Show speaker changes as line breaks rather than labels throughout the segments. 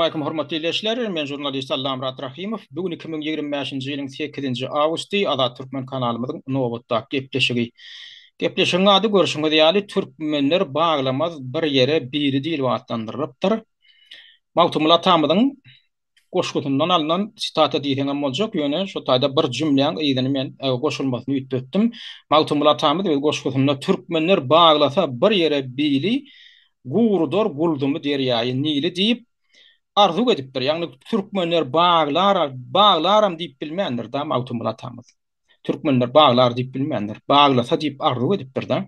Salowmalikim hormatly ildeşler! Men žurnalist Allamyrat Rahymow. Bu gün 2025-nji ýylyň sekizinji awgusty Azat Türkmen kanalymyzyň nobatdaky gepleşigi. Gepleşigiň ady görşüňiz ýaly Türkmenler baglamaz bir ýere bili diýlip atlandyrylypdyr. Magtymguly atamyzyň goşgusyndan alnan sitata diýseňem boljak, ýöne şo taýda bir jümläň yzyny men goşulmasyny üýtgetdim. Magtymguly atamyz öz goşgusynda Türkmenler baglasa bir ýere bili, gurudar gulzumy derýaýy Nili diýip arzuw edipdir. Ýagny türkmenler baglar, baglaram diýip bilmändir-da Magtymguly atamyz. Türkmenler baglar diýip bilmändir. Baglasa diýip arzuw edipdir-de.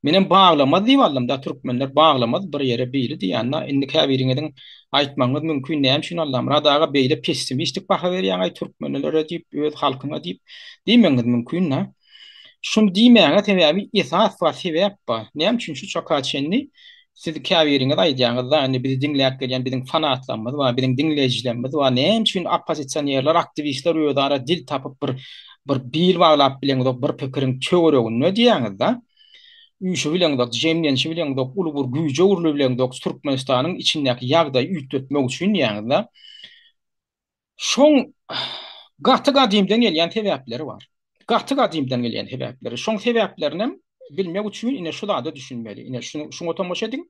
Menem baglamaz diýip aldym-da, türkmenler baglamaz bir ýere biri diýende, indi käbiriňiziň aýtmagyňyz mümkin, näme üçin Allamyrat aga beýle pessimistik baha berýäň-aý türkmenlere diýip, öz halkyňa diýip diýmegiňiz mümkin-dä. Şuny diýmäge sebäbi esas bar, sebäp bar. Näme üçin şu çaka çenli Siz käbiriňiz aýdýaňyzda, indi bizi diňläp gelýän biziň fanatlarymyz bar, biziň diňleýjilerimiz bar, näme üçin oppozisionerler, aktiwistler özara dil tapyp bir bir bil baglap bileňzok, bir pikiriň töwereginde diýýäňizda, üýşübileňzok, jemlenişibileňzok, uly bir güýje öwrülibileňzok Türkmenistanyň içindäki ýagdaýy üýtgetmek üçin diýýäňizda. Şoň gaty gadymdan gelýän sebäpleri bar. Gaty gadymdan gelýän sebäpleri. Şoň sebäplerinem bilmek üçin ine şu zada düşünmeli. Ine şuňa tomaşa ediň.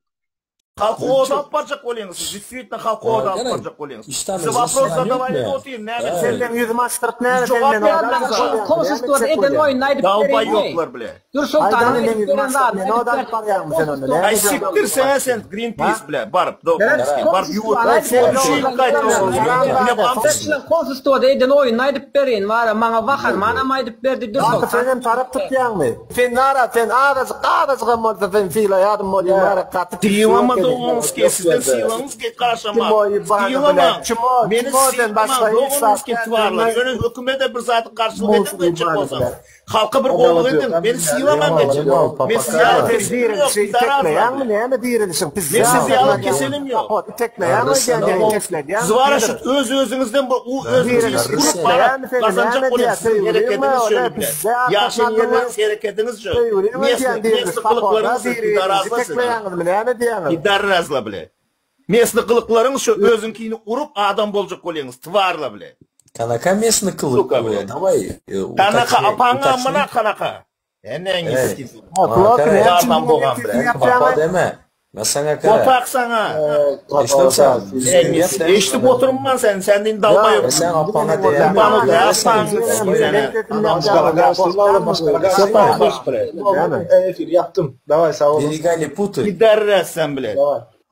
Halky oda alyp barjak bolýaňyz siz distwitno halky oda alyp barjak bolýaňyz. Size wapros zadawali edip otyryn näme
Sen meň ýüzümi açdyryp näme sen meni oda alyp barýaň
Konsulstwada eden oýnuny aýdyp
Dalbaýoklar bile.
Dürsoltanyň edip beren zadyny
Meni oda alyp barýaňmy sen onda näme
Aý sikdir sen sen Greenpeace bile baryp dogumyzki baryp ýuwut
Konsulstwada eden oýnuny aýdyp berin wara maňa Waharmanam aýdyp berdi Dürsoltan.
Sen hem tarap tutýaňmy? Sen nara sen azajyk azajygam bolsa sen sylaýadym bolýa nara gaty
Sylama dogumyzki sizden sylagyňyz garaşamak sylamaň meni sylamaň dogumyzki twarlar ýöne hökümede bir zady garşylyk edip etjek bolsaňyz Halka bir gowylyk ediň, meni sylamaň geçiň. Men siz ýaly keselim ýok,
Itekleýäňmi näme dirilişiň
Men siz ýaly keselim ýok. Siz wara şu öz özüňizden bu u özüňizi urup baryp gazanjak bolýan siziň herekediňiz şöyle bile. Ýaşaýan ýerleriňiz herekediňiz şöyle. Mesli mesli gylyklaryňyz siz pidarazla siz. Pidarazla bile. Mesli gylyklaryňyz şu özüňkini urup adam boljak bolýaňyz twarla bile.
Kanaka mesni kylyk
Suka bile.
Daway
Kanaka apaňa amyna kanaka. Eneňi sikin. Gardan bogan bile.
Papa deme. Men saňa kara.
Otak saňa. Eşidip oturman sen, sen din dalbaýok.
Sen apaňa diýen.
Efir ýapdym. Daway sag bol.
Берега не путай.
Giderres sen bile.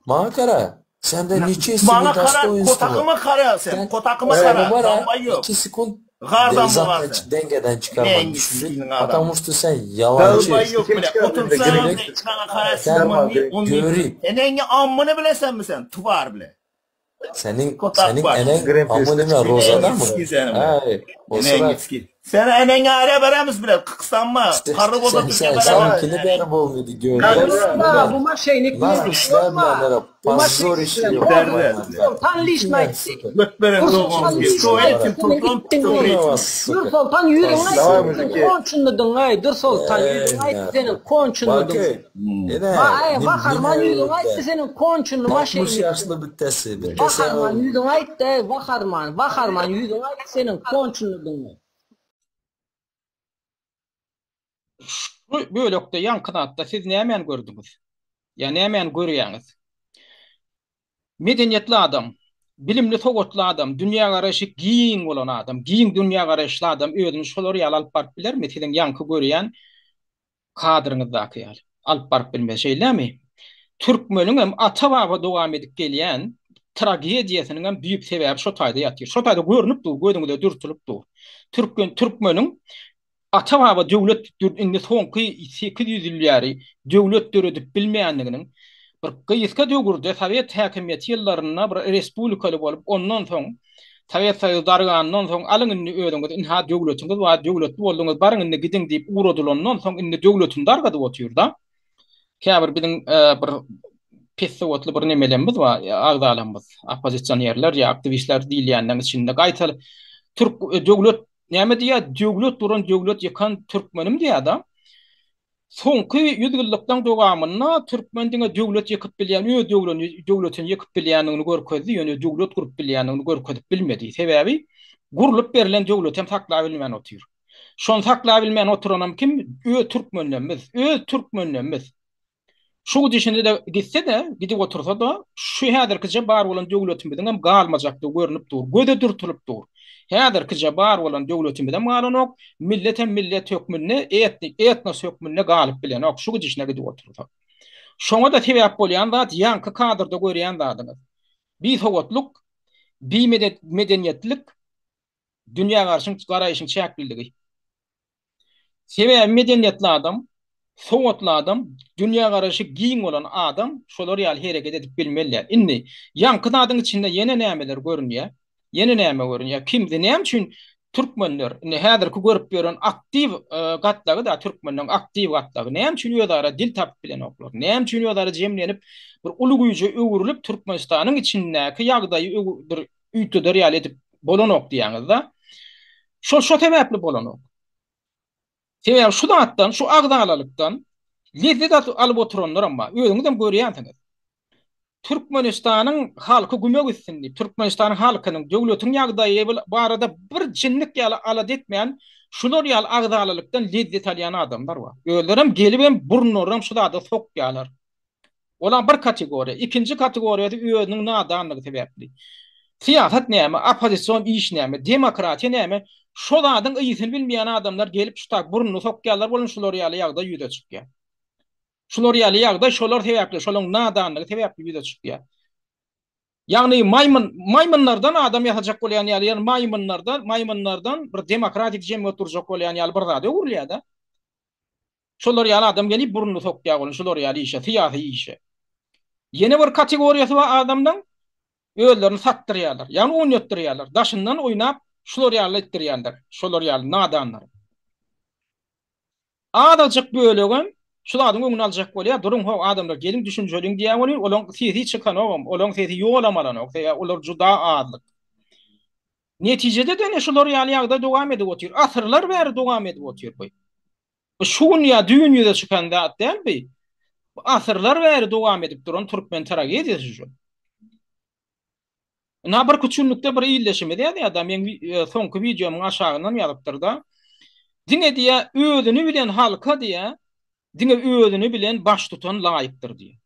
Maňa gara. Sende ni çesti
Maňa
ni
gara,
dostoýinstwo.
kotakyma gara sen, kotakyma gara. Dalbaýok.
2 sekund
Gardan
zaten
bogan sen.
dengeden çıkarman
Neňi
düşündün.
sikiniň adamy.
Потому что sen yalancı.
Dalbaýok bile. Otursaň saňa gara
Sen görip.
Eneňi amyny bilesenmi sen? Tvar bile.
Senin
Kotak
senin
var.
enen
Greenpeace
amı nime Roza'da mı?
Eski senin.
Ay, o
Eneňi
sıra
siki. Sen eneňi ara beremiz bile. Kyksanma. Karry
sen
boza
sen
Türkiye
seninkini beri bolmadı gördüm.
Bu maşenik
Nasıl işlerler позорище.
Sultan lişna aýtdy.
Götberen dogan.
Dürsoltan ýüzüňi aýtdy. Konçundyň aý Dürsoltan ýüzüňi aýtdy seniň konçundyň. Aý Waharman ýüzüňi aýtdy seniň konçundy maşenik.
60 ýaşly bittesi. Bittesi.
Waharman ýüzüňi aýtdy Waharman Waharman ýüzüňi aýtdy seniň konçundyň.
Şu bölekde ýaňky zatda siz nämäni gördüňiz? Ýa nämäni görýäňiz? Medeniýetli adam, bilimli sowatly adam, dünýägaraýşy giň bolan adam, giň dünýägaraýyşly adam özüni şolar ýaly alyp baryp bilermi? Siziň ýaňky görýän kadryňyzdaky ýaly alyp baryp bilmez, şeýlemi? Türkmeniň hem ata-baba dowam edip gelýän tragediýasynyň hem düýp sebäbi şo taýda ýatyr. Şo taýda görnüp dur, gözüňize dürtülip dur. Türkmen türkmeniň Ata-baba döwlet indi soňky 800 ýyl bäri döwlet döredip bilmeýändiginiň, bir gysga döwürde sowet häkimiýeti ýyllarynda bir respublikaly bolup, ondan soň Sowet Soýuzy dargandan soň alyň indi özüňiz ynha döwletiňiz bar, döwletli bolduňyz, baryň indi gidiň diýip ugradylandan soň indi döwletini dargadyp otyr-da. Käbir biziň bir pes sowatly bir nemelerimiz bar, agzalarymyz, oppozisionerler ýa aktiwistler diýilýänleriň içinde gaýta türk döwlet Näme diýýär? Döwlet duran, döwlet ýykan türkmenim diýýär-de. Soňky ýüzýyllyklaryň dowamynda türkmen diňe döwlet ýykyp bilýän, öz döwletini ýykyp bilýändigini görkezdi, ýöne döwlet gurup bilýändigini görkezip bilmedi. Sebäbi gurlup berlen döwletem saklabilmän otyr. Şony saklabilmän oturanam kim? Öz türkmenlerimiz. Öz türkmenlerimiz. Şu gidişinde-de gitse-de, gidip otursa-da, şu häzirkije bar bolan döwletimiziňem galmajakdygy görnüp dur, göze dürtülip dur. Häzirkije bar bolan döwletimizem galanok, milletem millet hökmünde, etnik, etnos hökmünde galyp bilenok, şu gidişine gidip otursa. Şoňa-da sebäp bolýan zat ýaňky kadrda görýän zadyňyz. Bisowatlyk, bimedeniýetlik, dünýägarşyň garaýşyň çäkliligi. Sebäbi medeniýetli adam, sowatly adam, dünýägaraýşy giň bolan adam şolar ýaly hereket edip bilmeli däl. Indi, ýaňky zadyň içinde ýene nämeler görünýär? Ýene näme görünýär? Kimdi, näme üçin türkmenler, indi häzirki görüp ýören aktiw gatlagy-da türkmenleň aktiw gatlagy, näme üçin özara dil tapyp bilenoklar? Näme üçin özara jemlenip, bir uly güýje öwrülip, Türkmenistanyň içindäki ýagdaýy bir üýtgeder ýaly edip bolanok diýýäňiz-de. Şol şo sebäpli bolanok. Sebäbi şu zatdan, şu agzalalykdan lezzet alyp oturanlaram bar. Özüňizem görýänsiňiz. Türkmenistanyň halky güme gitsin diýip, Türkmenistanyň halkynyň, döwletiň ýagdaýy barada bir jinnik ýaly alada etmän, şular ýaly agzalalykdan lezzet alýan adamlar bar. Özlerem gelibem burunlarynam şu zada sokýarlar. Olam bir kategoriýa. Ikinji kategoriýasy özüniň nadanlygy sebäpli. Syýasat näme, oppozision iş näme, demokratiýa näme, şo zadyň ysyny bilmeýän adamlar gelip şu tak burnuny sokýarlar bolan şular ýaly ýagdaý ýüze çykýar. Şular ýaly ýagdaý şolar sebäpli, şolaryň nadanlygy sebäpli ýüze çykýar. Ýagny maýmyn, maýmynlardan adam ýasajak bolýan ýaly, ýagny maýmynlardan, maýmynlardan bir demokratik jemgyýet gurjak bolýan ýaly bir zada öwrülýär-de. Şolar ýaly adam gelip burnuny sokýar onuň şular ýaly işe, syýasy işe. Ýene bir kategoriýasy bar adamlaň, özlerini satdyrýarlar, ýagny oýnatdyrýarlar, daşyndan oýnap şular ýaly etdirýärler, şolar ýaly nadanlary. Azajyk bölegem şu zadyň öňüni aljak bolýar, duruň how adamlar geliň düşünişeliň diýýär welin olaň sesi çykanogam, olaň sesi ýolam alanok, sebäbi olar juda azlyk. Netijede-de ine şular ýaly ýagdaý dowam edip otyr. Asyrlar bäri dowam edip otyr bu. Bu şu gün ýa düýn ýüze çykan zat däl bu. Bu asyrlar bäri dowam edip duran türkmen tragediýasy şu. Ynha bir küçünlikde bir ildeşimiz ýazýar-da, meň soňky wideomyň aşagyndan ýazypdyr-da. Diňe diýýär, özüni bilen halka diýýär, diňe özüni bilen baştutan laýykdyr diýýär.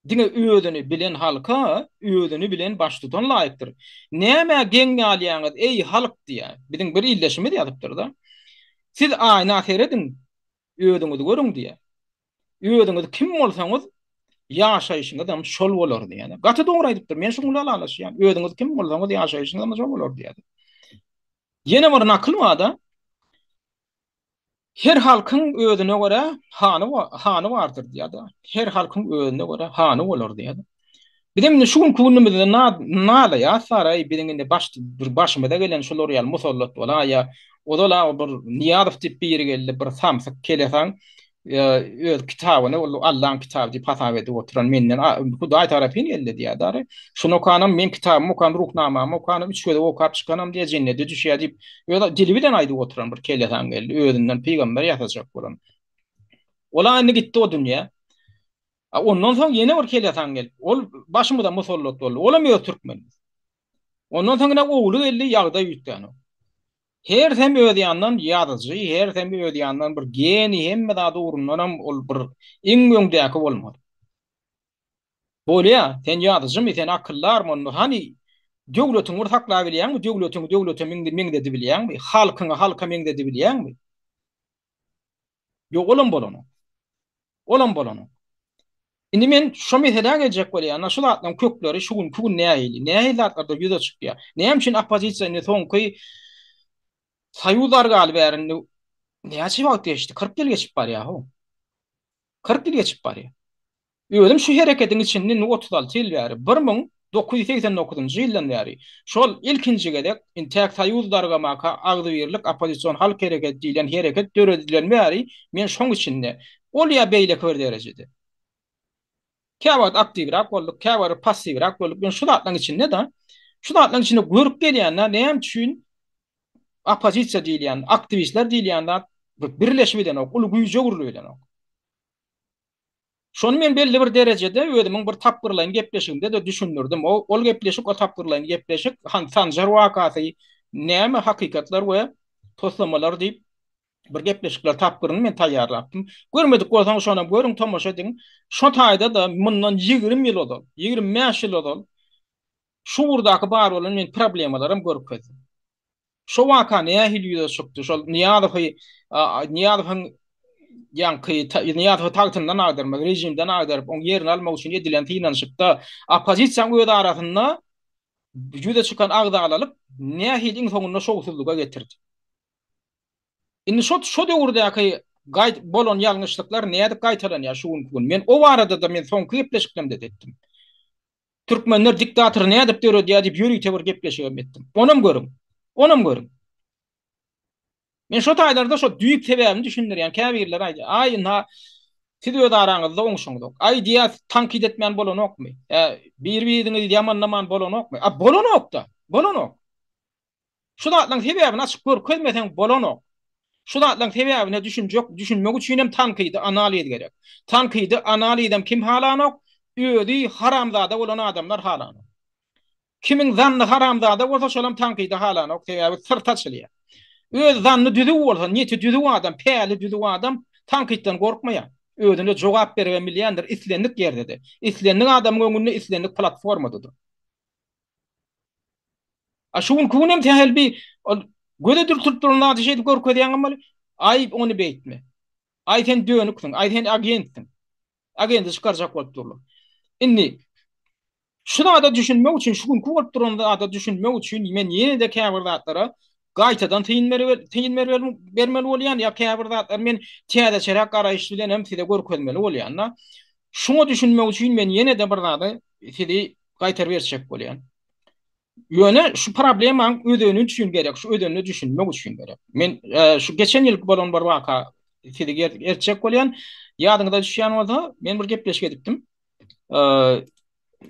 Diňe özüni bilen halka özüni bilen baştutan laýykdyr. Nämä geň galýaňyz, eý, halk diýýär. Biziň bir ildeşimiz ýazypdyr-da. Siz aýna serediň, özüňizi görüň diýýär. Özüňiz kim bolsaňyz, ýaşaýşyňyzam şol bolar diýýär. Gaty dogry aýdypdyr. Men şuň bilen ylalaşýan. Özüňiz kim bolsaňyz, ýaşaýşyňyzam şol bolar diýýär. Ýene bir nakyl bar-da. Her halkyň özüne görä hany hany bardyr diýýär-de. Her halkyň özüne görä hany bolar diýýär. Bizem indi şu günki günümizde nalaýas saraý biziň indi baş bir başymyza gelen şular ýaly musallat bolaýa. Ozal-a bir Nyýazow diýip biri geldi, bir samsyk kelesaň öz kitabyny ol Allaň kitaby diýip hasap edip oturan menden Hudaý tarapyn geldi diýýär dary. Şuny okanam men kitabymy okan, Ruhnamamy okanam, üç gezek okap çykanam diýýär, jennete düşýär diýip öz dili bilen aýdyp oturan bir kelesaň geldi, özünden pygamber ýasajak bolan. Ol-a indi gitdi o dünýä. A ondan soň ýene bir kelesaň gelip, ol başymyza musallat boldy. Olam öz türkmenimiz. Ondan soň ine ogly geldi, ýagdaý üýtgänok. Hersem öz ýanyndan ýazyjy, hersem öz ýanyndan bir geniý, hemme zat ugrundanam ol bir iň öňdäki bolmaly. Bolýa, sen ýazyjymy, sen akyldarmy onda, hany döwletiňi bir saklabilýäňmi, döwletiňi döwlete meňzedibilýäňmi, halkyňy halka meňzedibilýäňmi? Ýok, olam bolanok. Olam bolanok. Indi men şo meselä geljek bolýan, ana şu zatlaryň kökleri şu günki gün nähili, nähili zatlarda ýüze çykýar? Näme üçin oppozisiýa indi soňky Soýuz dargaly bäri indi näçe wagt geçdi? 40 ýyl geçip barýar how. 40 ýyl geçip barýar. Özüm şu hereketiň içinde indi 36 ýyl bäri, 1989-njy ýyldan bäri, şol ilkinji gezek intäk Soýuz dargamaka Agzybirlik oppozision halk hereketi diýlen hereket döredilen bäri men şoň içinde, ol ýa beýleki bir derejede. Käwagt aktiwräk bolduk, käwagt passiwräk bolduk. Men şu zatlaryň içinde-de, şu zatlaryň içinde görüp gelýän-de, näme üçin oppozisiýa diýilýän, aktiwistler diýilýän zat birleşip bilenok, uly güýje öwrülip bilenok. Şony men belli bir derejede özümiň bir tapgyrlaýyn gepleşigimde-de düşündirdim. O ol gepleşik, o tapgyrlaýyn gepleşik Han Sanjar wakasy näme hakykatlar we toslamalar diýip bir gepleşikler tapgyryny men taýýarlapdym. Görmedik bolsaňyz şonam görüň, tomaşa ediň. Şo taýda-da mundan 20 ýyl ozal, 25 ýyl ozal şu ugurdaky bar bolan men problemalaram görkezdim. Şo waka nähili ýüze çykdy? Şol Nyýazowy Nyýazowyň ýaňky Nyýazowy tagtyndan agdarmak, režimden agdaryp, oň ýerini almak üçin edilen synanyşykda oppozisiýanyň öz arasynda ýüze çykan agzalalyk nähili iň soňunda şowsuzlyga getirdi? Indi şo şo döwürdäki gaý bolan ýalňyşlyklar nädip gaýtalanýar şu günki gün? Men o barada-da men soňky gepleşiklerimde-de etdim. Türkmenler diktatory nädip döredýär diýip ýörite bir gepleşigem etdim. Onam görüň. Onam görüň. Men şo taýlarda şo düýp sebäbini düşündirýän. Käbirleri aýdýar, aý ynha siz öz araňyzda oňşuňyzok. Aý diýýär, tankyt etmän bolanokmy? Ä bir-biriňizi ýamanlaman bolanokmy? A bolanok-da. Bolanok. Şu zatlaryň sebäbini açyp görkezmeseň bolanok. Şu zatlaryň sebäbine düşünjek, düşünmek üçin hem tankydy analiz gerek. Tankydy analizem kim halanok? Özi haramzada bolan adamlar halanok. Kimiň zanny haramzada bolsa şolam tankydy halanok, sebäbi syrty açylýar. Öz zanny düzüw bolsa, niýeti düzüw adam, päli düzüw adam tankytdan gorkmaýar. Özüne jogap beribem bilýändir islendik ýerde-de, islendik adamyň öňünde, islendik platformada-da. A şu günki günem sähel bir ol göze dürtülip duran zady şeýdip görkezýäňem bol. Aý ony beýtme. Aý sen dönüksiň, aý sen agentsiň. Agenti çykarjak bolup durlar. Indi şu zada düşünmek üçin, şu günki bolup duran zada düşünmek üçin men ýene-de käbir zatlara gaýtadan syn syn bermeli bolýan ýa käbir zatlary men täzeçeräk garaýyş bilen hem size görkezmeli bolýan-da. Şuňa düşünmek üçin men ýene-de bir zada sizi gaýtaryp berjek bolýan. Ýöne şu problemaň özeni üçin gerek, şu özenine düşünmek üçin gerek. Men e, şu geçen ýylky bolan bir waka sizi ertjek bolýan. Ýadyňyza düşýän bolsa, men bir gepleşik edipdim. E,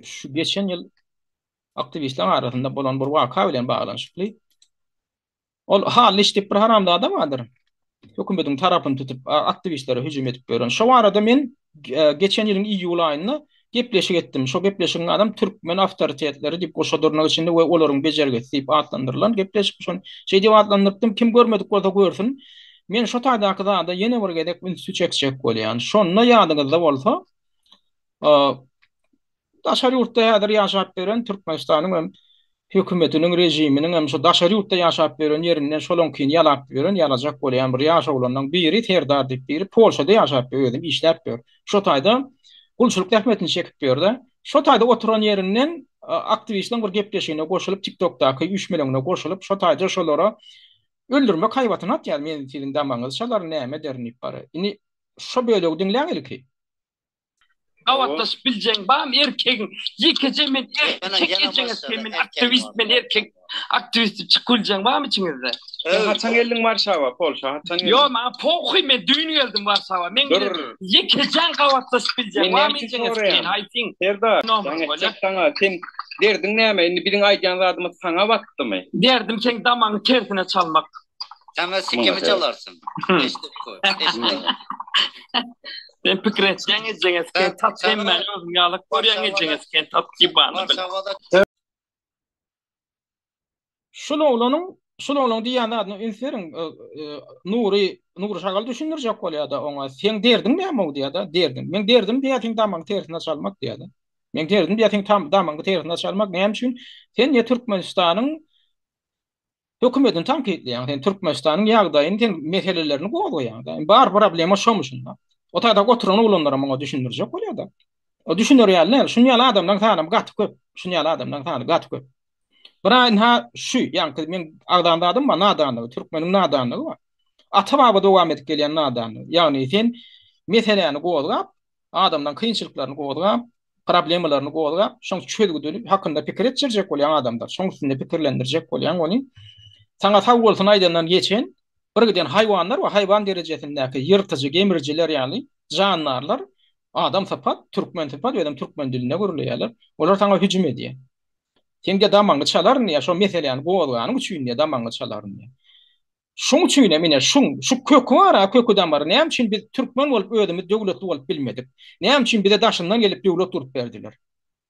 şu geçen ýyl aktiwistleriň arasynda bolan bir waka bilen baglanyşykly. Ol Hallyş diýip bir haramzada bardyr. Hökümetiň tarapyny tutup, aktiwistlere hüjüm edip ýören. Şo barada men geçen ýylyň iýul aýynda gepleşik etdim. Şo gepleşigiň adam Türkmen awtoritetleri diýip goşa dyrnak içinde we olaryň bejergisi diýip atlandyrylan gepleşik. Şony şeý diýip atlandyrypdym. Kim görmedik bolsa görsün. Men şo taýdaky zada ýene bir gezek ünsi çekjek bolýan. Şonda ýadyňyzda bolsa, Daşary ýurtda häzir ýaşap ýören Türkmenistanyň hem hökümetiniň režiminiň hem şu daşary ýurtda ýaşap ýören ýerinden şolaňkyny ýalap ýören ýalajak bolýan bir ýaş oglanlaň biri Serdar diýip biri Polşada ýaşap ýör özem işläp ýör. Şo taýda gulçulyk zähmetini çekip ýörde. Şo taýda oturan ýerinden aktiwistleň bir gepleşigine goşulyp TikTokdaky üýşmeleňine goşulyp şo taýda şolara öldürmek haýbatyny atýar men siziň damagyňyzy çalaryn näme ederin diýip bara. Indi şo bölegi diňläň ilki.
Gabatlaşyp biljeň barmy erkegiň ýekeje men erkek ejeňe sen men aktiwist men erkek aktiwist diýip çykyp biljeň barmy içiňizde.
Sen haçan geldiň Warşawa Polşa haçan geldiň.
Ýok maňa pohuý men düýn geldim Warşawa men
Dur.
ýekejeň gabatlaşyp biljeň
Men näme
barmy
üçin
ejeňe
soraýan.
sen haýsyň.
Serdar jaň etjek saňa sen derdiň näme indi biziň aýdýan zadymyz saňa batdymy.
Derdim seň damagyňy tersine çalmak.
Saňa sikimi çalarsyn. Eşidip goý. Eşidip.
Sen pikir etýäň ejeňe siken tat hemmäni özüň ýalak görýäň ejeňe siken tat ýybany bil.
Şul oglanyň şul oglanyň diýýän zadyna üns beriň Nury Nury Şagal düşündirjek bolýada oňa seň derdiň näme diýýada derdiň meň derdim diýýä seň damagyňy tersine çalmak diýýada meň derdim diýýä seň damagyňy tersine çalmak näme üçin sen diýýä Türkmenistanyň Hökümetini tankytlaýaň sen Türkmenistanyň ýagdaýyny sen meselelerini gozgaýaň da. Bar problema şomy şunda. O taýda oturan oglanlara muňa düşündirjek bolýar-da. O düşüner ýaly däl. Şuny ýaly adamlaryň sanam gaty köp. Şuny ýaly adamlaryň sany gaty köp. Bir ynha şu, ýaňky men agzan zadym bar, nadanlygy, türkmeniň nadanlygy bar. Ata-baba dowam edip gelýän nadanlygy. Ýagny sen meseläni gozgap, Adamlaryň kynçylyklaryny gozgap, problemalaryny gozgap, şoň çözgüdini hakynda pikir etdirjek bolýaň adamlary, şoň üstünde pikirlendirjek bolýaň ony. Saňa sag bolsun aýdandan geçen bir giden haýwanlar we haýwan derejesindäki ýyrtyjy, gemrijiler ýaly jandarlar adam sypat, türkmen sypat, özem türkmen dilinde gürleýärler. Olar saňa hüjüm edýär. Seň-de damagyňy çalaryn diýýär, şo meseläni gozganyň üçin diýýär, damagyňy çalaryn diýýär. Şoň üçin hem ine şuň, şu köki bar-a, köki damary. Näme üçin biz türkmen bolup özümiz döwletli bolup bilmedik? Näme üçin bize daşyndan gelip döwlet gurup berdiler?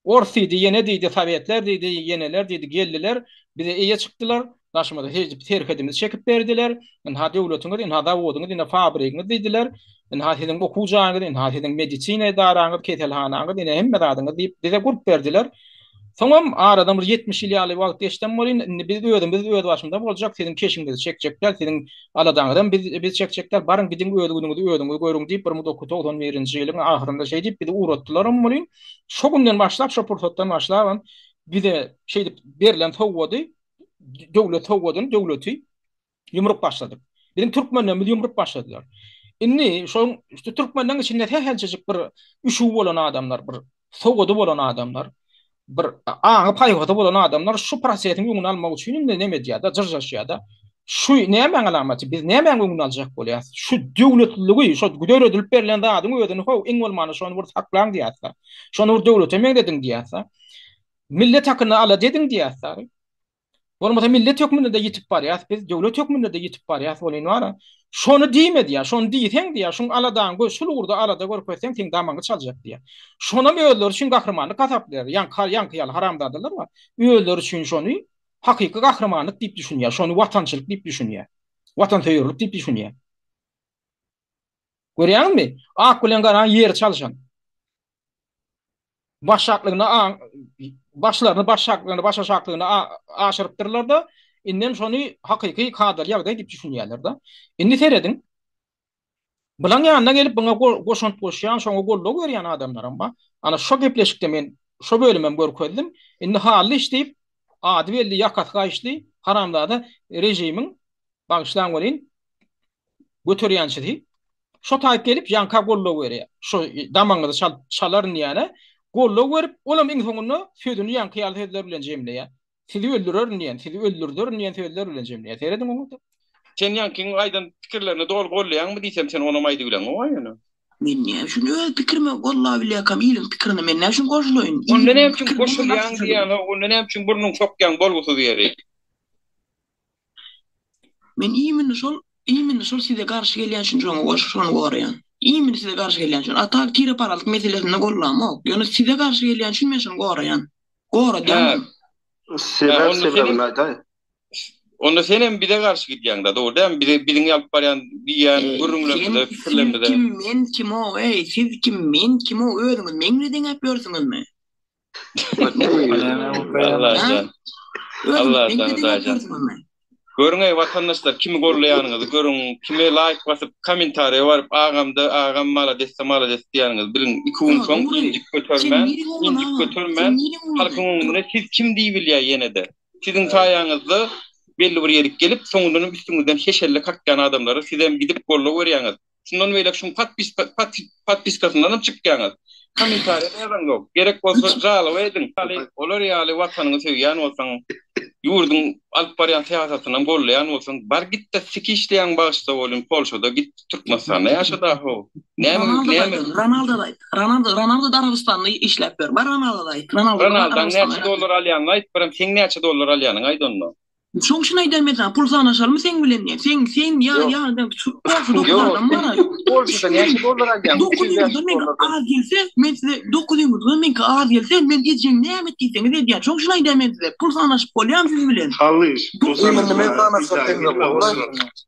Ors diýdi, ýene diýdi, sowetler diýdi, ýeneler diýdi, geldiler, bize eýe çykdylar, daşymyza şeýdip serhedimizi çekip berdiler. Ynha döwletiňiz, ynha zawodyňyz, ine fabrigiňiz diýdiler. Ynha siziň okuw jaýyňyz, ynha siziň medisina edaraňyz, keselhanaňyz, ine hemme zadyňyz diýip bize gurup berdiler. Soňam aradan bir 70 ýyl ýaly wagt geçdem welin, indi biz özümiz öz başymyza boljak, siziň keşiňizi çekjek däl, siziň aladaňyzam biz biz çekjek däl, baryň gidiň öz günüňizi özüňiz görüň diýip, 1991-nji ýylyň ahyrynda şeý diýip bizi ugratdylaram welin, şo günden başlap, şo pursatdan başlabam bize şeýdip berlen sowgady, döwlet sowgadyny, döwleti ýumrup başladyk. Biziň türkmenlerimiz ýumrup başladylar. Indi şoň şu türkmenleň içinde sähelçejik bir üşügi bolan adamlar, bir sowady bolan adamlar, bir aňy paýhasy bolan adamlar şu prosesiň öňüni almak üçin indi neme edýär-de, jyrjaşýar-da. Şu nämäň alamaty? Biz nämäň öňüni aljak bolýas? Şu döwletliligi, şu döredilip berlen zadyň özüni how iň bolmanda şony bir saklaň diýýäs-de. Şony bir döwlete meňzediň diýýäs-de. Millet hakynda alada ediň diýýäs-de. Bolmasa millet hökmünde-de ýitip barýas biz, döwlet hökmünde-de ýitip barýas welin bar-a. Şony diýme diýýär, şony diýseň diýýär, şuň aladaňy gör, şul ugurda alada görkezseň seň damagyňy çaljak diýýär. Şonam özleri üçin gahrymanlyk hasaplaýar. Ýaňky ýaňky ýaly haramzadalar bar. Özleri üçin şony hakyky gahrymanlyk diýip düşünýär, şony watançylyk diýip düşünýär. Watansöýerlik diýip düşünýär. Görýäňizmi? Ak bilen garanyň ýeri çalşan. Başaklygyna aň başlaryny başaklygyna başaşaklygyna aşyrypdyrlar-da, indem şony hakyky kadaly ýagdaý diýip düşünýärler-de. Indi serediň. Bulaň ýanyna gelip buňa goşant goşýan, şoňa goldaw berýän adamlaram bar. Ana şo gepleşikde men şo bölümem görkezdim. Indi Hally iş diýip, ady belli ýakasy gaýyşly haramzada režimiň, bagyşlaň welin, göterýänçisi şo taýyp gelip ýaňka goldaw berýär. Şo damagyňyzy çalyp çalaryn diýýäne goldaw berip, olam iň soňunda sözüni ýaňky ýaly sözler bilen jemleýär. Sizi öldürerin diýen, sizi öldürderin diýen sözler bilen jemleýär. Serediň oňa-da.
Sen ýaňkyň aýdan pikirlerini doly gollaýaňmy diýsem sen onam aýdybileňok-a ýöne.
Men näme üçin öz pikirime gollabilýärkam iliň pikirine men näme üçin goşulaýyn?
Onda näme üçin goşulýaň diýýän-ow, onda näme üçin burnuňy sokýaň bolgusyz ýeri?
Men imini şol imini şol size garşy gelýän üçin şoňa goşup şony goraýan. Imini size garşy gelýän üçin. A tak tireparazlyk meselesinde gollamok. Ýöne size garşy gelýän üçin men şony goraýan. Goradýanam.
Sebäp sebäbini aýdaý. Onda senem bize garşy gidýäňdä dogry dälmi bize biziň alyp barýan diýýän gürrüňlerimize pikirlerimize.
Siz kim men kimow eý siz kim men kimow özüňiz meň bilen deňäp ýörsüňizmi?
Allajan. Allajan Hudaýjan. Görüň eý watandaşlar kimi gollaýanyňyzy görüň, kime laýk basyp kommentariýa baryp agamda agam maladesda malades diýýäniňizi biliň. Iki gün soň injik götermän, injik götermän halkyň öňünde siz kim diýibilýär ýenede. Siziň saýaňyzda belli bir ýerik gelip soňundanam üstüňizden heşelle kakýan adamlara sizem gidip goldaw berýäňiz. Şundan beýläk şuň podpiskasyndanam çykýaňyz. Kommentariýa-da ýazaňzok. Gerek bolsa žaloba ediň. Olar ýaly watanyňy söýýän bolsaň, ýurduň alyp barýan syýasatynam gollaýan bolsaň, bar git-de siki işleýäň bagyşla bolyn Polşada git Türkmenistanda ýaşa-da how.
Näme näme. Ronaldo-da aýt. Ronaldo Ronaldo-da Arabystanda işläp ýör. Bar Ronaldo-da aýt.
Ronaldaň näçe dollar alýanyny aýt, birem seň näçe dollar alýanyňy aýt onda.
Şoň üçin aýdýan men saňa pul sanaşalymy seň bilen diýen. Sen sen ýa ýa şu polşada dokuz adam bar.
Polşada näçe dollar alýaň?
9 ýurtdan meňki az gelse, men size 9 ýurtdan meňki az gelse, men ejeň näme et diýseňiz edýän. Şoň üçin aýdýan men size pul sanaşyp bolýamy siz bilen?
Hallyş, pul sanaşyp men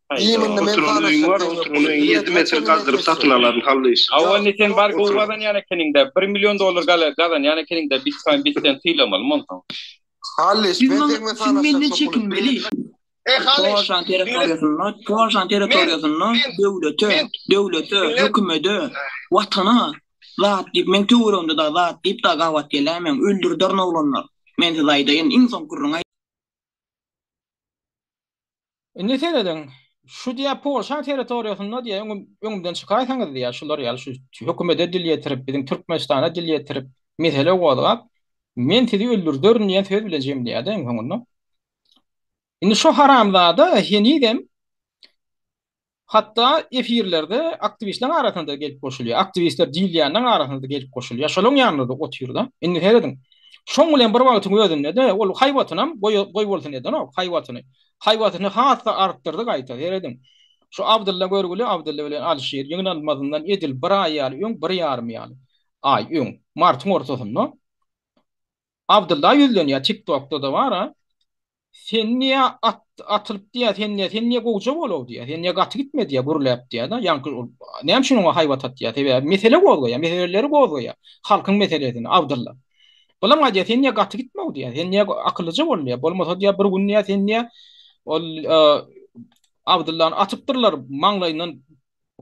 Oturan öýüň bar, oturan öýüňi 7 metr gazdyryp satyn alaryn Hallyş.
Hawa indi sen bar gowy gazanýan ekeniňdä, bir million dollar gazanýan ekeniňdä biz biz seni sylamalymy onsoň?
Hallyş, men seň bilen sanaşjak menden çekinmeli. Polşanyň territoriýasynda, Polşanyň territoriýasynda döwlete, döwlete, hökümede, watana zat diýip, meň töweregimde dagy zat diýip dagy gabat geläýmäň, öldürderin oglanlar. Men size aýdaýyn, iň soňky gürrüňi
Indi serediň, şu diýýär Polşanyň territoriýasynda diýýär, öňüm, öňümden çykaýsaňyz diýýär, şular ýaly şu hökümete dil ýetirip, biziň Türkmenistana dil ýetirip, mesele gozgap, men sizi öldürderin diýen söz bilen jemleýär-de iň soňunda. Indi şu haramzada henizem Hatda efirlerde aktiwistleriň arasynda gelip goşulýar. Aktiwistler diýilýänleriň arasynda gelip goşulýar. Şolaryň ýanynda-da otyr-da. Indi serediň. Şoň bilen bir wagtyň özünde-de ol haýbatynam goý, goý bolsun edenok, haýbatyny. Haýbatyny has-da artdyrdy gaýta, serediň. Şu Abdylla görgüli Abdylla bilen Alyşir ýygnalmazyndan edil bir aý ýaly öň, bir ýarym ýaly aý öň, martyň ortasynda Abdylla ýüzlenýär, TikTokda-da bar-a. Sen niýe at atylyp diýýär, sen niýe, sen niýe gowja bol-ow diýýär, sen niýe gaty gitme diýýär, gürläp diýýär-de, ýaňky ol näme üçin oňa haýbat atýar, sebäbi mesele gozgaýar, meseleleri gozgaýar, halkyň meselesini Abdylla. Bulam aýdýar, sen niýe gaty gitme-ow diýýär, sen niýe akyllyja bol diýýär, bolmasa diýýär, bir gün diýýär, sen niýe ol Abdyllany atypdyrlar, maňlaýyndan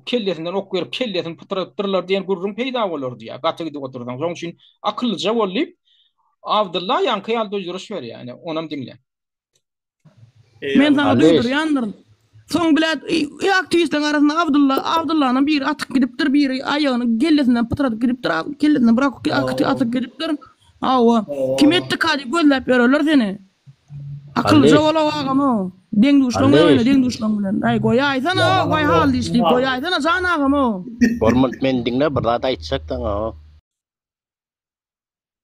kellesinden ok berip, kellesini pytradypdyrlar diýen gürrüň peýda bolar diýýär, gaty gidip otursaň. Şonuň üçin akyllyja bol diýip, Abdylla ýaňky ýaly duýduryş berýär. Ine, onam diňle.
Men saňa duýdurýandyryn. Soň bilet aktiwistleriň arasynda Abdylla, Abdyllanam biri atyp gidipdir, biri aýagyny kellesinden pytradyp gidipdir, kellesinden bir atyp gidipdir. Hawa. Kim etdika diýip gözläp ýörerler seni. Akyllyja bol-ow agam-ow. Deň-duşlaň bilen oýna, deň-duşlaň bilen. Aý, goýaýsana, goý Hallyş diýip goýaýsana, jan agam-ow.
Bolmady, meni diňle, bir zat aýtjak saňa-ow.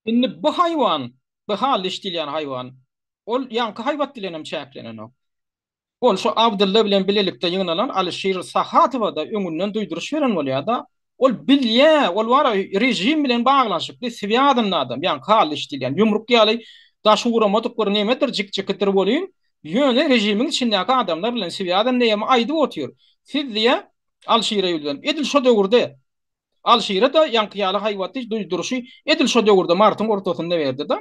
Indi bu haýwan, bu Hallyş diýilýän haýwan, ol ýaňky haýbat bilenem çäklenenok. Ol şo Abdylla bilen bilelikde ýygnalan Alyşir Sahatowa-da öňünden duýduryş beren bolýar-da. Ol bilýär, ol bar-a režim bilen baglanyşykly, swýazanly adam, ýaňky Hallyş diýilýän, ýumruk ýaly daşy guramadyk bir nemedir, jik-jikidir welin, ýöne režimiň içindäki adamlar bilen swýazanly hem aýdyp otyr. Siz diýýär, Alyşire ýüzlenip, edil şo döwürde, Alyşire-de ýaňky ýaly haýbatly duýduryşy edil şo döwürde, martyň ortasynda berdi-de,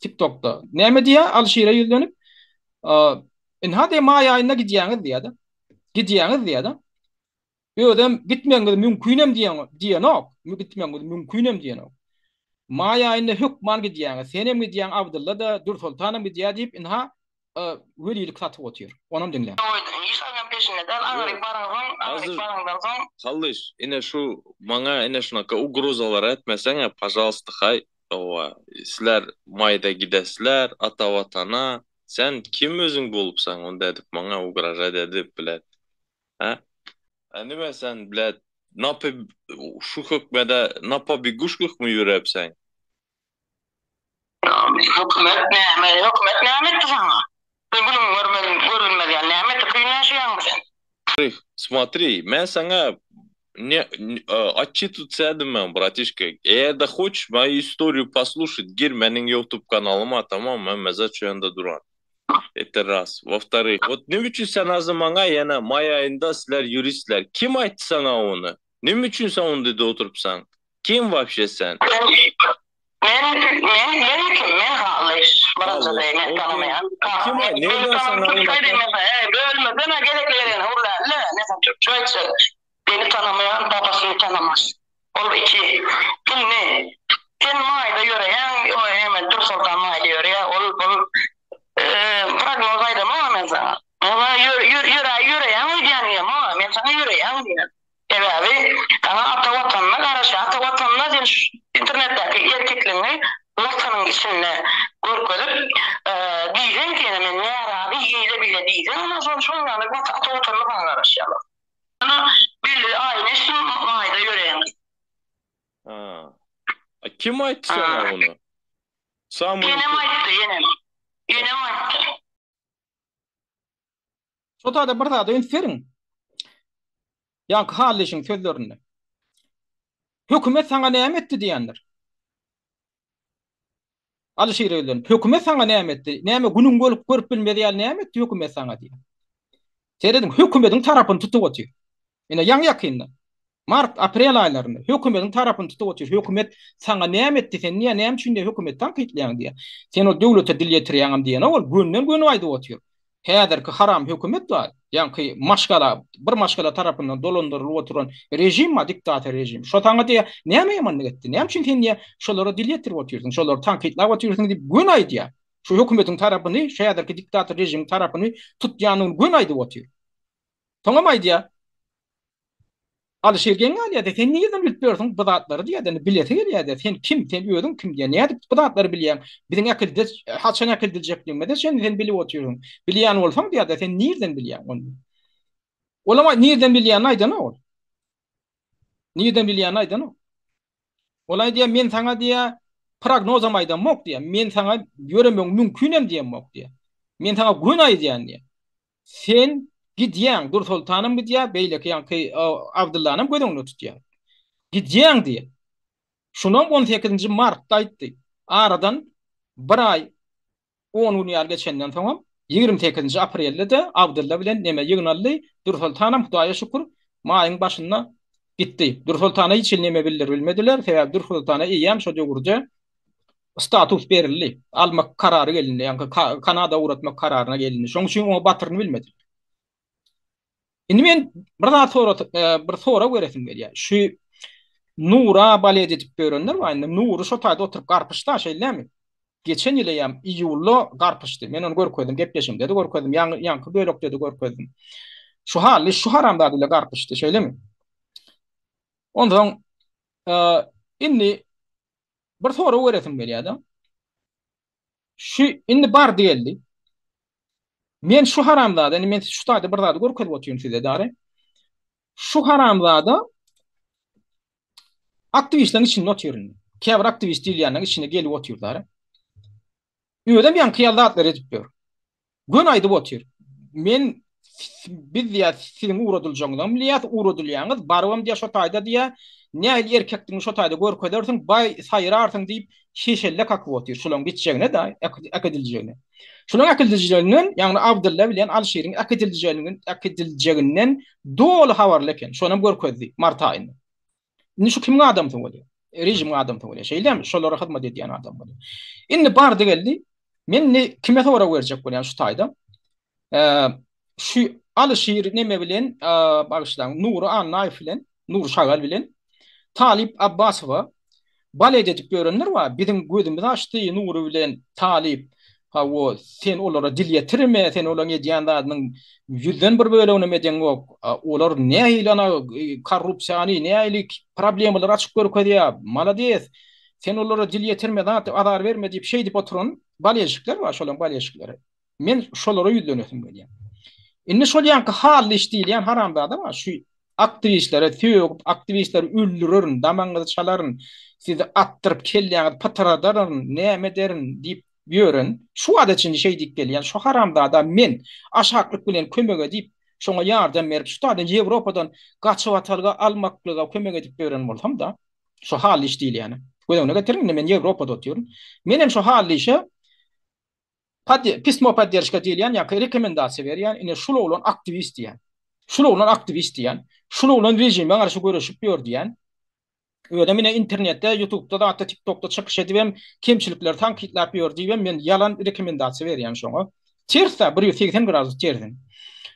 TikTokda. Näme diýýär Alyşire ýüzlenip? Ynha diýýär, maý aýynda gidýäňiz diýýär-de. Gidýäňiz diýýär-de. Özem gitmegiňiz mümkinem diýenok. Gitmegiňiz mümkinem diýenok. Maý aýynda hökman gidýäňiz. Senem gidýäň, Abdylla-da, Dürsoltanam gidýär diýip, ynha welilik satyp otyr. Onam diňläň.
Hiç haýsam peşinde däl, aňryk baraňsoň, aňryk baraňdan soň.
Hallyş, ine şu maňa ine şunaka ugrozalar etmeseňä, pažalsta haý, Hawa, sizler maýda gidesizler ata watana, sen kim özüň bolupsaň onda edip maňa ugražat edip blet hä? A nime sen blet nape şu hökmede na pobeguşkahmy ýörepseň?
Hökümet näme, hökümet näme etdi saňa? Sen günüňi görmez, görülmez ýaly näme etdi, kyn ýaşaýaňmy sen?
Smotri, men saňa ne otçitwatsa edemem, bratişka. Eger-de hoçeş moýu istoriýu poslušat, gir meniň ýutub kanalyma, tamam, men meze şu ýanda duran. Это raz. Во вторых, wot neme üçin sen azy maňa ýene maý aýynda sizler ýuristler, kim aýtdy saňa ony? Neme üçin sen onda oturypsaň? Kim wapşe sen?
Men men men kim men Hallyş birinjisi men tanamaýan
Kim aý nerden saňa ol
Bölmesene gezekli gezegine gürläli men saňa türkçe aýtjak beni tanamaýan babasyny tanamaz ol iki indi sen maýda ýöreýäň o eme Dürsoltan maýda ýöreýär ol bul prognoz aýdamok men saňa men saňa ýöreýäň öýdýän diýemok men saňa ýöreýäň diýýän. Sebäbi saňa ata watanyna garaşýar. Ata watanyna sen şu internetdäki erkekligiňi watanyň içinde görkezip diýseň ki ýene men närazy eýle beýle diýseň ondan soň şoň ýaly ata watanyna saňa garaşýarlar. Ýöne belli aýyny eşitdim maýda ýöreýäňiz.
Ha. A kim aýtdy saňa ony?
Samyý Enem aýtdy, enem. Enem aýtdy.
Şo taýda bir zada üns beriň. Ýaňky Hallyşyň sözlerinde. Hökümet saňa näme etdi diýendir. Alyşir ýüzlenip, hökümet saňa näme etdi? Näme günüň görüp görüp bilmez ýaly näme etdi hökümet saňa diýýär. Serediň, hökümediň tarapyny tutup otyr. Ine ýaňy-ýakynda, mart, aprel aýlarynda hökümediň tarapyny tutup otyr. Hökümet saňa näme etdi, sen niýe, näme üçin diýýär, hökümeti tankytlaýaň diýýär. Sen ol döwlete dil ýetirýäňem diýenok, ol gönden-göni aýdyp otyr. Häzirki haram hökümet bar, ýaňky maşgala, bir maşgala tarapyndan dolandyrylyp oturan režim bar, diktator režim. Şo saňa diýýär, näme ýamanlyk etdi, näme üçin sen diýýär, şolara dil ýetirip otyrsyň, şolary tankytlap otyrsyň diýip göni aýdýar. Şu hökümetiň tarapyny, şu häzirki diktator režimiň tarapyny tutýanyny göni aýdyp otyr. Soňam aýdýar. Alyşir geň galýar-da, sen nirden bilip ýörsüň bu zatlary diýýär-de, indi bilesi gelýär-de, sen kim, sen özüň kim diýýär, nädip bu zatlary bilýäň, biziň äkilde, haçan äkildiljekligimize çenli sen bilip otyrsyň, bilýän bolsaň diýýär-de, sen nirden bilýäň ony? Olam nirden bilýänini aýdanok ol. Nirden bilýänini aýdanok. Ol aýdýar, men saňa diýýär, prognozam aýdamok diýýär, men saňa ýöremegiň mümkinem diýemok diýýär. Men saňa göni aýdýan diýýär. Sen gidýäň, Dursoltanam gidýär, beýleki ýaňky Abdyllanam göz öňünde tutýar. Gidýäň diýýär. Şunam on sekizinji martda aýtdy. Aradan bir aý on gün ýaly geçenden soňam, 28-nji aprelde-de Abdylla bilen neme ýygnaldy, Dürsoltanam Hudaýa şükür, maýyň başynda gitdi. Dürsoltana hiç hili neme bildirbilmediler, sebäbi Dürsoltana eýýäm şo döwürde status berildi, almak karary gelindi, ýaňky Kanada ugratmak kararyna gelindi. Şonuň üçin oňa batyryny bilmediler. Indi men bir zat sora bir sorag beresim gelýär. Şu Nura balet edip ýörenler bar indi. Nury şo taýda oturyp garpyşdy-a, şeýle-dämi? Geçen ýyl eýýäm iýulda garpyşdy. Men ony görkezdim, gepleşigimde-de görkezdim, ýaňy ýaňky bölekde-de görkezdim. Şu Hally şu haramzada bilen garpyşdy, şeýlemi? Onsoň indi bir sorag beresim gelýär-de. Şu indi bardy geldi. Men şu haramzada, indi men şu taýda bir zady görkezip otyryn size dary. Şu haramzada aktiwistleriň içinde otyr indi. Käbir aktiwist diýilýänleriň içine gelip otyr dary. Özem ýaňky ýaly zatlar edip ýör. Göni aýdyp otyr. Men biz diýýär, siziň ugradyljagyňyzam bilýäs, ugradylýaňyz, barybam diýýär şo taýda diýýär, nähili erkekdigiňi şo taýda görkezersiň, baý saýrarsyň diýip, şeşelle kakyp otyr şulaň gitjegine-de, äkidiljegine. Şulaň äkidiljeginden, ýagny Abdylla bilen Alyşiriň äkidiljeginden, äkidiljeginden doly habarly eken. Şonam görkezdi mart aýynda. Indi şu kimiň adamsy bolýar? Režimiň adamsy bolýar. Şeýlemi? Şolara hyzmat edýän adam bolýar. Indi bardy geldi. Men indi kime sorag berjek bolýan şu taýda? Şu Alyşir neme bilen, bagyşlaň, Nury Annaýew bilen, Nury Şagal bilen Talyp Abbasowa balet edip ýörenler bar. Biziň gözümizi açdy Nury bilen Talyp. Hawa, sen olara dil ýetirme, sen olaryň edýän zadynyň ýüzden bir böleginem edeňok. Olar nähili ana korrupsiýany, nähili problemalary açyp görkezýär. Malades. Sen olara dil ýetirme, zat azar berme diýip şeýdip oturan bolelşikler bar, şolaryň bolelşikleri. Men şolara ýüzlenesim gelýär. Indi şol ýaňky Hally iş diýilýän haramzada bar, şu aktiwistlere sögüp, aktiwistleri öldürerin, damagyňyzy çalaryn, sizi atdyryp kelläňizi pytradaryn, näme ederin diýip ýören, şu wagta çenli şeý diýip gelýän şu haramzada men aşaklyk bilen kömek edip, şoňa ýardam berip, şu taýdan Ýewropadan gaçybatalga almaklyga kömek edip ýören bolsam-da, şu Hally iş diýilýäni. Göz öňüne getiriň, indi men Ýewropada otyryn. Menem şu Hally işe Pismo podderşka diýilýän ýa-da rekomendasiýa berýän, ine şul oglan aktiwist diýýän. Şul oglan aktiwist diýýän. Şul oglan režime garşy göreşip ýör diýýän. Özem ine internetde, ýutubda zatda, tiktokda çykyş edibem kemçilikleri tankytlap ýör diýibem men ýalan rekomendasiýa berýän şoňa. Ters-dä, 180 gradus tersine.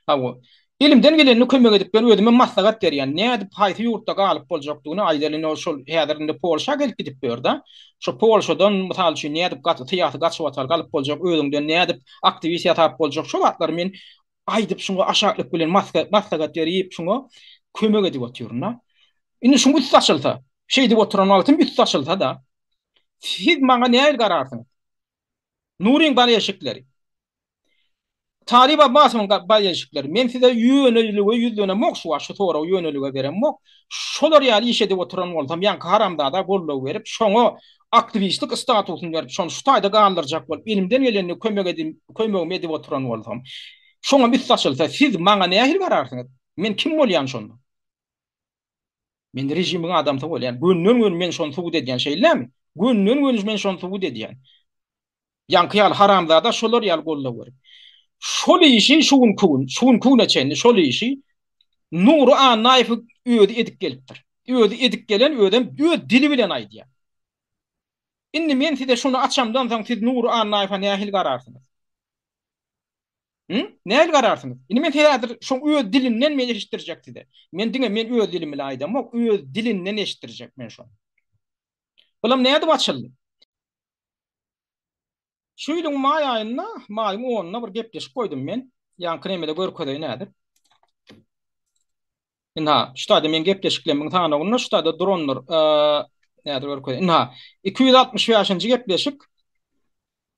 Hawa. Elimden gelenini kömek edip ben özümem maslahat berýän. Nädip haýsy ýurtda galyp boljakdygyny aýdaly indi şol häzir indi Polşa gelip gidip ýör-de. Şo Polşadan mysal üçin nädip gaty syýasy gaçybatalga alyp boljak özüňden nädip aktiwist ýasap boljak şo zatlary men aýdyp şuňa aşaklyk bilen maslahat berip şuňa kömek edip otyryn-da. Indi şuň üsti açylsa, şeýdip oturan wagtym üsti açylsa-da siz maňa nähili gararsyňyz? Nuryň bolelşikleri. Talyp Abbasowyň bolelşikleri. Men size ýönelige ýüzlenemok şu wagt şu soragy ýönelige beremok. Şolar ýaly iş edip oturan bolsam ýaňky haramzada goldaw berip şoňa aktiwistlik statusyny berip şony şu taýda galdyrjak bolup elimden gelenini kömek edip kömegimi edip oturan bolsam şoňam üsti açylsa siz maňa nähili gararsyňyz? Men kim bolýan şonda? Men režimiň adamsy bolýan. Gönden-göni men şony subut edýän, şeýle dälmi? Gönden-göni men şony subut edýän. Ýaňky ýaly haramzada şolar ýaly goldaw berip. Şol işi şu günki gün, şu günki güne çenli şol işi Nury Annaýew özi edip gelipdir. Özi edip gelen, özem öz dili bilen aýdýar. Indi men size şuny açamdan soň siz Nury Annaýewe nähili gararsyňyz? Hı? Nähili gararsyňyz? Indi men size häzir şoň öz dilinden men eşitdirjek size. Men diňe men öz dilim bilen aýdamok, öz dilinden eşitdirjek men şony. Bulam nädip açyldy? Şu ýylyň maý aýynda, maýyň onunda bir gepleşik goýdum men. Ýaňky nemede görkezeýin häzir. Ynha, şu taýda meň gepleşiklerimiň sanawynda şu taýda durandyr. Nädip görkezeýin? Ynha, 265-nji gepleşik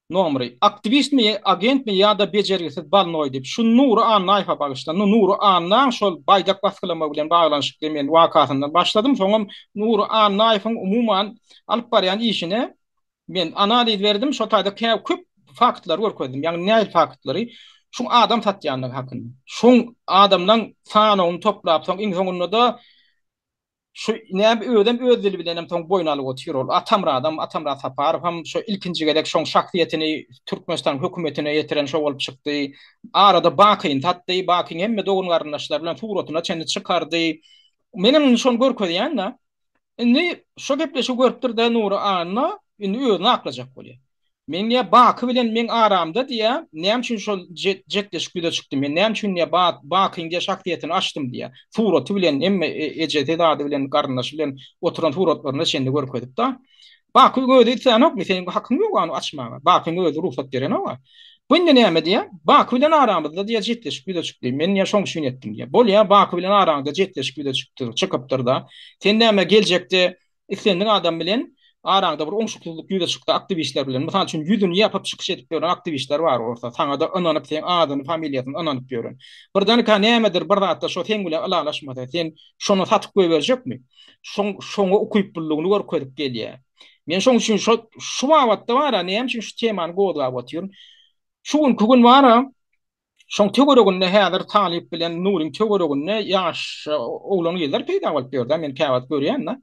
nomeri. Aktiwistmi, agentmi ýa-da bejergisiz balnoý diýip, şu Nury Annaýewe bagyşlandy. Nury Annaň şol baýdak basgylama bilen baglanyşykly men wakasyndan başladym. Soňam Nury Annaýewiň umuman alyp barýan işine Men analiz berdim, şo taýda kä köp faktlary görkezdim. Ýagny nähili faktlary? Şuň adam satýandygy hakynda. Şuň adamlaň sanawyny toplap, soň iň soňunda-da Şu näme özem öz dili bilenem soň boýun alyp otyr ol. Atamyradam, Atamyrat Saparow hem şo ilkinji gezek şoň şahsyýetini Türkmenistanyň hökümetine ýetiren şo bolup çykdy. Arada Bakyny satdy, Bakyň hemme dogan-garyndaşlary bilen suratyna çenli çykardy. Menem indi şony görkezýän-de. Indi şo gepleşigi görüpdir-de Nury Anna, indi özüni aklajak bolýar. Men diýýär, Baky bilen meň aramda diýýär, näme üçin şol jetleşik ýüze çykdy, men näme üçin diýýär, Bakyň diýýär şahsyýetini açdym diýýär. Suraty bilen, hemme ejesi zady bilen, garyndaşy bilen oturan suratlaryna çenli görkezip-de. Bakyň özi islänokmy, seniň hakyň ýok ony açmaga. Bakyň özi rugsat berenok-a. Bu indi näme diýýär, Baky bilen aramyzda diýýär jetleşik ýüze çykdy, men diýýär şoň üçin etdim diýýär. Bolýar, Baky bilen araňda jetleşik ýüze çykdy, çykypdyr-da. Sen näme geljekde Islendik adam bilen araňda bir oňşuksyzlyk ýüze çyksa aktiwistler bilen, mysal üçin ýüzüni ýapyp çykyş edip ýören aktiwistler bar bolsa, saňada ynanyp seň adyny familiýasyny ynanyp ýören. Birdenkä nämedir bir zatda şo seň bilen ylalaşmasa sen şony satyp goýberjekmi? Şoň şoňa ukyplylygyny görkezip gelýär. Men şoň üçin şo şu babatda bara näme üçin şu temany gozgap otyryn. Şu günki gün bara Şoň töwereginde häzir Talyp bilen Nuryň töwereginde ýaş oglan-gyzlar peýda bolup ýör-dä, men käwagt görýän-de.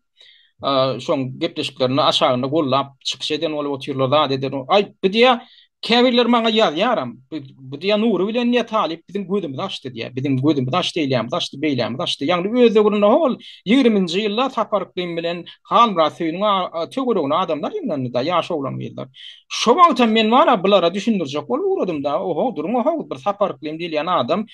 Şoň gepleşiklerinde aşagynda gollap çykyş eden bolup otyrlar, zat eden. Aý, bu diýýär, käbirleri maňa ýazýaram. Bu diýýär, Nury bilen diýýär, Talyp biziň gözümizi açdy diýýär. Biziň gözümizi açdy, eýlämizi açdy, beýlämizi açdy. Ýagny öz döwründe hol ýigriminji ýylda Sapar Yklym bilen Halmyrat Söýüniň töweregine adamlar ýygnandy-da, ýaş oglan-gyzlar. Şo wagtam men bar-a bulara düşündirjek bolup ugradym-da, Oho, duruň-a-how, bir Sapar Yklym diýilýän adam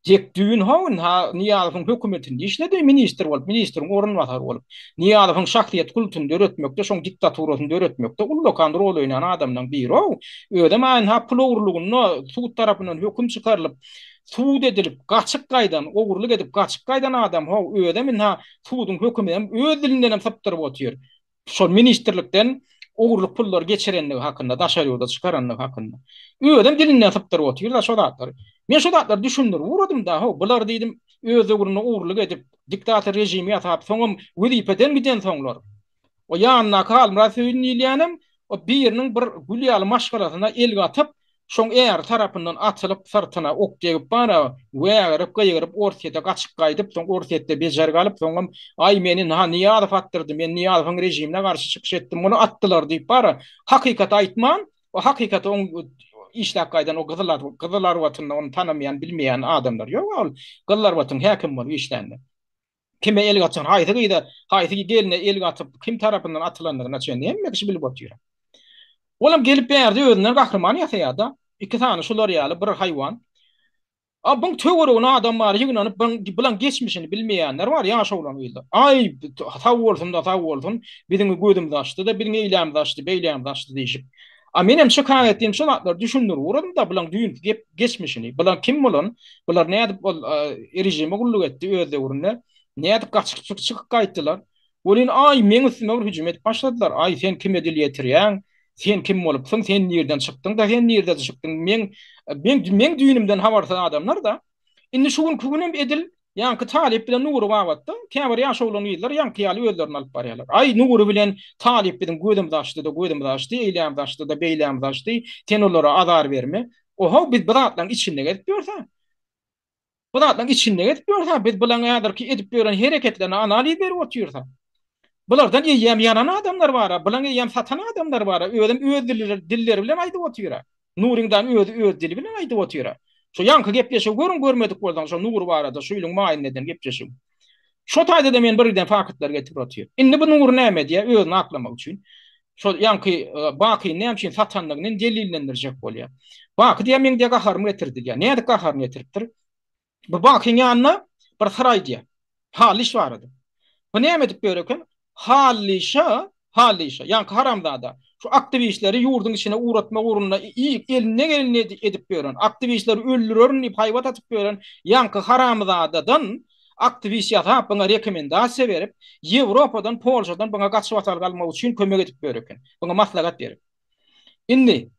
dek düýn how ynha Nyýazowyň hökümetinde işledi, ministr bolup, ministriň orunbasary bolup. Nyýazowyň şahsyýet kultuny döretmekde, şoň diktaturasyny döretmekde ullakan rol oýnan adamlaň biri-ow. Özem-ä ynha pul ogurlygynda sud tarapyndan höküm çykarylyp, sud edilip, gaçyp gaýdan, ogurlyk edip gaçyp gaýdan adam-how, özem ynha suduň höküminem öz dilindenem sypdyryp otyr. Şol ministrlikden ogurlyk pullary geçirenligi hakynda, daşary ýurda çykaranlygy hakynda. Özem dilinden sypdyryp otyr-da şo zatlary. Men şo zatlary düşündirip ugradym-da, how, bular diýdim, öz döwründe ogurlyk edip, diktator režimi ýasap, soňam wezipeden gidensoňlar, o ýanyndaky Halmyrat Söýün diýilýänem, o biriniň bir gül ýaly maşgalasyna el gatyp, Şoň äri tarapyndan atylyp syrtyna ok degip bara, wägirip gygyryp Orsýete gaçyp gaýdyp, soň Orsýetde bejergi alyp, soňam aý meni na Nyýazow atdyrdy, men Nyýazowyň režimine garşy çykyş etdim, muny atdylar diýip bara, hakykaty aýtman, o hakykaty oň işläp gaýdan o Gyzyl Gyzylarbatynda ony tanamaýan, bilmeýän adamlar ýok, ol Gyzylarbatyň häkimi bolup işlände. Kime el gatan, haýsy gyza, haýsy gelne el gatyp, kim tarapyndan atylandygyna çenli hemme kişi bilip otyr. Olam gelip bärde özünden gahryman ýasaýar-da. Iki sany şular ýaly bir haýwan. A buň töweregine adam bar, ýygnanyp, bulaň geçmişini bilmeýänler bar, ýaş oglan-gyzlar. Aý, sag bolsun-da, sag bolsun, biziň gözümizi açdy-da, biziň eýlämizi açdy, beýlämizi açdy diýşip. A menem şikaýat etdim, şo zatlary düşündirip ugradym-da, bulaň düýnki gep geçmişini, bular kim bolan, bular nädip ol režime gulluk etdi öz döwründe, nädip gaçyp çykyp gaýtdylar. Welin, aý, meň üstüme bir hüjüm edip başladylar. Aý, sen kime dil ýetirýäň, sen kim bolupsyň, sen nirden çykdyň-da, sen nirde çykdyň, meň, meň, meň düýnümden habarsyz adamlar-da. Indi şu günki günem edil ýaňky Talyp bilen Nury babatda käbir ýaş oglan-gyzlar ýaňky ýaly özlerini alyp barýarlar. Aý, Nury bilen Talyp biziň gözümizi açdy-da, gözümizi açdy, eýlämizi açdy-da, beýlämizi açdy, sen olara azar berme. Ohow, biz bu zatlaryň içinde gezip ýörse. Bu zatlaryň içinde gezip ýörse, biz bularyň häzirki edip ýören hereketlerine analiz berip otyrsa. Bulardan eýýäm ýanan adamlar bar-a, bulaň eýýäm satan adamlar bar-a, özem öz dilleri bilen aýdyp otyr-a. Nuryňdan özi öz dili bilen aýdyp otyr-a. Şo ýaňky gepleşigi görüň görmedik bolsaň şo Nury barada şu ýylyň maýynda eden gepleşigim. Şo taýda-da men birgiden faktlary getirip otyryn. Indi bu Nury näme edýär özüni aklamak üçin? Şol ýaňky Bakyny näme üçin satandygyny delillendirjek bolýar. Baky diýýär meň diýýär gaharymy getirdi diýýär. Nädip gaharyny getiripdir? Bu Bakyň ýanyna bir syr aýdýar. Hallyş barada. Bu näme edip ýör eken? Hallyşa, Hallyşa, ýaňky haramzada, şu aktiwistleri ýurduň içine ugratmak ugrunda elinden gelenini edip ýören, aktiwistleri öldürerin diýip haýbat atyp ýören ýaňky haramzadadan aktiwist ýasap, buňa rekomendasiýa berip, Ýewropadan, Polşadan buňa gaçybatalga almak üçin kömek edip ýör eken. Buňa maslahat berip. Indi,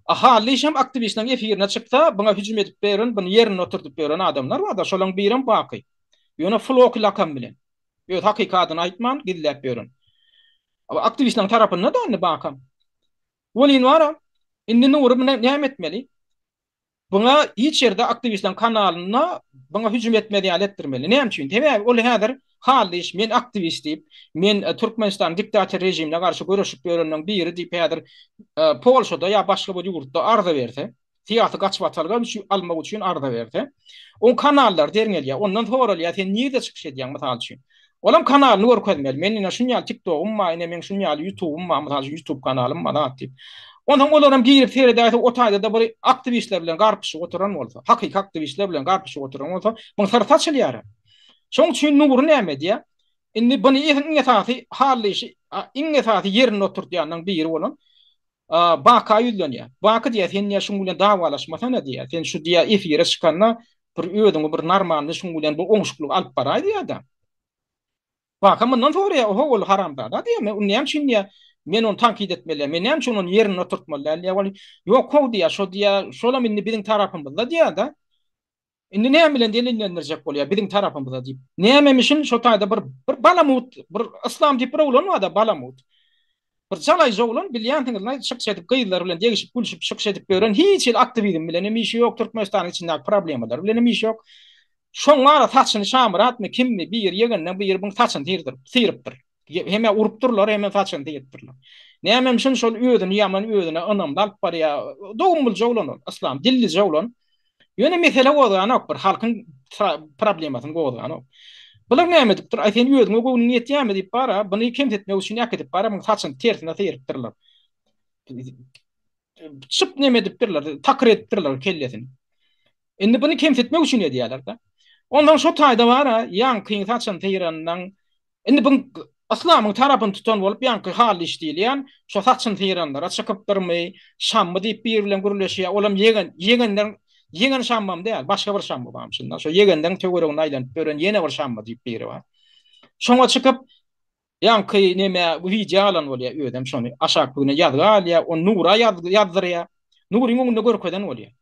Hally hem aktiwistleriň efirine çyksa, buňa hüjüm edip beren, buny ýerinde oturdyp ýören adamlar bar-da, şolaň birem Baky. Ýöne Floki lakamy bilen. Öz hakyky adyny aýtman, gizläp ýören. Aktiwistleriň tarapynda-da indi Bakam. Welin bar-a. Indi Nury muny näme etmeli? Buňa hiç ýerde aktiwistleriň kanalynda buňa hüjüm etmez ýaly etdirmeli. Näme üçin? Sebäbi ol häzir Hally iş, men aktiwist diýip, men Türkmenistanyň diktator režimine garşy göreşip ýörenleriň biri diýip häzir Polşada ýa başga bir ýurtda arza berse, syýasy gaçybatalga üçin almak üçin arza berse, oň kanallary derňelýär. Ondan soralýar, sen nirde çykyş edýäň mysal üçin. Olam kanalyny görkezmeli. Men ine şun ýaly TikTogym bar, ine meň şun ýaly YouTubym bar, mysal üçin YouTube kanalym bar zat diýip. Onsoň olaram girip seredäýse, o taýda-da bir aktiwistler bilen garpyşyp oturan bolsa, hakyky aktiwistler bilen garpyşyp oturan bolsa, muň syrty açylýar. Şoň üçin Nury näme edýär? Indi buny iň esasy Hally işi, iň esasy ýerinde oturtýanlaryň biri bolan Baka ýüzlenýär. Baka diýýär, sen diýýär şuň bilen dawalaşmasana diýýär. Sen şu diýýär efire çykanda bir özüňi bir normalny şuň bilen bir oňşuklyk alyp baraý diýýär-de. Baka mundan soraýar, oho ol haramzada diýýär, men näme üçin diýýär, men ony tankyt etmeli däl, men näme üçin ony ýerinde oturtmaly däl diýýär. Ol ýok how diýýär, şo diýýär, şolam indi biziň tarapymyzda diýýär-de. Indi näme bilen delillendirjek bolýar biziň tarapymyzda diýip. Nämemişin şo taýda bir bir balamut, bir yslam diýip bir oglan barda balamut. Bir jalaýjy oglan bilýänsiňiz çykyş edip gyzlar bilen degişip gülşüp çykyş edip ýören hiç hili aktiwizm bilen hem işi ýok Türkmenistanyň içindäki problemalar bilen hem işi ýok. Şoň bara saçyny Şamyratmy kimmi biri ýegenden biri buň saçyny syrdyryp syrypdyr. Hemä urupdyrlar hemem saçyny syrypdyrlar. Nämemişin şol özüni ýaman özüne ynamly alyp barýar. Dogumlyja oglan ol yslam dillije oglan. Ýöne mesele gozganok bir halkyň problemasyny gozganok. Bular näme edipdir? Aý sen özüňe göwnüň ýetýärmi diýip bara, buny kemsitmek üçin äkidip bara muň saçyny tersine syrypdyrlar. Çyp neme edipdirler, takyr edipdirler kellesini. Indi buny kemsitmek üçin edýärler-de. Ondan şo taýda bara ýaňkyň saçyny syrandan Indi bu yslamyň tarapyny tutan bolup ýaňky Hallyş diýilýän şo saçyny syranlara çykypdyrmy, Şammy diýip biri bilen gürleşýär. Olam ýegen, ýegenleriň, ýegen Şammam däl, başga bir Şammy barmyş şunda. Şo ýegenleriň töwereginde aýlanyp ýören ýene bir Şammy diýip biri bar. Şoňa çykyp, ýaňky neme wideo alan bolýar özem şony aşaklygyna ýazga alýar, ony Nura ýazdyrýar. Nuryň öňünde görkezen bolýar.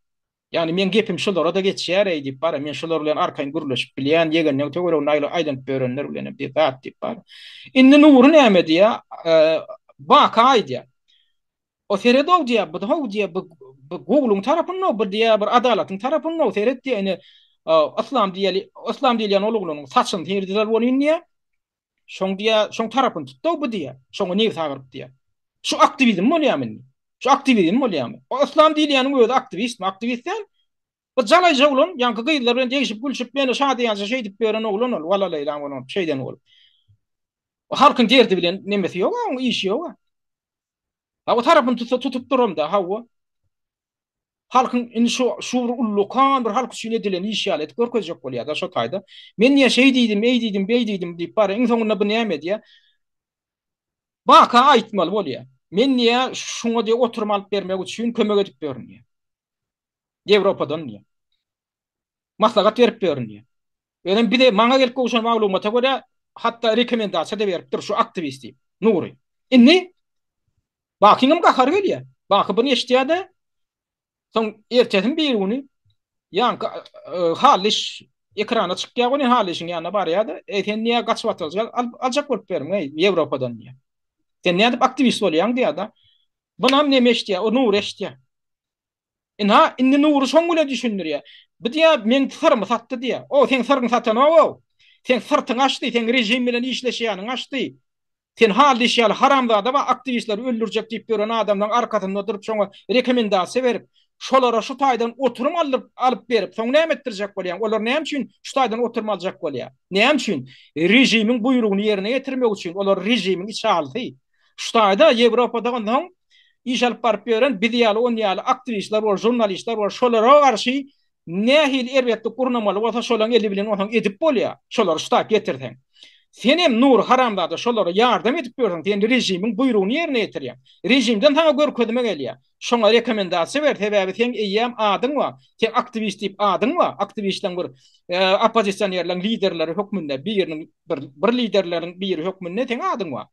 Ýagny meň gepim şulara-da geçýär-eý diýip bar-a, men şular bilen arkaýyn gürleşip bilýän, ýegenleň töwereginde aýlanyp ýörenler bilenem diýip zat diýip bar. Indi Nury näme diýýär? Baka aýdýar. O sered-ow diýýär, bu how diýýär, bu bu gowulygyň tarapynda-ow, bu diýýär, bir adalatyň tarapynda-ow, seret diýýär, ine, yslam diýeli, yslam diýilýän ol oglanyň saçyny syrdylar welin diýýär, Şoň diýýär, şoň tarapyny tutdy-ow bu diýýär. Şoňa nebsi agyryp diýýär. Şu aktiwizm bolýarmy indi? Şu aktiwizm bolýarmy? O yslam diýilýäniň özi aktiwistmi? Aktiwist däl. Bu jalaýja oglan, ýaňky gyzlar bilen degişip gülşüp ýöne şadyýança şeýdip ýören oglan ol, walaleýlan bolan, şeýden bolup. O halkyň derdi bilen nemesi ýok-a, oň işi ýok-a. Ha o tarapyny tutsa tutup duram-da, hawa. Halkyň indi şu şu bir ullakan bir halk üçin edilen iş ýaly edip görkezjek bolýar-da şo taýda. Men niýe şeý diýdim, eý diýdim, beý diýdim diýip bar, iň soňunda bu näme edýär? Baka aýtmaly bolýar. Men niýe şuňa diýe oturum alyp bermek üçin kömek edip ýörün diýe. Ýewropadan diýe. Maslahat berip ýörün diýe. Özem bize maňa gelip gowşan maglumata görä hatda rekomendasiýa-da beripdir şu aktiwist diýip. Nury. Indi Bakyňam gahary gelýär. Baky buny eşidýär-de, soň ertesiniň bir güni ýaňky Hallyş ekrana çykýar welin Hallyşyň ýanyna barýar-da, Eý, sen niýe gaçybatalja aljak bolup ýörüň, eý, Ýewropadan diýýär. Sen nädip aktiwist bolýaň diýýär-de. Bunam neme eşidýär, o Nury eşidýär. Ynha, indi Nury şoň bilen düşündirýär. Bu diýýär, meň syrymy satdy diýýär. O, seň syryňy satanok-ow. Seň syrtyňy açdy, seň režim bilen işleşýäniňi açdy. Sen Hallyş ýaly haramzada bar aktiwistleri öldürjek diýip ýören adamlaň arkasynda durup şoňa rekomendasiýa berip, şolara şu taýdan oturum aldyryp alyp berip, soň näme etdirjek bolýaň? Olar näme üçin şu taýdan oturum aljak bolýar? Näme üçin? Režimiň buýrugyny ýerine ýetirmek üçin. Olar režimiň içalysy. Şu taýda Ýewropada onsoň iş alyp baryp ýören biz ýaly on ýaly aktiwistler bor, žurnalistler bor, şolara garşy nähili erbetlik gurnamaly bolsa şolaň eli bilen onsoň edip bolýar, şolary şu taýyp getirseň. Senem Nury haramzada şolara ýardam edip ýörsüň, sen režimiň buýrugyny ýerine ýetirýäň. Režimden saňa görkezme gelýär. Şoňa rekomendasiýa ber, sebäbi seň eýýäm adyň bar, seň aktiwist diýip adyň bar, aktiwistleriň bir oppozisionerleriň liderleri hökmünde biriniň bir bir liderleriň biri hökmünde seň adyň bar.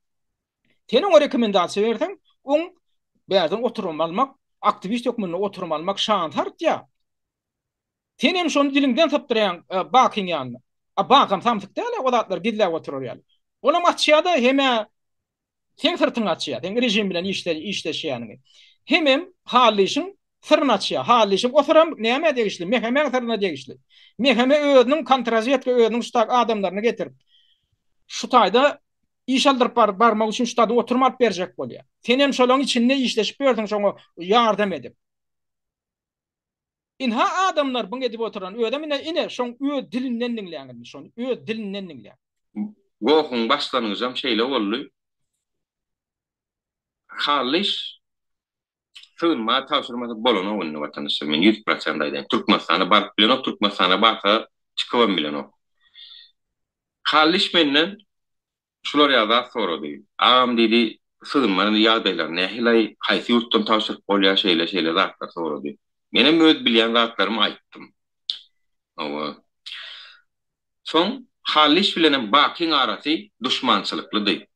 Sen oňa rekomendasiýa berseň, oň bärden oturum almak, aktiwist hökmünde oturum almak şansy artýar. Sen hem şony diliňden sypdyrýaň Bakyň ýanyna. A Bakam samsyk däl-ä o zatlary gizläp oturar ýaly. Olam açýar-da, hem-ä seň syrtyňy açýar, seň režim bilen işleşýäniňi. Hemem Hallyşyň syryny açýar. Hallyşyň o syram nämä degişli? Mehemäň syryna degişli. Meheme özüniň kontrrazwedka özüniň şu tak adamlaryny getirip, şu taýda iş aldyryp barmak üçin şu taýda oturum alyp berjek bolýar. Senem şolaň içinde işleşip ýörsüň şoňa ýardam edip. Ynha adamlar buň edip oturan özem ine ine şoň öz dilinden diňläň indi şony öz dilinden diňläň.
Gohuň başlangyjam şeýle boldy. Hallyş sygynma tabşyrmasa bolanok indi watandaşlar men 100% aýdaýyn Türkmenistana baryp bilenok Türkmenistana barsa çykybam bilenok. Hallyş menden Şular ýaly zat sorady. Agam diýdi, sygynma ýagdaýlary nähili-aý, haýsy ýurtdan tabşyryp bolýar, şeýle-şeýle zatlar sorady. Menem öz bilýän zatlarymy aýtdym. Hawa. Soň Hallyş bilenem Bakyň arasy duşmançylyklydy.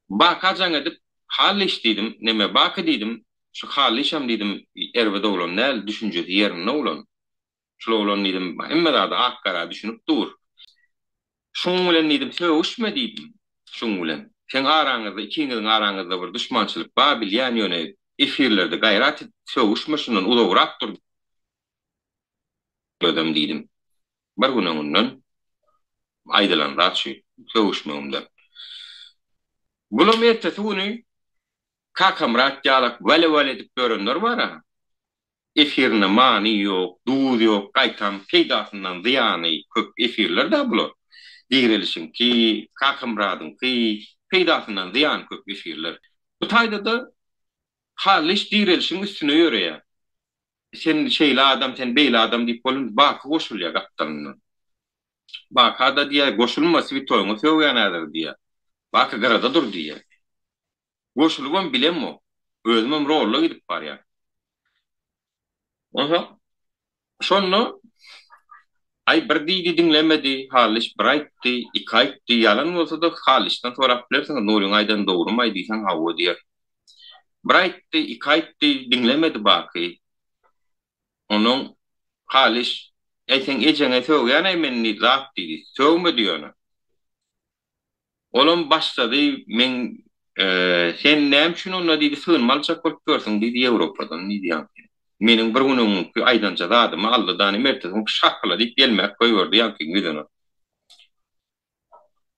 Baka jaň edip, Hallyş diýdim, neme Baky diýdim, şu Hallyşam diýdim, erbet oglan däl, düşünjesi ýerinde oglan. Şul oglan diýdim, hemme zada ak-gara düşünip dur. Şuň bilen diýdim, sögüşme diýdim, şuň bilen. Seň araňyzda, ikiňiziň araňyzda bir duşmançylyk bar bilýän, ýöne efirlerde gaýrat et, sögüşme şundan uzagrak dur özem diýdim. Bir gün öňünden aýdylan zat şu, sögüşmegimden. Bulam ertesi güni Kakamyrat ýalak wele-wele edip ýörenler bar-a. Efirinde many ýok, duz ýok, gaýtam peýdasyndan zyýany köp efirler-dä bular. Direlişiňki, Kakamyradyňky peýdasyndan zyýany köp efirler. Bu taýda-da Hallyş direlişiň üstüne ýöreýär. Sen şeýle adam, sen beýle adam diýip bolun Baky goşulýar gapdalyndan. Baka-da diýýär, goşulma, switoýyňa sögýän häzir diýýär. Baky gyrada dur diýýär. Goşulybam bilemok. Özümem rolla gidip barýan. Onsoň şonda aý bir diýdi diňlemedi, Hallyş bir aýtdy, iki aýtdy, ýalan bolsa-da Hallyşdan sorap bilersiňiz, Nuryň aýdany dogrumaý diýseň hawa diýer. Bir aýtdy, iki aýtdy, diňlemedi Baky. Onnoň Hallyş, Äý seň ejeňe sögýän-äý men diýdi, zat diýdi. Sögmedi ýöne. Olam başlady, meň Sen näme üçin onda diýdi, sygynma aljak bolup ýörsüň diýdi, Ýewropadan diýdi ýaňky. Meniň bir gün öňňünki aýdanja zadymy aldy da, ertesi gün şapyla diýip ýelmäp goýberdi ýaňkyň ýüzüne.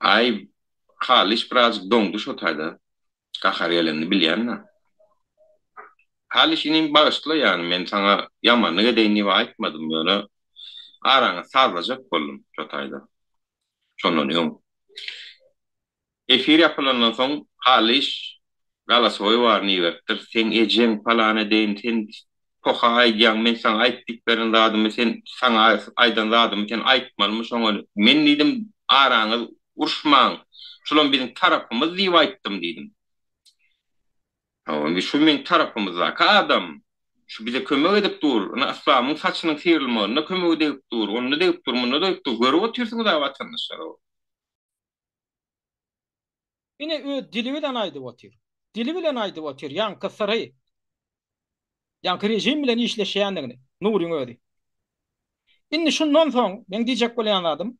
Aý, Halyş birazjyk doňdy şo taýda. Gahary gelenini bilýän-dä. Halyş inim bagyşla ýany men saňa ýamanlyk edeýin diýip aýtmadym, ýöne araňyzy sazlajak boldum şo taýda. Şondan öň. Efir ýapylandan soň Halyş galasowy baryny iberipdir. Seň ejeň palan edeýin, sen poha aýdýaň, men saňa aýt diýip beren zadymy sen saňa aýdan zadymy sen aýtmalymy şoňa. Men diýdim araňyz uruşmaň, şulam biziň tarapymyz diýip aýtdym diýdim. Hawa, şu meň tarapymyzdaky adam, şu bize kömek edip dur, ynha Yslamyň saçynyň syrylmagynda kömegi degip dur, onda degip dur, munda degip dur, görüp otyrsyňyz-a watandaşlar.
Ine öz dili bilen aýdyp otyr. Dili bilen aýdyp otyr, ýaňky syry. Ýaňky režim bilen işleşýändigini, Nuryň özi. Indi şundan soň, meň diýjek bolýan zadym,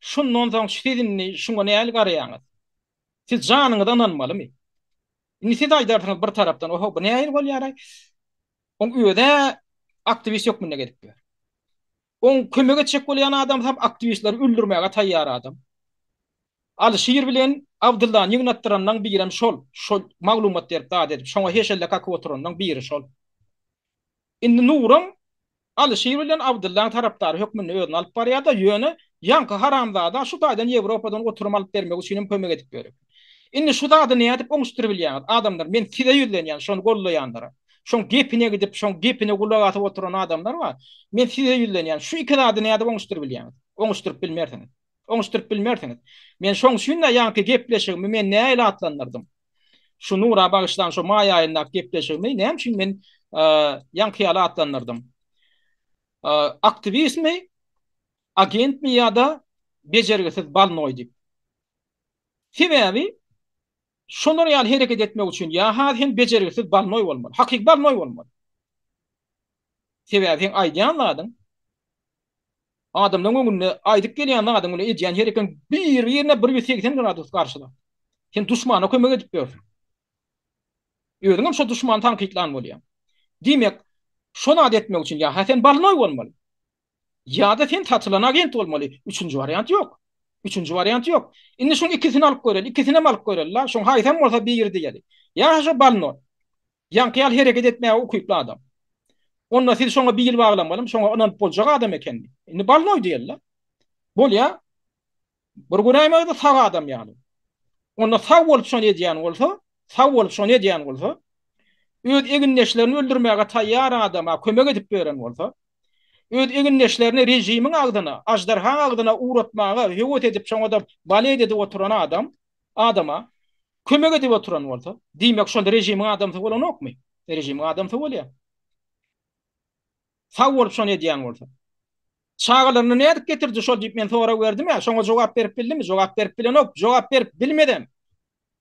şundan soň siz indi şuňa nähili garaýaňyz? Siz janyňyza ynanmalymy? Indi siz aýdarsyňyz bir tarapdan, oho, bu nähili bolýar-aý? Oň özi-ä aktiwist hökmünde gezip ýör. Oň kömek etjek bolýan adamsam aktiwistleri öldürmäge taýýar adam. Alyşir bilen Abdyllany ýygnatdyranlaň birem şol. Şol maglumat berip zat edip, şoňa heşelle kakyp oturanlaň biri şol. Indi Nuram Alyşir bilen Abdyllaň tarapdary hökmünde özüni alyp barýar-da, ýöne ýaňky haramzada şu taýdan Ýewropadan oturum alyp bermek üçinem kömek edip ýör eken. Indi şu zady nädip oňuşdyrybilýäňiz? Adamlar, men size ýüzlenýän, şony gollaýanlara. Şoň gepine gidip, şoň gepine gulak asyp oturan adamlar bar. Men size ýüzlenýän, şu iki zady nädip oňuşdyrybilýäňiz? Oňuşdyryp bilmersiňiz. Oňuşdyryp bilmersiňiz. Men şoň üçin-de ýaňky gepleşigimi men nähili atlandyrdym? Şu Nura bagyşlan şu maý aýyndaky gepleşigimi näme üçin men ýaňky ýaly atlandyrdym? Aktiwistmi, agentmi ýa-da bejergisiz balnoý diýip. Sebäbi şolar ýaly hereket etmek üçin ýa-ha sen bejergisiz balnoý bolmaly, hakyky balnoý bolmaly. Sebäbi seň aýdýan zadyň Adamlaryň öňünde aýdyp gelýän zadyň bilen edýän hereketiň bir-birine 180 gradus garşy zat. Sen duşmana kömek edip ýörsüň. Özüňem şo duşmany tankytlan bolýaň. Diýmek, şo zady etmek üçin ýa-ha sen bolnoý bolmaly, ýa-da sen satylan agent bolmaly. Üçünji wariant ýok. Üçünji wariant ýok. Indi şuň ikisini alyp göreli, ikisinem alyp göreli-la. Şuň haýsam bolsa biri diýeli. Ýa-ha şo bolnoý. Ýaňky ýaly hereket etmäge ukyply adam. Onda siz şoňa bil baglamalymy, şoňa ynanyp boljak adam ekenmi? Indi bolnoý diýeli-la. Bolýa. Bir göräýmäge-de sag adam ýaly. Onda sag bolup şony edýän bolsa, sag bolup şony edýän bolsa, öz egindeşlerini öldürmäge taýýar adama kömek edip beren bolsa, öz egindeşlerini režimiň agzyna, aždarhaň agzyna ugratmaga höwes edip şoňa-da balet edip oturan adam, adama kömek edip oturan bolsa, diýmek şol režimiň adamsy bolanokmy? Režimiň adamsy bolýar. Sag bolup şony edýän bolsa. Çagalaryny nädip getirdi şol diýip men sorag berdim-ä, şoňa jogap berip bildimi? Jogap berip bilenok, jogap berip bilmedem.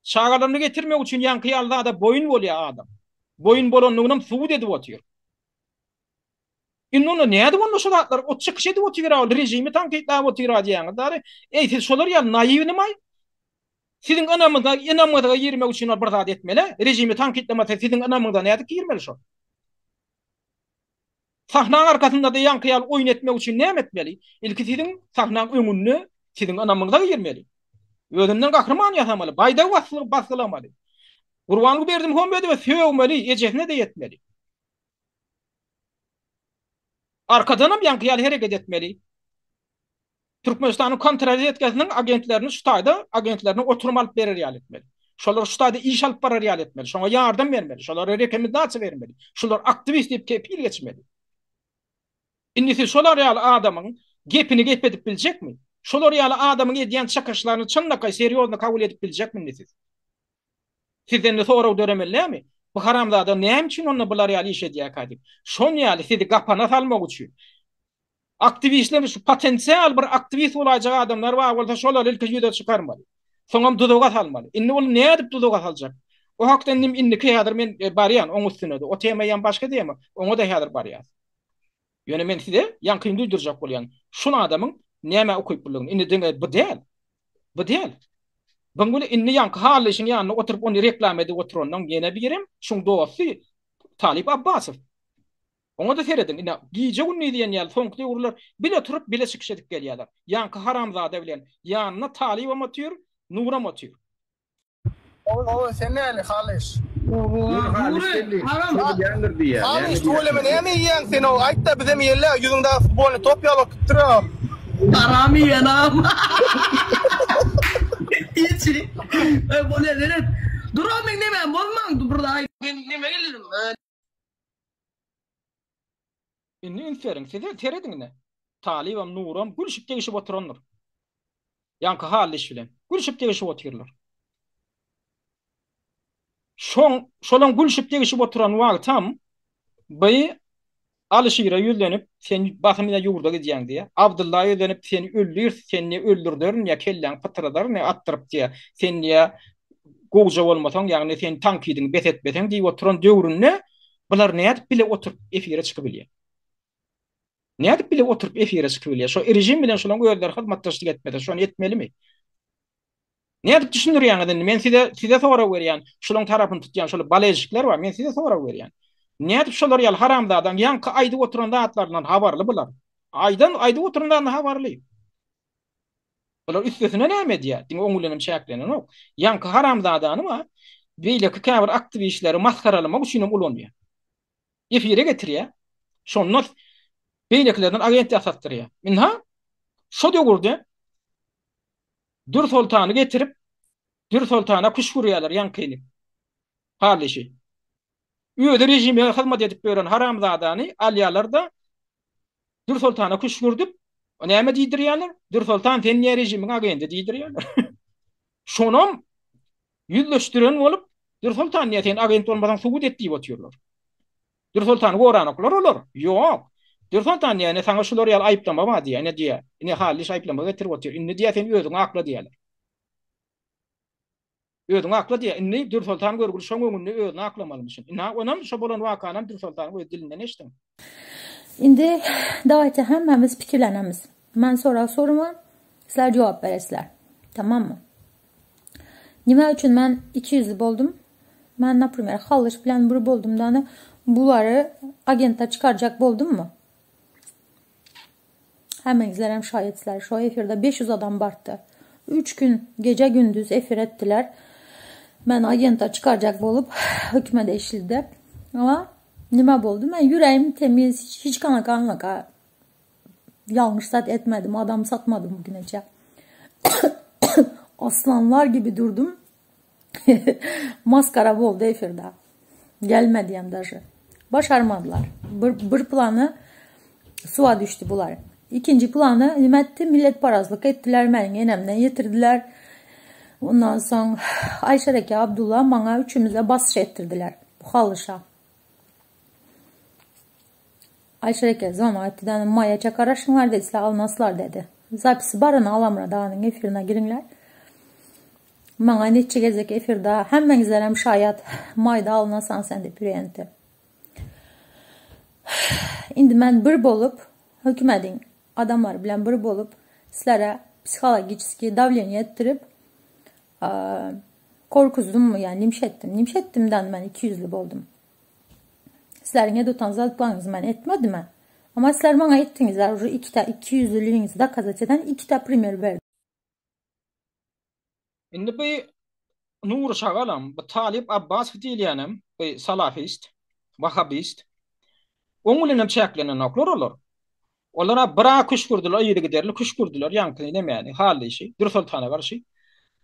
Çagalaryny getirmek üçin ýaňky ýaly zada boýun bolýar adam. Boýun bolandygynam subut edip otyr. Indi onda nädip onda şu zatlar o çykyş edip otyr-a ol režimi tankytlap otyr-a diýýäňiz dary. Eý siz şolar ýaly naiwnymaý? Siziň ynamyňyza ynamyňyza girmek üçin ol bir zat etmeli-ä. Režimi tankytlamasa siziň ynamyňyza nädip girmeli şol? Sahnaň arkasynda-da ýaňky ýaly oýun etmek üçin näme etmeli? Ilki siziň sahnaň öňünde siziň ynamyňyza girmeli. Özünden gahryman ýasamaly, baýdak basgylamaly. Gurbanguly Berdimuhamedowa sögmeli, ejesine-de ýetmeli. Arkadanam ýaňky ýaly hereket etmeli. Türkmenistanyň kontrrazwedkasynyň agentlerini şu taýda agentlerine oturum alyp berer ýaly etmeli. Şolar şu taýda iş alyp barar ýaly etmeli. Şoňa ýardam bermeli. Şolara rekomendasiýa bermeli. Şular aktiwist diýip kepil geçmeli. Indi siz şolar ýaly adamyň gepini gep edip biljekmi? Şolar ýaly adamyň edýän çykyşlaryny çynlakaý serýozny kabul edip biljekmi indi siz? Sizden indi sorag döremeli dälmi? Bu haramzada näme üçin onda bular ýaly iş edýärkä diýip. Şon ýaly sizi gapana salmak üçin. Aktiwistler şu potensial bir aktiwist bolaýjak adamlar bar bolsa şolary ilki ýüze çykarmaly. Soňam duzaga salmaly. Indi ol nädip duzaga saljak? O hakda indim indiki häzir men e, barýan oň üstüne-de. O tema ýa başga tema. Oňa-da häzir barýas. Ýöne men size ýaňkyny duýdurjak bolýan. Şul adamyň nämä ukyplylygyny. Indi diňe bu däl. Bu däl. Buň bilen indi ýaňky Hallyşyň ýanynda oturyp ony reklama edip oturanlaň ýene birem şuň dosty Talyp Abbasow. Oňa-da serediň, ine, gije-gündiz diýen ýaly soňky döwürler bile turup, bile çykyş edip gelýärler. Ýaňky haramzada bilen ýanynda Talybam otyr, Nuram otyr.
Ow sen näli Halyş.
Nury agam.
Halyş tüweleme näme iýýäň sen ow aýtda bizem iýeli ýüzüňdäki futbolny top ýaly otypdyr ow.
Haram iýen agam. Içi. Eý bolýa seret. Dur-a meň nemämi bozmaň bir zat. Men neme geldim.
Indi üns beriň, size serediň ine. Talybam, Nuram gülşüp-degişip oturandyr. Ýaňky Hallyş bilen. Gülşüp-degişip otyrlar. Şoň, şolaň gülşüp-degişip oturan wagtam by Alyşire ýüzlenip, sen basym ýa ýurda gidýäň diýýär. Abdylla ýüzlenip, seni öldüris, seni ne öldürderin, ýa kelläňi pytradaryn, ýa atdyryp diýýär. Sen diýýär, gowja bolmasaň, ýagny sen tankydyňy bes etmeseň diýip oturan döwründe bular nädip bile oturyp efire çykybilýär? Nädip bile oturyp efire çykybilýär? Şo režim bilen şolaň özleri hyzmatdaşlyk etmese, şony etmelimi? Nädip düşündirýäňiz indi? Men size size sorag berýän, şolaň tarapyny tutýan şol bolejikler bar, men size sorag berýän. Nädip şolar ýaly haramzadaň ýaňky aýdyp oturan zatlaryndan habarly bular? Aýdan aýdyp oturan zadyndan habarly. Bular üstesine näme edýär? Diňe oň bilenem çäklenenok. Ýaňky haramzadany bar, beýleki käbir aktiwistleri masgaralamak üçinem ulanýar. Efire getirýär. Şonda beýlekilerden agent ýasatdyrýar. Ynha, şo döwürde Dür Soltany getirip, Dür Soltana küşgürýärler ýaňkyny. Hallyşy. Özi režime hyzmat edip ýören haramzadany alýarlar-da, Dür Soltana küşgürdip, näme diýdirýärler? Dür Soltan sen niýe režimiň agenti diýdirýärler. Şonam ýüzleşdiren bolup, Dür Soltan niýe sen agent bolmasaň subut et diýip otyrlar. Dür Soltany goranoklar olar. Ýok. Dür Soltan diýýär, ine saňa şular ýaly aýyplama bar diýýär. Ine diýýär, ine Hallyş aýyplama getirip otyr. Indi diýýär sen özüňi akla diýýärler. Özüňi akla diýýär. Indi Dür Soltan görgüli şoň öňünde özüni aklamalymyşyn. Ynha onam şo bolan wakanam Dür Soltanyň öz dilinden eşdiň.
Indi dawayte hemmämiz pikirlenemiz. Men sorag soraman, sizler jogap beresizler. Tamammy? Nime üçin men ikiýüzli boldum? Men naprimer Hallyş bilen bir boldum dany bulary agenta çykarjak boldummy? Hemmeňizlerem şaýytslar şo efirde 500 adam bartdy. 3 gün gece gündüz efir etdiler. Men agenta çykarjak bolup hökümede işldi. Ama nime boldy? Men ýüregim temiz hiç kanaka anlaka ýalňyş zat etmedim, adam satmadym bugüneçe. Aslanlar gibi durdum. Maskara boldy efirde. Gelmedi hem daže. Başarmadylar. Bir, bir plany suwa düşdi bular. Ikinji plany nime etdi? Milletparazlyk etdiler, meniň enemden ýetirdiler. Ondan soň Aýşereke Abdulla maňa üçümize basyş etdirdiler. Bu halyşa. Aýşereke zona etdi däni maýa çakaraşyňlar dedi, sizler almaslar dedi. Zapisi bar ony Alamyrat aganyň efirine giriňler. Maňa neçe gezek efirde hemmeňizlerem şaýat maýda alynasan sen diýip ýörendi. Indi men bir bolup hökümediň adamlary bilen bir bolup sizlere psihologiçeskiý dawleniýe etdirip korkuzdummy ýa nimş etdim. Nimş etdimden men ikiýüzli boldum. Sizleriň edip otan zatlaryňyzy men etmedim-ä. Amma sizler maňa etdiňizler уже ikitä ikiýüzlüligiňizi dokazat eden ikitä primer berdim.
Indi bu Nury Şagalam, bu Talyp Abbasow diýilýänem, bu salafist, wahabist. Oň bilenem çäklenenoklar olar. Olar-a bir-a küşgürdiler, yzygiderli küşgürdiler ýaňky nemäni, Hally işi, Dürsoltana garşy.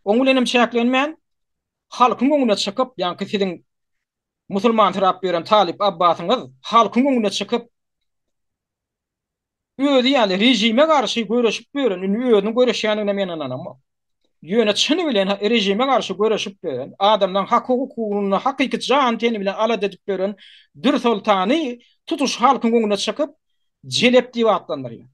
Oň bilenem çäklenmän, halkyň öňüne çykyp, ýaňky siziň musulmansyrap ýören Talyp Abbasyňyz halkyň öňüne çykyp, Özi ýaly režime garşy göreşip ýören, indi özüniň göreşýändigine men ynanamok. Ýöne çyny bilen režime garşy göreşip ýören, adamlaryň hak-hukugyny hakyky jan-teni bilen alada edip ýören Dür Soltany tutuş halkyň öňüne çykyp, jelep diýip atlandyrýar.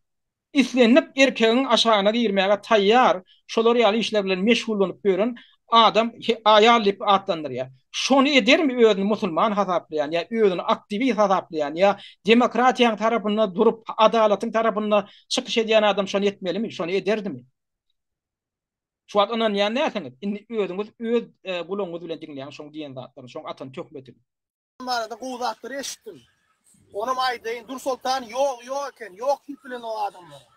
Islendik erkegiň aşagyna girmäge taýýar, şolar ýaly işler bilen meşgullanyp ýören adam aýal diýip atlandyrýar. Şony edermi özüni musulman hasaplaýan ýa özüni aktiwist hasaplaýan ýa demokratiýanyň tarapynda durup adalatyň tarapynda çykyş edýän adam şony etmelimi? Şony ederdimi? Şu wagt ynanýan dälsiňiz. Indi özüňiz öz gulagyňyz bilen diňläň şoň diýen zatlaryny, şoň atan töhmetini.
barada gowy zatlary eşitdim. Onam aýdaýyn, Dursoltan ýok ýok eken, ýok diýip bilenok adamlara.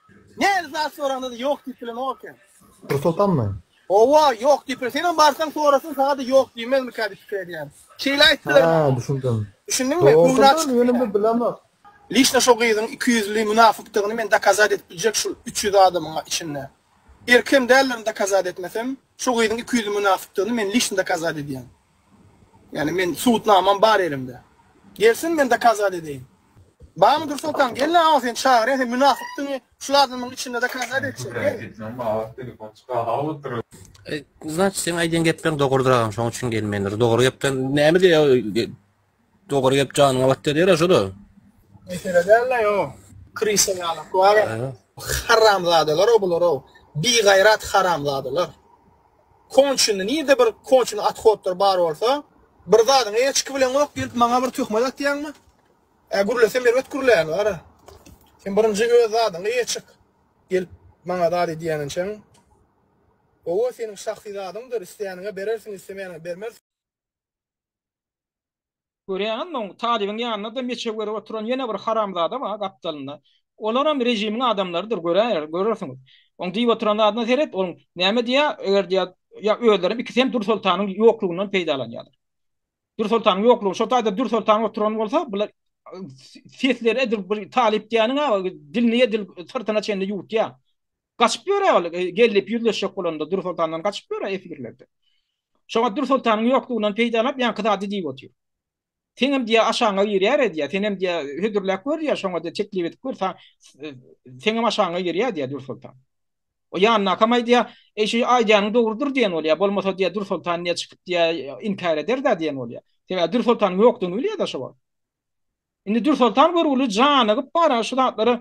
Näli zat soraňda-da ýok diýip bilenok eken.
Dursoltanmy?
Hawa, ýok diýip bilen. Senem barsaň sorasaň saňa-da ýok diýmezmikä diýip pikir edýän. Şeýle aýtdylar
Hä,
maňa.
düşündim.
Düşündiňmi? Göwni
Dogrudan
açyk
ýöne
diýýär.
men bilemok.
Liçno şo gyzyň ikiýüzli munafykdygyny men dokazat edip biljek şul 300 adamyň içinde. Erkem däldirin dokazat etmesem, şo gyzyň ikiýüzli munafykdygyny men liçno dokazat edýän. Ýani men subutnamam bar elimde. Gelsin men dokazat edeýin. Barmy Dursoltan gel aga seni çagyrýan sen münafykdygyňy şul adamyň içinde dokazat etjek gel.
Znaçt seň aýdýan gepleriň dogrudyr agam şoň üçin gelmändir. Dogry gepden näme diýýär dogry gep janyňa batýar diýýär şo-da.
Mesele däl-le ýo. Krysa ýalak bar. Haramzadalar-ow bular-ow. Bigaýrat haramzadalar. Konçyny nirde bir konçyny othodlar bar bolsa bir zadyň eýe çykyp bileňok gelip maňa bir töhmet atýaňmy? Ä gürlesem erbet gürleýän bara. Sen birinji öz zadyňa eýe çyk. Gelip maňa zat edýäninçäň. Gowy seniň şahsy zadyňdyr isleýäniňe berersiň islemeýäniňe bermersiň.
Görýäňizmi, oň Talybyň ýanynda-da meçew berip oturan ýene bir haramzada bar gapdalynda. Olaram režimiň adamlarydyr, göräýer, görersiňiz. Oň diýip oturan zadyna seret, oň näme diýýär, eger diýýär, ýa özlerem ikisi hem Dürsoltanyň ýoklugyndan peýdalanýarlar. Dürsoltanyň ýoklugy, şo taýda Dürsoltan oturan bolsa, bular sesleri edil bir Talyp diýýäniň-ä dilini edil syrtyna çenli ýuwutýar. Gaçyp ýör-ä ol, gelip ýüzleşjek bolanda Dürsoltandan gaçyp ýör-ä efirlerde. Şoňa Dürsoltanyň ýoklugyndan peýdalanyp ýaňky zady diýip otyr. Seňem diýýär aşagyňa girýär-ä diýýär, senem diýýär hödürläp gör diýýär, şoňa diýýär teklip edip gör, seňem aşagyňa girýär diýýär Dürsoltan. O ýanyndakam aýdýar, eý şu aýdýanyň dogrudyr diýen bolýar, bolmasa diýýär Dürsoltan diýýär çykyp diýýär inkär eder-dä diýen bolýar. Sebäbi Dürsoltanyň ýokdugyny bilýär-de şo wagt. Indi Dürsoltan görgüli janygyp bara şu zatlara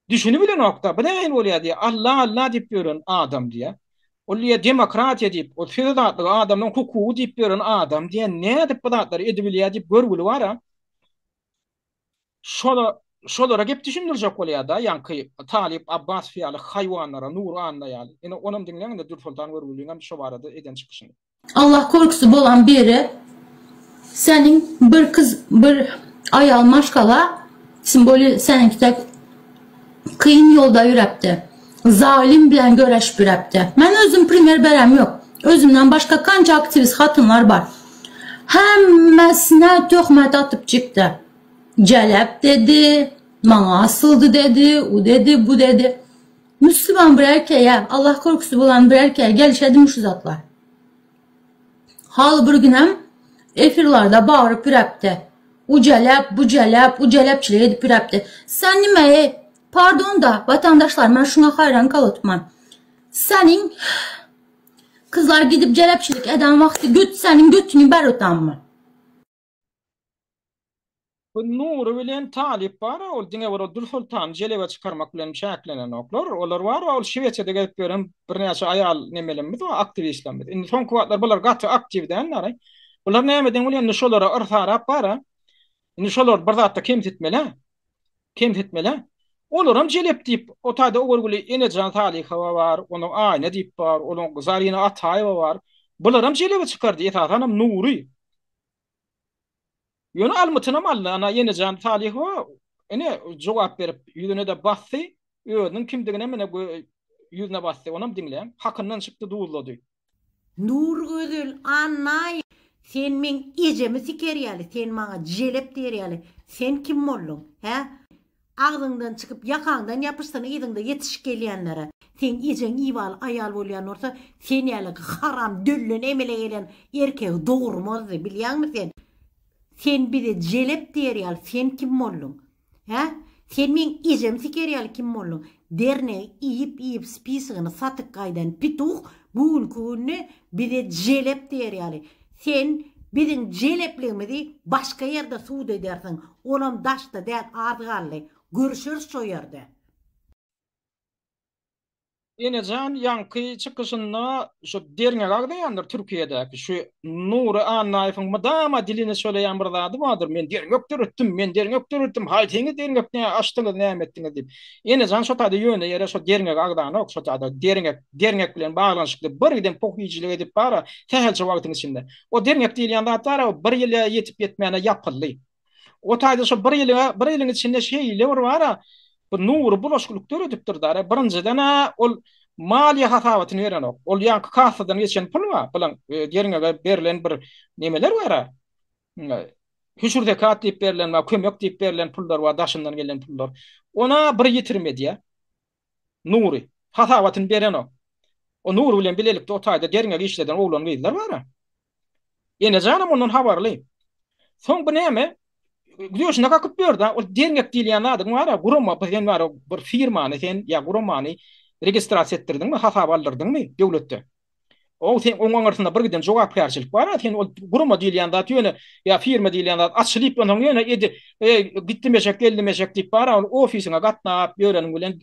düşünibilenokda, bu nähili bolýar diýýär, Alla Alla diýip ýören adam diýýär. Ol diýýär demokratiýa diýip, ol söz azatlygy, adamlaryň hukugy diýip ýören adam diýýär, nädip bu zatlary edibilýär diýip görgüli bara şola şolara gep düşündirjek bolýar-da, ýaňky Talyp Abbasow ýaly haýwanlara, Nury Anna ýaly. Ine onam diňläň indi Dürsoltan görgüliňem şo barada eden çykyşyny.
Allah korkusy bolan biri. Seniň bir kyz bir aýal maşgala tim bolýa seniňki tek kyn ýolda ýüräpdi. Zalym bilen göreşip ýüräpdi. Men özüm primer berem ýok. Özümden başga kança aktiwist hatynlar bar. Hemmesine töhmet atyp çykdy. Jelep dedi, maňa asyldy dedi, u dedi, bu dedi. Müslüman bir erkeğe, Allah korkusy bolan bir erkeğe gelişedimi şu zatlar? Hal bir günem efirlarda bagyryp ýüräpdi. U jelep, bu jelep, u jelepçilik edip ýüräpdi. Sen nime-eý? Pardon-da, watandaşlar, men şuňa haýran galypman. Seniň kyzlar gidip jelepçilik eden wagty göt seniň götüňi berutanmy?
Bu Nury bilen Talyp bar-a, ol diňe bir ol Dürsoltany jelebe çykarmak bilen çäklenenoklar. Olar bar-a, ol Şwetsiýada gezip ýören birnäçe aýal nemelerimiz bar, aktiwistlerimiz. Indi soňky wagtlar bular gaty aktiw däldir. Bular nämeden bolýar, indi şolara yrsarap bar-a, indi şolary bir zatda kemsitmeli-ä. Kemsitmeli-ä. Olaram jelep diýip, o taýda Ogulgüli Enejan Salyhowa bar, onuň Aýna diýip bar, onuň Zarina Ataýewa bar. Bularam jelebe çykardy, esasanam Nury. Ýöne almytynam aldy. Ana, Enejan Salyhowa ine jogap berip, ýüzüne-de basdy. Özüniň kimdiginem ine ýüzüne basdy. Onam diňläň. Hakyndan çykdy, duzlady.
Nurgözel Annaýew, sen meň ejemi siker ýaly, sen maňa jelep diýer ýaly, sen kim bolduň, hä? Agzyňdan çykyp, ýakaňdan ýapyşsyn yzyňda ýetişip gelýänlere. Seň ejeň ibaly aýal bolýan bolsa, sen ýaly haram dölden emele gelen erkegi dogurmazdy, bilýäňmi sen? Sen bize jelep diýer ýaly sen kim bolduň? Hä? Sen meň ejemi siker ýaly kim bolduň? Dernegi iýip-iýip spisogyny satyp gaýdan pituh bu günki günde bize jelep diýer ýaly. Sen biziň jelepligimizi başga ýerde sud edersiň. Olam daşda däl, az galdy. Görüşeris şo ýerde.
Enejan ýaňky çykyşynda şu derňegi agzaýandyr Türkiýedäki şu Nury Annaýewiň mydama diline çöleýän bir zady bardyr men derňek döretdim men derňek döretdim haýsyňyz derňek nä açdyňyz näme etdiňiz diýip Enejan şo taýda ýöne ýere şo derňegi agzanok şo taýda derňek derňek bilen baglanyşykly bir giden pohyjylyk edip bara sähelçe wagtyň içinde o derňek diýilýän zat bara bir ýyla ýetip ýetmäne ýapyldy O taýda şo bir ýylyň bir ýylyň içinde şeýle bir bar-a, bir Nury bulaşyklyk döredipdir dara. Birinjiden-ä ol maliýe hasabatyny berenok. Ol ýaňky kassadan geçen pul bar, bilen derňege berlen bir nemeler bar-a. Hüşür zekat diýip berlen bar, kömek diýip berlen pullar bar, daşyndan gelen pullar. Ona bir ýitirim edýär. Nury hasabatyny berenok. O Nury bilen bilelikde o taýda derňegi işleden oglan-gyzlar bar-a. Enejanam ondan habarly. Soň bu näme? Döşüne kakyp ýördi. Ol derňek diýilýän zadyň bar-a, gurama, bu sen bar bir firmany sen ýa guramany registrasiýa etdirdiňmi, hasaba aldyrdyňmy döwletde? O sen oň aňyrsynda bir giden jogapkärçilik bar-a, sen ol gurama diýilýän zat ýöne ýa firma diýilýän zat açylyp onsoň ýöne edi gitdim eşek, geldim eşek diýip bar-a, ol ofisiňe gatnap ýöreniň bilen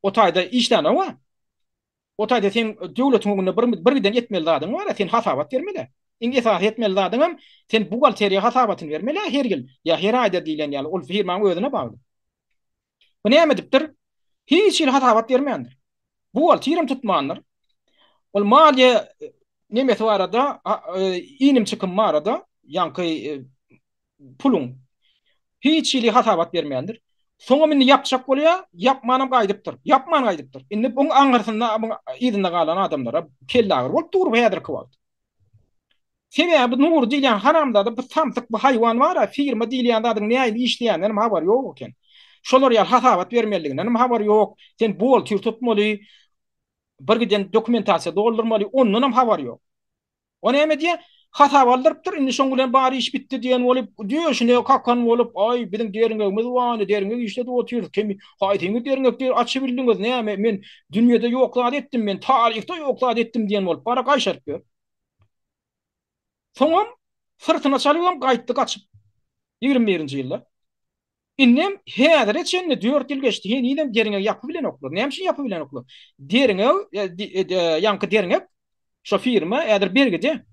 o taýda işlänok-a. O taýda seň döwletiň öňünde bir bir giden etmeli zadyň bar-a, sen hasabat bermeli. Iň esasy etmeli zadyňam sen buhgalteriýa hasabatyny bermeli-ä her ýyl ýa her aýda diýlen ýaly, ol firmaň özüne bagly. Bu näme edipdir? Hiç hili hasabat bermändir. Buhgalterem tutmandyr. Ol maliýe nemesi barada, inim-çykymy barada, ýaňky puluň hiç hili hasabat bermändir. Soňam indi ýapjak bolýar, ýapmanam gaýdypdyr. Ýapman gaýdypdyr. Indi buň aňyrsynda, buň yzynda galan adamlara kelleagyry bolup dur bu häzirki wagt. Sebäbi Nury diýilýän haramzada bu samsyk bu haýwan bar-a, firma diýilýän zadyň nähili işleýändenem habary ýok eken. Şolar ýaly hasabat bermelidigindenem habary ýok. Sen buhgalter tutmaly, bir giden dokumentasiýa doldurmaly, ondanam habary ýok. O näme edýär? Hasap aldyrypdyr, indi şoň bilen bary iş bitdi diýen bolup, döşüne kakan bolup, aý, biziň derňegimiz bar, indi derňek işledip otyrys, kemi, haýsyňyz derňek diýip açybildiňiz, näme, men dünýede ýok zat etdim, men taryhda ýok zat etdim diýen bolup, bara gaýşaryp ýör. Soňam syrtyna çalybam gaýtdy gaçyp. 21-nji ýylda. Indem häzire çenli dört ýyl geçdi, henizem derňeg ýapybilenoklar. Näme üçin ýapybilenoklar? Derňew, ýaňky derňek, şo firma häzir bergide.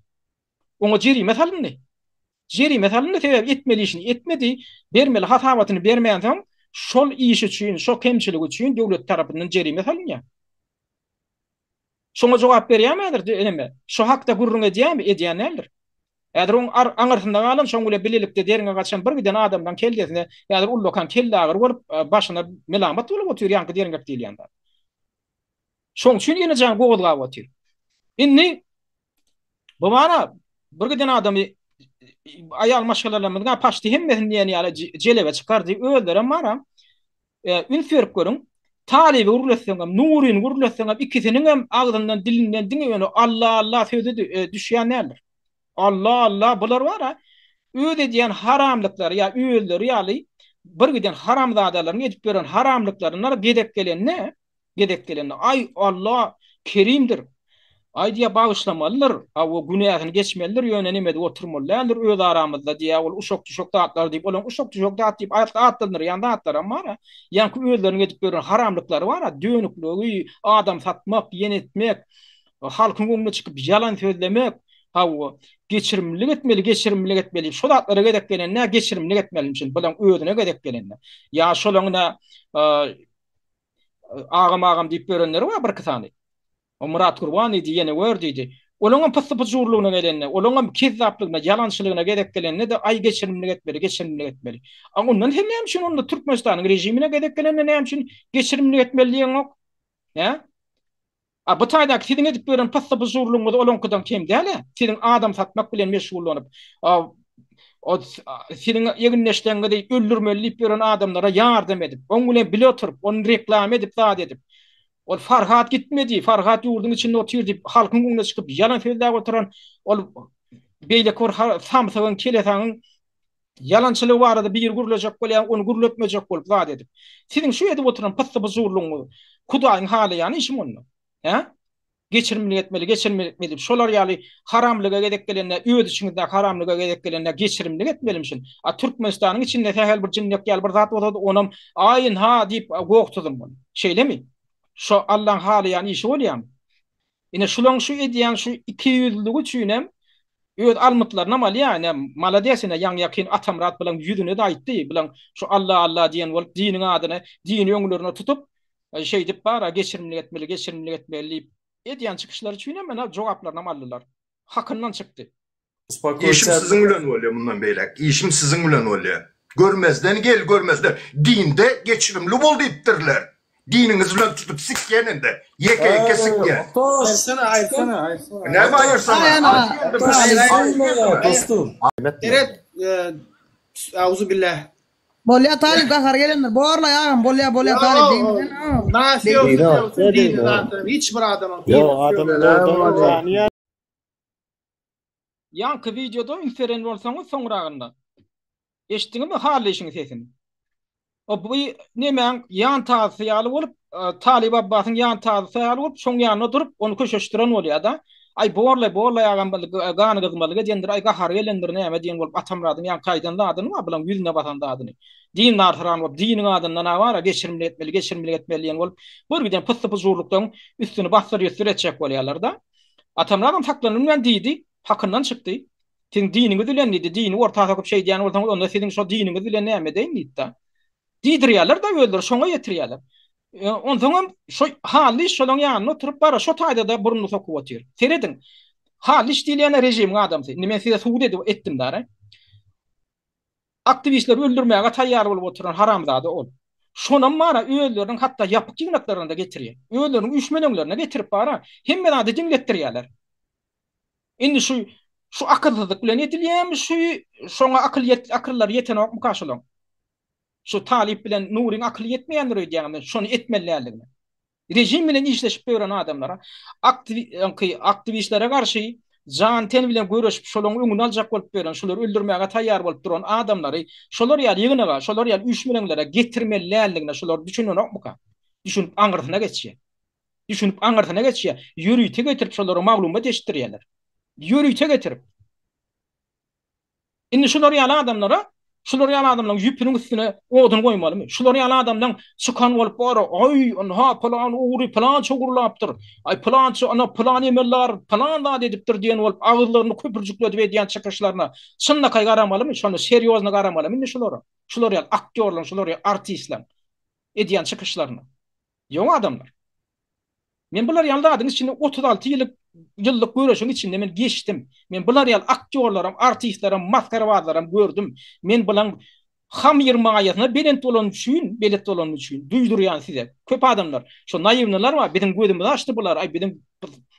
Oňa jerime salyndy. Jerime salyndy, sebäbi etmeli işini etmedi, bermeli hasabatyny bermänsoň, şol iş üçin, şo kemçilik üçin döwlet tarapyndan jerime salynýar. Şoňa jogap berýärmi häzir neme? Şo hakda gürrüň edýärmi? Edýän däldir. Häzir oň aňyrsynda galan, şoň bilen bilelikde derňe gaçan bir giden adamlaň kellesine häzir ullakan kelleagyry bolup, başyna melamat bolup otyr ýaňky derňek diýilýän zat. Şoň üçin Enejan gozgap otyr. Indi bu bara bir giden adamy aýal maşgalalarymyzyň paçti hemmesini diýen ýaly jelebe çykardy. Özlerem bara üns berip görüň. Talyby gürletseňem, Nuryny gürletseňem ikisiniňem agzyndan dilinden diňe ýöne Alla Alla sözi düşýän däldir. Alla Alla bular bara öz edýän haramlyklary ýa özleri ýaly bir giden haramzadalaryň edip ýören haramlyklaryndan gezek gelende Gezek gelende, Aý, Alla kerimdir. Aý diýýär, bagyşlamalydyr. Hawa, günäsini geçmelidir, ýöne neme edip oturmaly däldir öz aramyzda diýýär, ol uşak-düşek zatlar diýip, olaň uşak-düşek zat diýip atlandyrýan zatlaram bar-a. Ýaňky özleriniň edip ýören haramlyklary bar-a, dönükligi, adam satmak, ýen etmek, halkyň öňüne çykyp ýalan sözlemek, hawa, geçirimlilik etmeli, geçirimlilik etmeli diýip, şo zatlara gezek gelende geçirimlilik etmelimişin, bulaň özüne gezek gelende. Ýa şolaň ine, Agam agam diýip ýörenleri bar birki sany. O Myrat Gurban diýdi, ýene gör diýdi. Olaňam pyssy-pyjurlygyna gelende, olaňam kezzaplygyna, ýalançylygyna gezek gelende-de aý geçirimlilik etmeli, geçirimlilik etmeli. A ondan sen näme üçin onda Türkmenistanyň režimine gezek gelende näme üçin geçirimlilik etmeli diýeňok? Hä? A bu taýdaky siziň edip ýören pyssy-pyjurlygyňyz olaňkydan kem däl-ä. Siziň adam satmak bilen meşgullanyp, siziň egindeşleriňizi öldürmeli diýip ýören adamlara ýardam edip, oň bilen bile oturyp, ony reklama edip zat edip, ol Farhat gitmedi, Farhat ýurduň içinde otyr diýip, halkyň öňüne çykyp ýalan sözläp oturan ol beýleki bir samsygyň, kelesaňyň Ýalançylygy barada biri gürlejek bolýar, ony gürletmejek bolup zat edip. Siziň şu edip oturan pyssy-pyjurlygyňyz Hudaýyň halaýan işimi onda? Hä? Geçirimlilik etmeli, geçirimlilik etmeli diýip, şolar ýaly haramlyga gezek gelende, öz içiňizdäki haramlyga gezek gelende geçirimlilik etmelimişin. A Türkmenistanyň içinde sähel bir jinnek ýaly bir zat bolsady, onam aý ynha diýip goh tuzulmaly. Şeýlemi? Şo Allaň halaýan işi bolýamy? Ine şulaň şu edýän şu ikiýüzlüligi üçinem öz almytlarynam alýar. Ine malades ine ýaňy ýakyn Atamyrat bilen ýüzüne-de aýtdy. Bilen şu Alla Alla diýen bolup diniň adyny dini öňlerine tutup şeýdip bar-a geçirimlilik etmeli geçirimlilik etmeli diýip edýän çykyşlary üçinem ine jogaplarynam aldylar. Hakyndan çykdy.
Işim siziň bilen bolýar mundan beýläk. Işim siziň bilen bolýar. Görmezden gel görmezden. Dinde geçirimli bol diýipdirler. Diniňiz bilen tutup sikýän indi. Ýeke ýeke sikýän.
Aýyrsana aýyrsana aýyrsana.
Näme aýyrsana?
Seret auzubillah.
Bolýa Talyp gahary gelendir. Borlaý agam bolýa bolýa Talyp degmesen.
Nasiýa dini zatlar hiç bir adamyň.
Ýok adam ýok.
Ýaňky wideoda üns beren bolsaňyz soňragynda eşitdiňizmi Hallyşyň sesini? O bu nemäň ýan tazysy ýaly bolup, Talyp Abbasyň ýan tazysy ýaly bolup, şoň ýanynda durup, ony köşeşdiren bolýar-da. Aý borlaý, borlaý agam gany gyzmalyk edendir, aý gahary gelendir näme diýen bolup Atamyradyň ýaňky aýdan zadyny bar bulaň ýüzüne basan zadyny. Dindarsyran bolup, diniň adyndan awara geçirimli etmeli, geçirimlilik etmeli diýen bolup, bir giden pyssy-pyjurlykdan üstüni bassyr-ýüsdür etjek bolýarlar-da. Atamyradam saklanylman diýdi, hakyndan çykdy. Siziň diniňiz bilen diýdi, dini orta sokup şeýdýän bolsaňyz, onda siziň şo diniňiz bilen näme edeýin diýdi-de. Diýdirýärler-de özleri şoňa ýetirýärler. Onsoňam şo Hallyş şolaň ýanynda oturyp bara şo taýda-da burnuny sokup otyr. Serediň. Hallyş diýilýän režimiň adamsy. Indi men size subut edip etdim dara. Aktiwistleri öldürmäge taýýar bolup oturan haramzada ol. Şonam bara özleriniň hatda ýapyk ýygnaklaryna-da getirýär. Özleriniň üýşmeleňlerine getirip bara hemme zady diňletdirýärler. Indi şu şu akylsyzlyk bilen edilýärmi şu şoňa akyl ýet akyllary ýetenokmyka şolaň? Şu Talyp bilen Nuryň akyly ýetmeýändir öýdýäňmi men şony etmeli däldigine. Režim bilen işleşip ýören adamlara, aktiwistlere garşy jan-ten bilen göreşip, şolaryň öňüni aljak bolup ýören, şolary öldürmäge taýýar bolup duran adamlary şolar ýaly ýygnaga, şolar ýaly üýşmeleňlere getirmeli däldigine şolar düşünenokmyka? Düşünip aňyrsyna geçýär. Düşünip aňyrsyna geçýär. Ýörite getirip şolara maglumat eşitdirýärler. Ýörite getirip. Indi şular ýaly adamlara, şular ýaly adamlaryň ýüpüniň üstüne odun goýmalymy? Şular ýaly adamlaň çykan bolup bar, aý, ynha, pylan ogry pylança ogurlapdyr, aý, pylança, ana, pylan emeldar pylan zat edipdir diýen bolup agyzlaryny köpürjikledip edýän çykyşlaryna çynlakaý garamalymy? Şonda serýozny garamalymy indi şulara? Şular ýaly aktýorlaryň, şular ýaly artistleň edýän çykyşlaryna? Ýok adamlar. Men bular ýaly zadyň içinde 36 ýylyk. ýyllyk göreşiň içinde men geçdim. Men bular ýaly aktýorlaram, artistlerem, masgarabazlaram gördüm. Men bulaň hamyr maýasyna belent bolany üçin, belet bolany üçin duýdurýan size. Köp adamlar, şo naýywnylar bar, biziň gözümizi açdy bular, aý biziň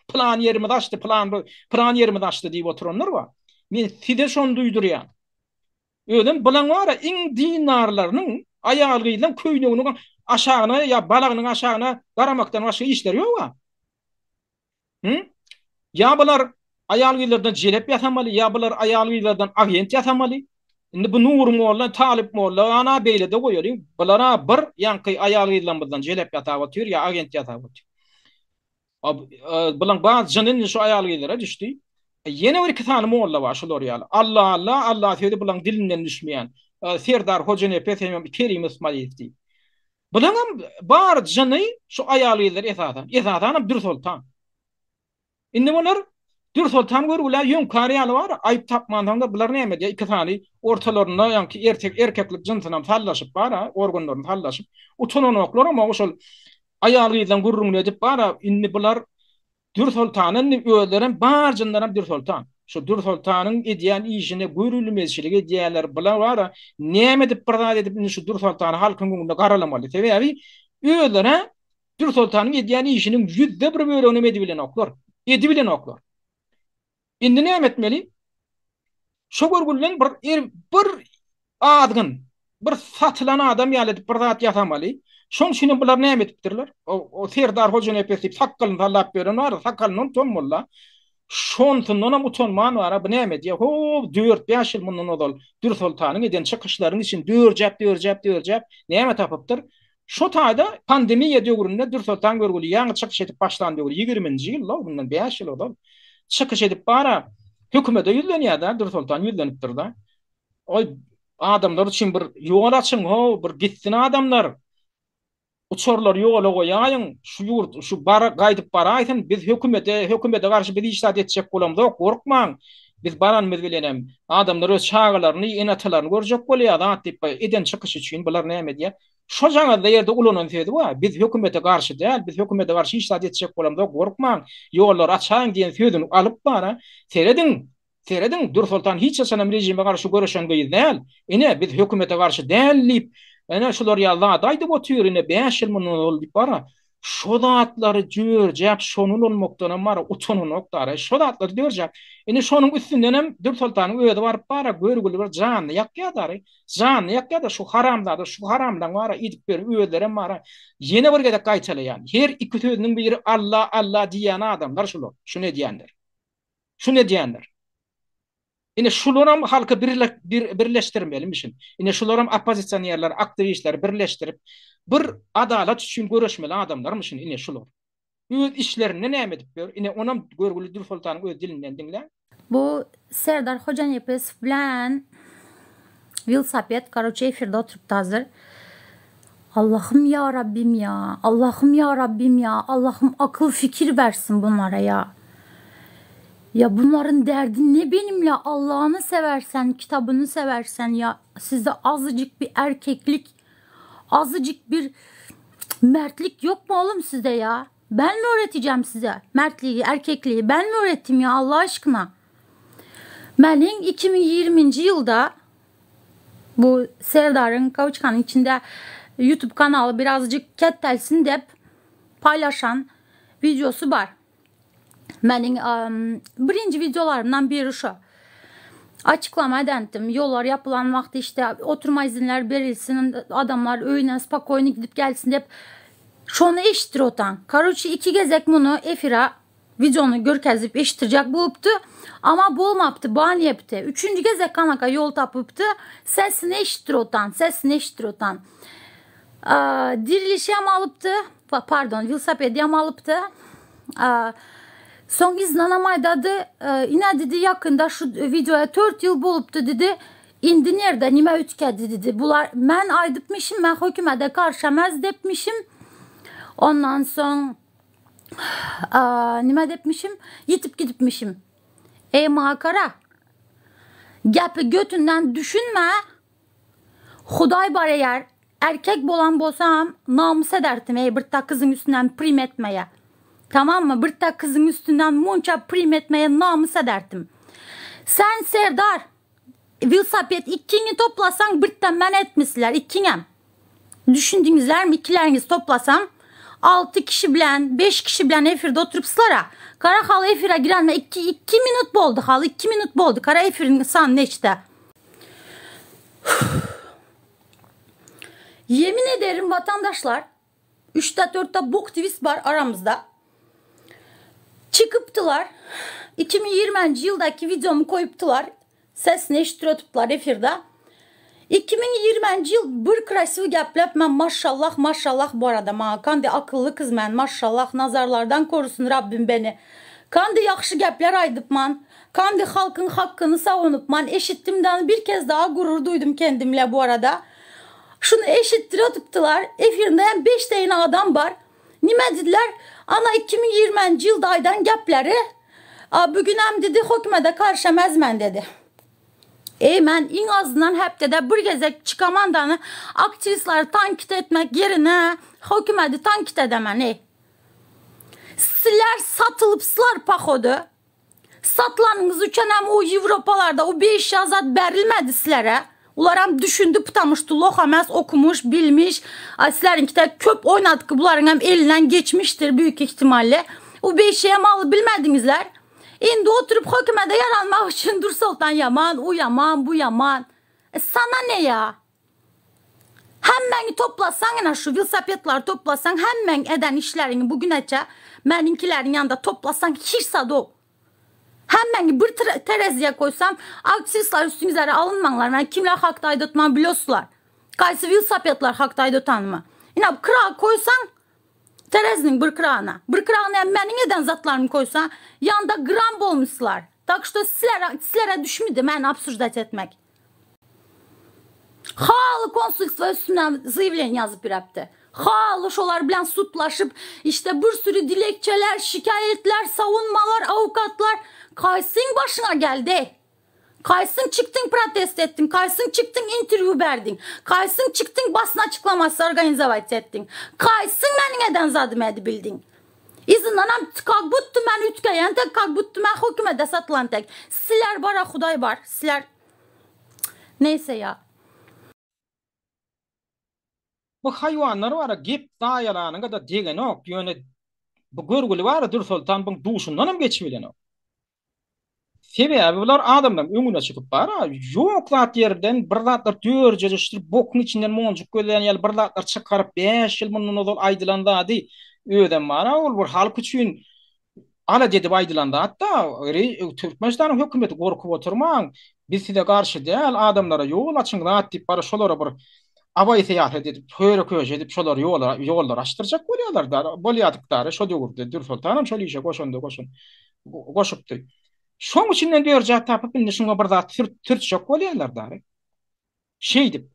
pylan ýerimizi açdy, pylan pylan ýerimizi açdy diýip oturanlar bar. Men size şony duýdurýan. Özem bulaň bar-a iň dindarlarynyň aýal-gyzlaň köýneginiň aşagyna ýa balagynyň aşagyna garamakdan başga işleri ýog-a. Hü? Ýa bular aýal-gyzlardan jelep ýasamaly, ýa bular aýal-gyzlardan agent ýasamaly. Indi bu Nury molla, Talyp molla ana beýlede goýalyň. Bular-a bir ýaňky aýal-gyzlarymyzdan jelep ýasap otyr ýa agent ýasap otyr. Bulaň bar jyny indi şu aýal-gyzlara düşdi. Ýene bir iki sany molla bar şular ýaly. Alla alla alla sözi bulaň dilinden düşmeýän. Serdar Hojanepes hemem Kerim Ysmaýylow diýip. Bulaňam bar jyny şu aýal-gyzlar esasan. Esasanam Dürsoltan. Indi bular Dürsoltan görgülä ýöňkär ýaly bar, aýyp tapmansoňlar bular näme edýär, iki sany ortalarynda ýaňky ertek erkeklik jynsynam sallaşyp bar-a, organlaryny sallaşyp, utananoklaram o şol aýal-gyzlaň gürrüňini edip bar-a, indi bular Dürsoltana indi özlerem bar jynlaram Dürsoltan. Şu Dürsoltanyň edýän işine görülmezçilik edýärler, bular bar-a, näme edip bir zat edip indi şu Dürsoltany halkyň öňünde garalamaly. Sebäbi özleri-ä Dürsoltanyň edýän işiniň ýüzde bir böleginem edibilenoklar. Edibilenoklar. Indi näme etmeli? Şo görgülinden bir er bir azgyn, bir satylan adam ýaly edip bir zat ýasamaly. Şoň üçinem bular näme edipdirler? O, o Serdar Hojanepes diýip sakgalyny sallap ýören bar, sakalyndan utanmaly-da. Şonsundanam utanman bar-a, bu näme edýär? Ho, dört-bäş ýyl mundan ozal Dürsoltanyň eden çykyşlarynyň içini dörjäp-dörjäp-dörjäp näme tapypdyr? Şo taýda pandemiýa döwründe Dürsoltan görgüli ýaňy çykyş edip başlan döwri, ýigriminji ýyl-da, mundan bäş ýyl ozal çykyş edip bar-a, hökümete ýüzlenýär-dä, Dürsoltan ýüzlenipdir-de. Oý, adamlar üçin bir ýol açyň, how, bir gitsin adamlar. Uçarlary ýola goýaýyň, şu ýurt, şu bara, gaýdyp baraýsyn, biz hökümete, hökümete garşy biz hiç zat etjek bolamzok, gorkmaň. Biz baranymyz bilenem, adamlar öz çagalaryny, ene-atalaryny görjek bolýar, zat diýip, eden çykyşy üçin bular näme edýär? Şojagazda ýerde ulanan sözi bar, biz hökümete garşy däl, biz hökümete garşy hiç zat etjek bolamzok, gorkmaň, ýollary açaýyň diýen sözüni alyp bar-a, serediň, serediň, Dürsoltan hiç haçanam režime garşy göreşen gyz däl, ine, biz hökümete garşy däl diýip, ine, şular ýaly zady aýdyp otyr, ine, bäş ýyl mundan ozal diýip bar-a, şo zatlary dörjäp, şony ulanmakdanam bar-a, utananok dara, şo zatlary dörjäp, ine, şonuň üstündenem Dürsoltanyň özi baryp bar-a, görgüli bir janyny ýakýar dary. Janyny ýakýada şu haramzada şu haramlaň bara edip ber özlerem bara ýene bir gezek gaýtalaýan her iki sözüniň biri Alla Alla diýýän adamlar şular şuny edýänler şuny edýänler ine şularam halky birleşdirmelimişin ine şularam oppozisionerler aktiwistleri birleşdirip bir adalat üçin göreşmeli adamlarmyşyn ine şular. Öz işlerinde näme edip ýör? Ine, onam görgüli Dürsoltanyň öz dilinden diňläň.
Bu Serdar Hojanepesow bilen welosiped karoçe efirde oturypdy hazir. Allahym ya Rabbim ya Allahym ya Rabbim ya Allahym akyl fikir bersin bunlara ya. Ya bunların derdi ne benimle Allah'ını seversen kitabını seversen ya sizde azıcık bir erkeklik azıcık bir Mertlik yok mu oğlum sizde ya? Ben mi öğreteceğim size mertliği, erkekliği? Ben mi öğrettim ya Allah aşkına? Meniň 2020 ýylda bu Serdar'ın Kawçkanyň içinde YouTube kanaly birazcık kettelsin dep paylaşan videosy bar. Meniň birinji videolarymdan biri şu. Açyklama edendim. Ýollar ýapylan wagty işte oturma izinler berilsin, adamlar öýüne spokoýny gidip gelsin dep şony eşitdir otan. Karoçi iki gezek muny efira videony görkezip eşitdirjek bolupdy. Ama bolmapdy, ban ýepdi. Üçünji gezek kanaka ýol tapypdy. Sesini eşitdir otan, sesini eşitdir otan. Dirilişem alypdy. Pardon, welosipedem alypdy. Soň yzyndanam aýdady, ine didi ýakynda şu wideoýa tört ýyl bolupdy didi. Indi nerde nime ütkedi didi. Bular men aýdypmyşym, men hökümede garşamaz depmişim. Ondan soň nime depmişim? Ýitip gidipmişim. Eý makara. Gepi götünden düşünme. Hudaý bar eger erkek bolan bolsam namys ederdim ey bir ta kyzyň üstünden prim etmeye. Tamam mı? Bir tek kızın üstünden munça prim etmeye namus ederdim. Sen Serdar Wilsapet ikini toplasan birden men etmişler ikinem. Düşündüňizlermi ikileriňizi toplasam 6 kişi bilen 5 kişi bilen efirde oturypslara. Kara haly efire girenme 2 2 minut boldy haly 2 minut boldy kara efirin sany neçde. Yemin ederim vatandaşlar 3'te 4'te boktivist bar aramızda. Çykypdylar. 2020-nji ýyldaky wideomy koýupdylar. Sesini eşitdirotupdylar efirde. 2020-nji ýyl bir krasiwy gepläp men maşşallah maşşallah bu arada maňa kandy akylly kyz men maşşallah nazarlardan korusun Rabbim beni. Kandy ýagşy gepler aýdypman. Kandy halkyň hakkyny savunypman eşitdim dany bir kez daha gurur duýdum kendimle bu arada. Şuny eşitdirotupdylar. Efirinde hem beş deýin adam bar. Nime didiler? Ana 2020-nji ýylda aýdan gepleri, a bugünem didi hökümede karşamazmen dedi. Eý men iň azyndan hepdede bir gezek çykamandany aktiwistlary tankit etmek ýerine hökümedi tankit edemen eý. Sizler satylypslar pohodu. Satylanyňyz üçenem o Ýewropalarda o beş ýa zat berilmedi sizlere. Ularam düşündi putamu ştu loh emes okumuş bilmiş. A sizleriňkide köp oýnadky bularyňam elinden geçmişdir büyük ihtimalle. O beşeýem alyp bilmediňizler. Indi oturyp hökümede ýaranmak üçin Dursoltan ýaman, o ýaman, bu ýaman. E sana ne ýa? Hemmäňi toplasaň ine şu wilsopedlary toplasaň hemmäň eden işleriňi bu güneçe meniňkileriň ýanynda toplasaň hiç zat o. Hemmäňi bir tereziye koysam aktiwistler üstüňizlere alynmaňlar men kimler hakda aýdatmany biloslar. Kaýsy wilsopedler hakda aýdatanymy. Ine bu kıragy koysaň tereziniň bir kıragyna. Bir kıragyna hem meniň eden zatlarymy koysaň ýanda gram bolmuşlar. Tak şto sizlere sizlere düşmidi meni obsujdat etmek. Haly konsulstwa üstünden zaýawleniýe ýazyp beripdi. Haly şolar bilen sudlaşyp, işte bir sürü dilekçeler, şikaýetler, sawunmalar, awukatlar. Kaýsyň başyňa geldi? Kaýsyň çykdyň protest etdiň, kaýsyň çykdyň interwýu berdiň, kaýsyň çykdyň basyn açyklamasy organizowat etdiň, kaýsyň meniň eden zadymy edibildiň? Yzyndanam kak buttu men üýtgeýän tek, kak buttu men hökümede satylan tek. Sizler bara hudaý bar, sizler Neýse ýa.
Bu haýwanlar bara gep zaýalanyňa-da degenok, ýöne bu görgüli bara Dürsoltan buň duşundanam geçibilenok. Sebäbi bular adamlaryň öňüne çykyp bara ýok zat ýerden bir zatlar dörjeleşdirip bokuň içinden monjuk gözleýän ýaly bir zatlar çykaryp bäş ýyl mundan ozal aýdylan zady özem bara ol bir halk üçin alada edip aýdylan zat-da Türkmenistanyň hökümeti gorkup oturmaň biz size garşy däl adamlara ýol açyň zat diýip bara şolara bir abaý syýasat edip höre-köşe edip şolary ýola ýollar açdyrjak bolýarlar da bolýardyk dary şo döwürde Dürsoltanam şol işe goşandy goşan goşupdy. Şoň içinden dörjä tapyp indi şuňa bir zat sürtjek bolýarlar dary. Şeýdip.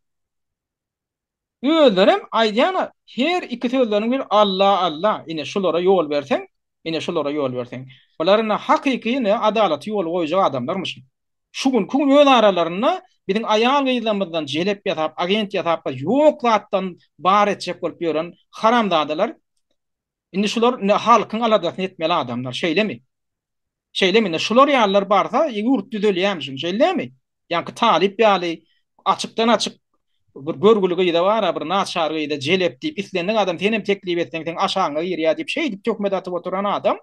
Özlerem aýdýan her iki sözleriniň biri Alla Alla ine şulara ýol berseň, ine şulara ýol berseň. Bular ine hakyky ine adalaty ýola goýjak adamlarmyşyn. Şu günki gün öz aralarynda biziň aýal-gyzlarymyzdan jelep ýasap, agent ýasap ýok zatdan bar etjek bolup ýören haramzadalar Indi şular indi halkyň aladasyny etmeli adamlar, şeýlemi? Şeýlemi? Indi şular ýalylar barsa, ýurt düzelýärmişin, şeýlemi? Ýaňky talyp ýaly açykdan-açyk bir görgüli gyza bar-a, bir naçar gyza jelep diýip, islendik adam senem teklip etseň, seň aşagyňa girýär diýip, şeýdip töhmet atyp oturan adam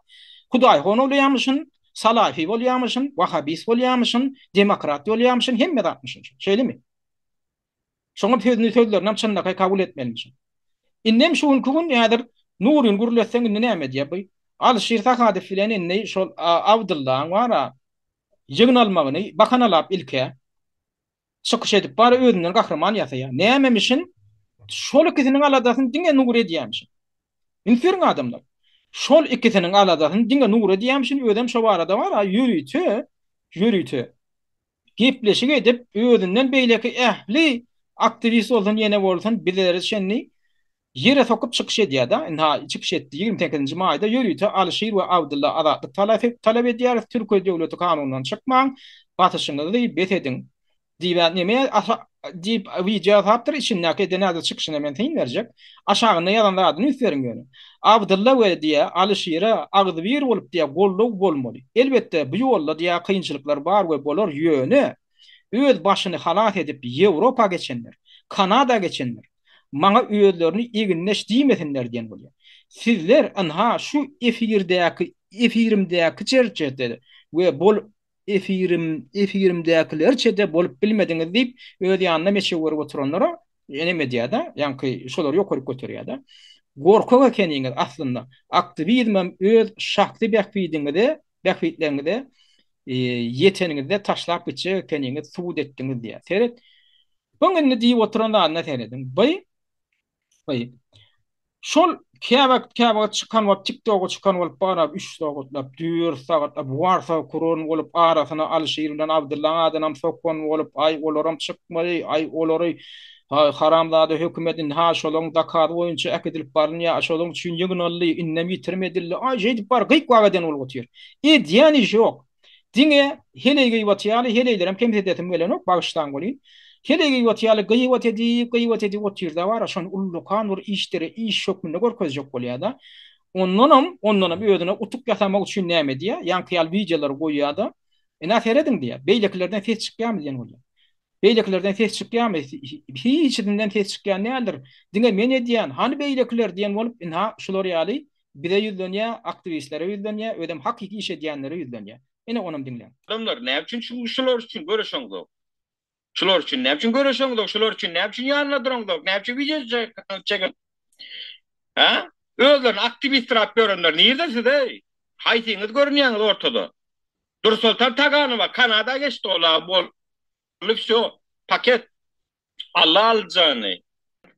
hudaýhon bolýarmyşyn, salafi bolýarmyşyn, wahabist bolýarmyşyn, demokrat bolýarmyşyn, hemme zatmyşyn. Şeýlemi? Şoňam sözüni sözlerinem çynlakaý kabul etmelimişin. Indem şu günki gün häzir Nuryny gürletseň indi näme edýär bu? Alyşir Sahadow bilen indi şol Abdyllaň bar-a ýygnalmagyny bahanalap ilk-ä çykyş edip bar özünden gahryman ýasaýar. Nämemişin? Şol ikisiniň aladasyny diňe Nury edýämişin. Üns beriň adamlar. Şol ikisiniň aladasyny diňe Nury edýämişin, özem şo barada bar-a ýörite, ýörite gepleşik edip, özünden beýleki ähli aktiwist bolsun, ýene bolsun, bizlere çenli ýere sokup çykyş edýär-de. Ynha, çykyş etdi. 28-nji maýda ýörite Alyşir we Abdylla azatlyk talap edýäris, Türkiýe döwleti kanundan çykmaň, basyşyňyzy bes ediň diýip, neme. diýip wideo ýasapdyr, içindäki eden häzir çykyşyna men syn berjek. Aşagynda ýazan zadyny üns beriň ýöne. Abdylla we diýýär, Alyşire agzybir bolup diýýär, goldaw bolmaly. Elbetde, bu ýolda diýýär, kynçylyklar bar we bolar, ýöne öz başyny halas edip Ýewropa geçenler, Kanada geçenler, maňa özlerini egindeş diýmesinler diýen bolýar. Sizler ynha şu efirdäki efirimdäki çerçede we bol efirim efirimdäkilerçe-de bolup bilmediňiz diýip öz ýanynda meçew görüp oturanlara neme edýär-de, ýaňky şolary ýokaryk göterýär-de. Gorkak ekeniňiz aslynda. Aktiwizmem öz şahsy bähbidiňize, bähbitleriňize ýeteniňizde taşlap gitjek ekeniňiz subut etdiňiz diýýär. Seret. Buň indi diýip oturan zadyna serediň. By by şol käwagt käwagt çykan bolup tiktoga çykan bolup barap üç sagatlap dört sagatlap warsa kuran bolup arasyna Alyşir bilen Abdyllaň adynam sokan bolup aý olaram çykmaly aý olary haramzada hökümet indi ha şolaň zakazy boýunça äkidilip barynýa şolaň üçin ýygnaldy indem ýitirim edildi aý şeýdip bar gyk wak eden bolup otyr. Edýän işi ýok. Diňe heleý gyýbaty ýaly heleýlerem kemsidesim gelenok, bagyşlaň welin. Heleý gyýbaty ýaly gyýbat edip, gyýbat edip otyrda bar-a, şony ullakan bir işdere iş hökmünde görkezjek bolýar-da. Ondanam, ondanam özüne utuk ýasamak üçin näme edýär? Ýaňky ýaly wideolary goýýar-da, Ine, serediň diýýär. Beýlekilerden ses çykýarmy diýen bolýar. Beýlekilerden ses çykýarmy? Hiçisinden ses çykýan däldir. Diňe men edýän, hany beýlekiler diýen bolup, ynha, şular ýaly bize ýüzlenýär, aktiwistlere ýüzlenýär, özem hakyky iş edýänlere ýüzlenýär. Ine, onam diňläň.
Adamlar, näme üçin şu şular üçin göreşeňzok? Şular üçin näme üçin göreşeňzok? Şular üçin näme üçin ýanynda duraňzok? Näme üçin wideo çeken? Hä? Özlerini aktiwisträp ýörenler nirde siz-eý? Haýsyňyz görünýäňiz ortada? Dursoltan Taganowa Kanada geçdi ola boldy wsyo paket Alla aldy janyny.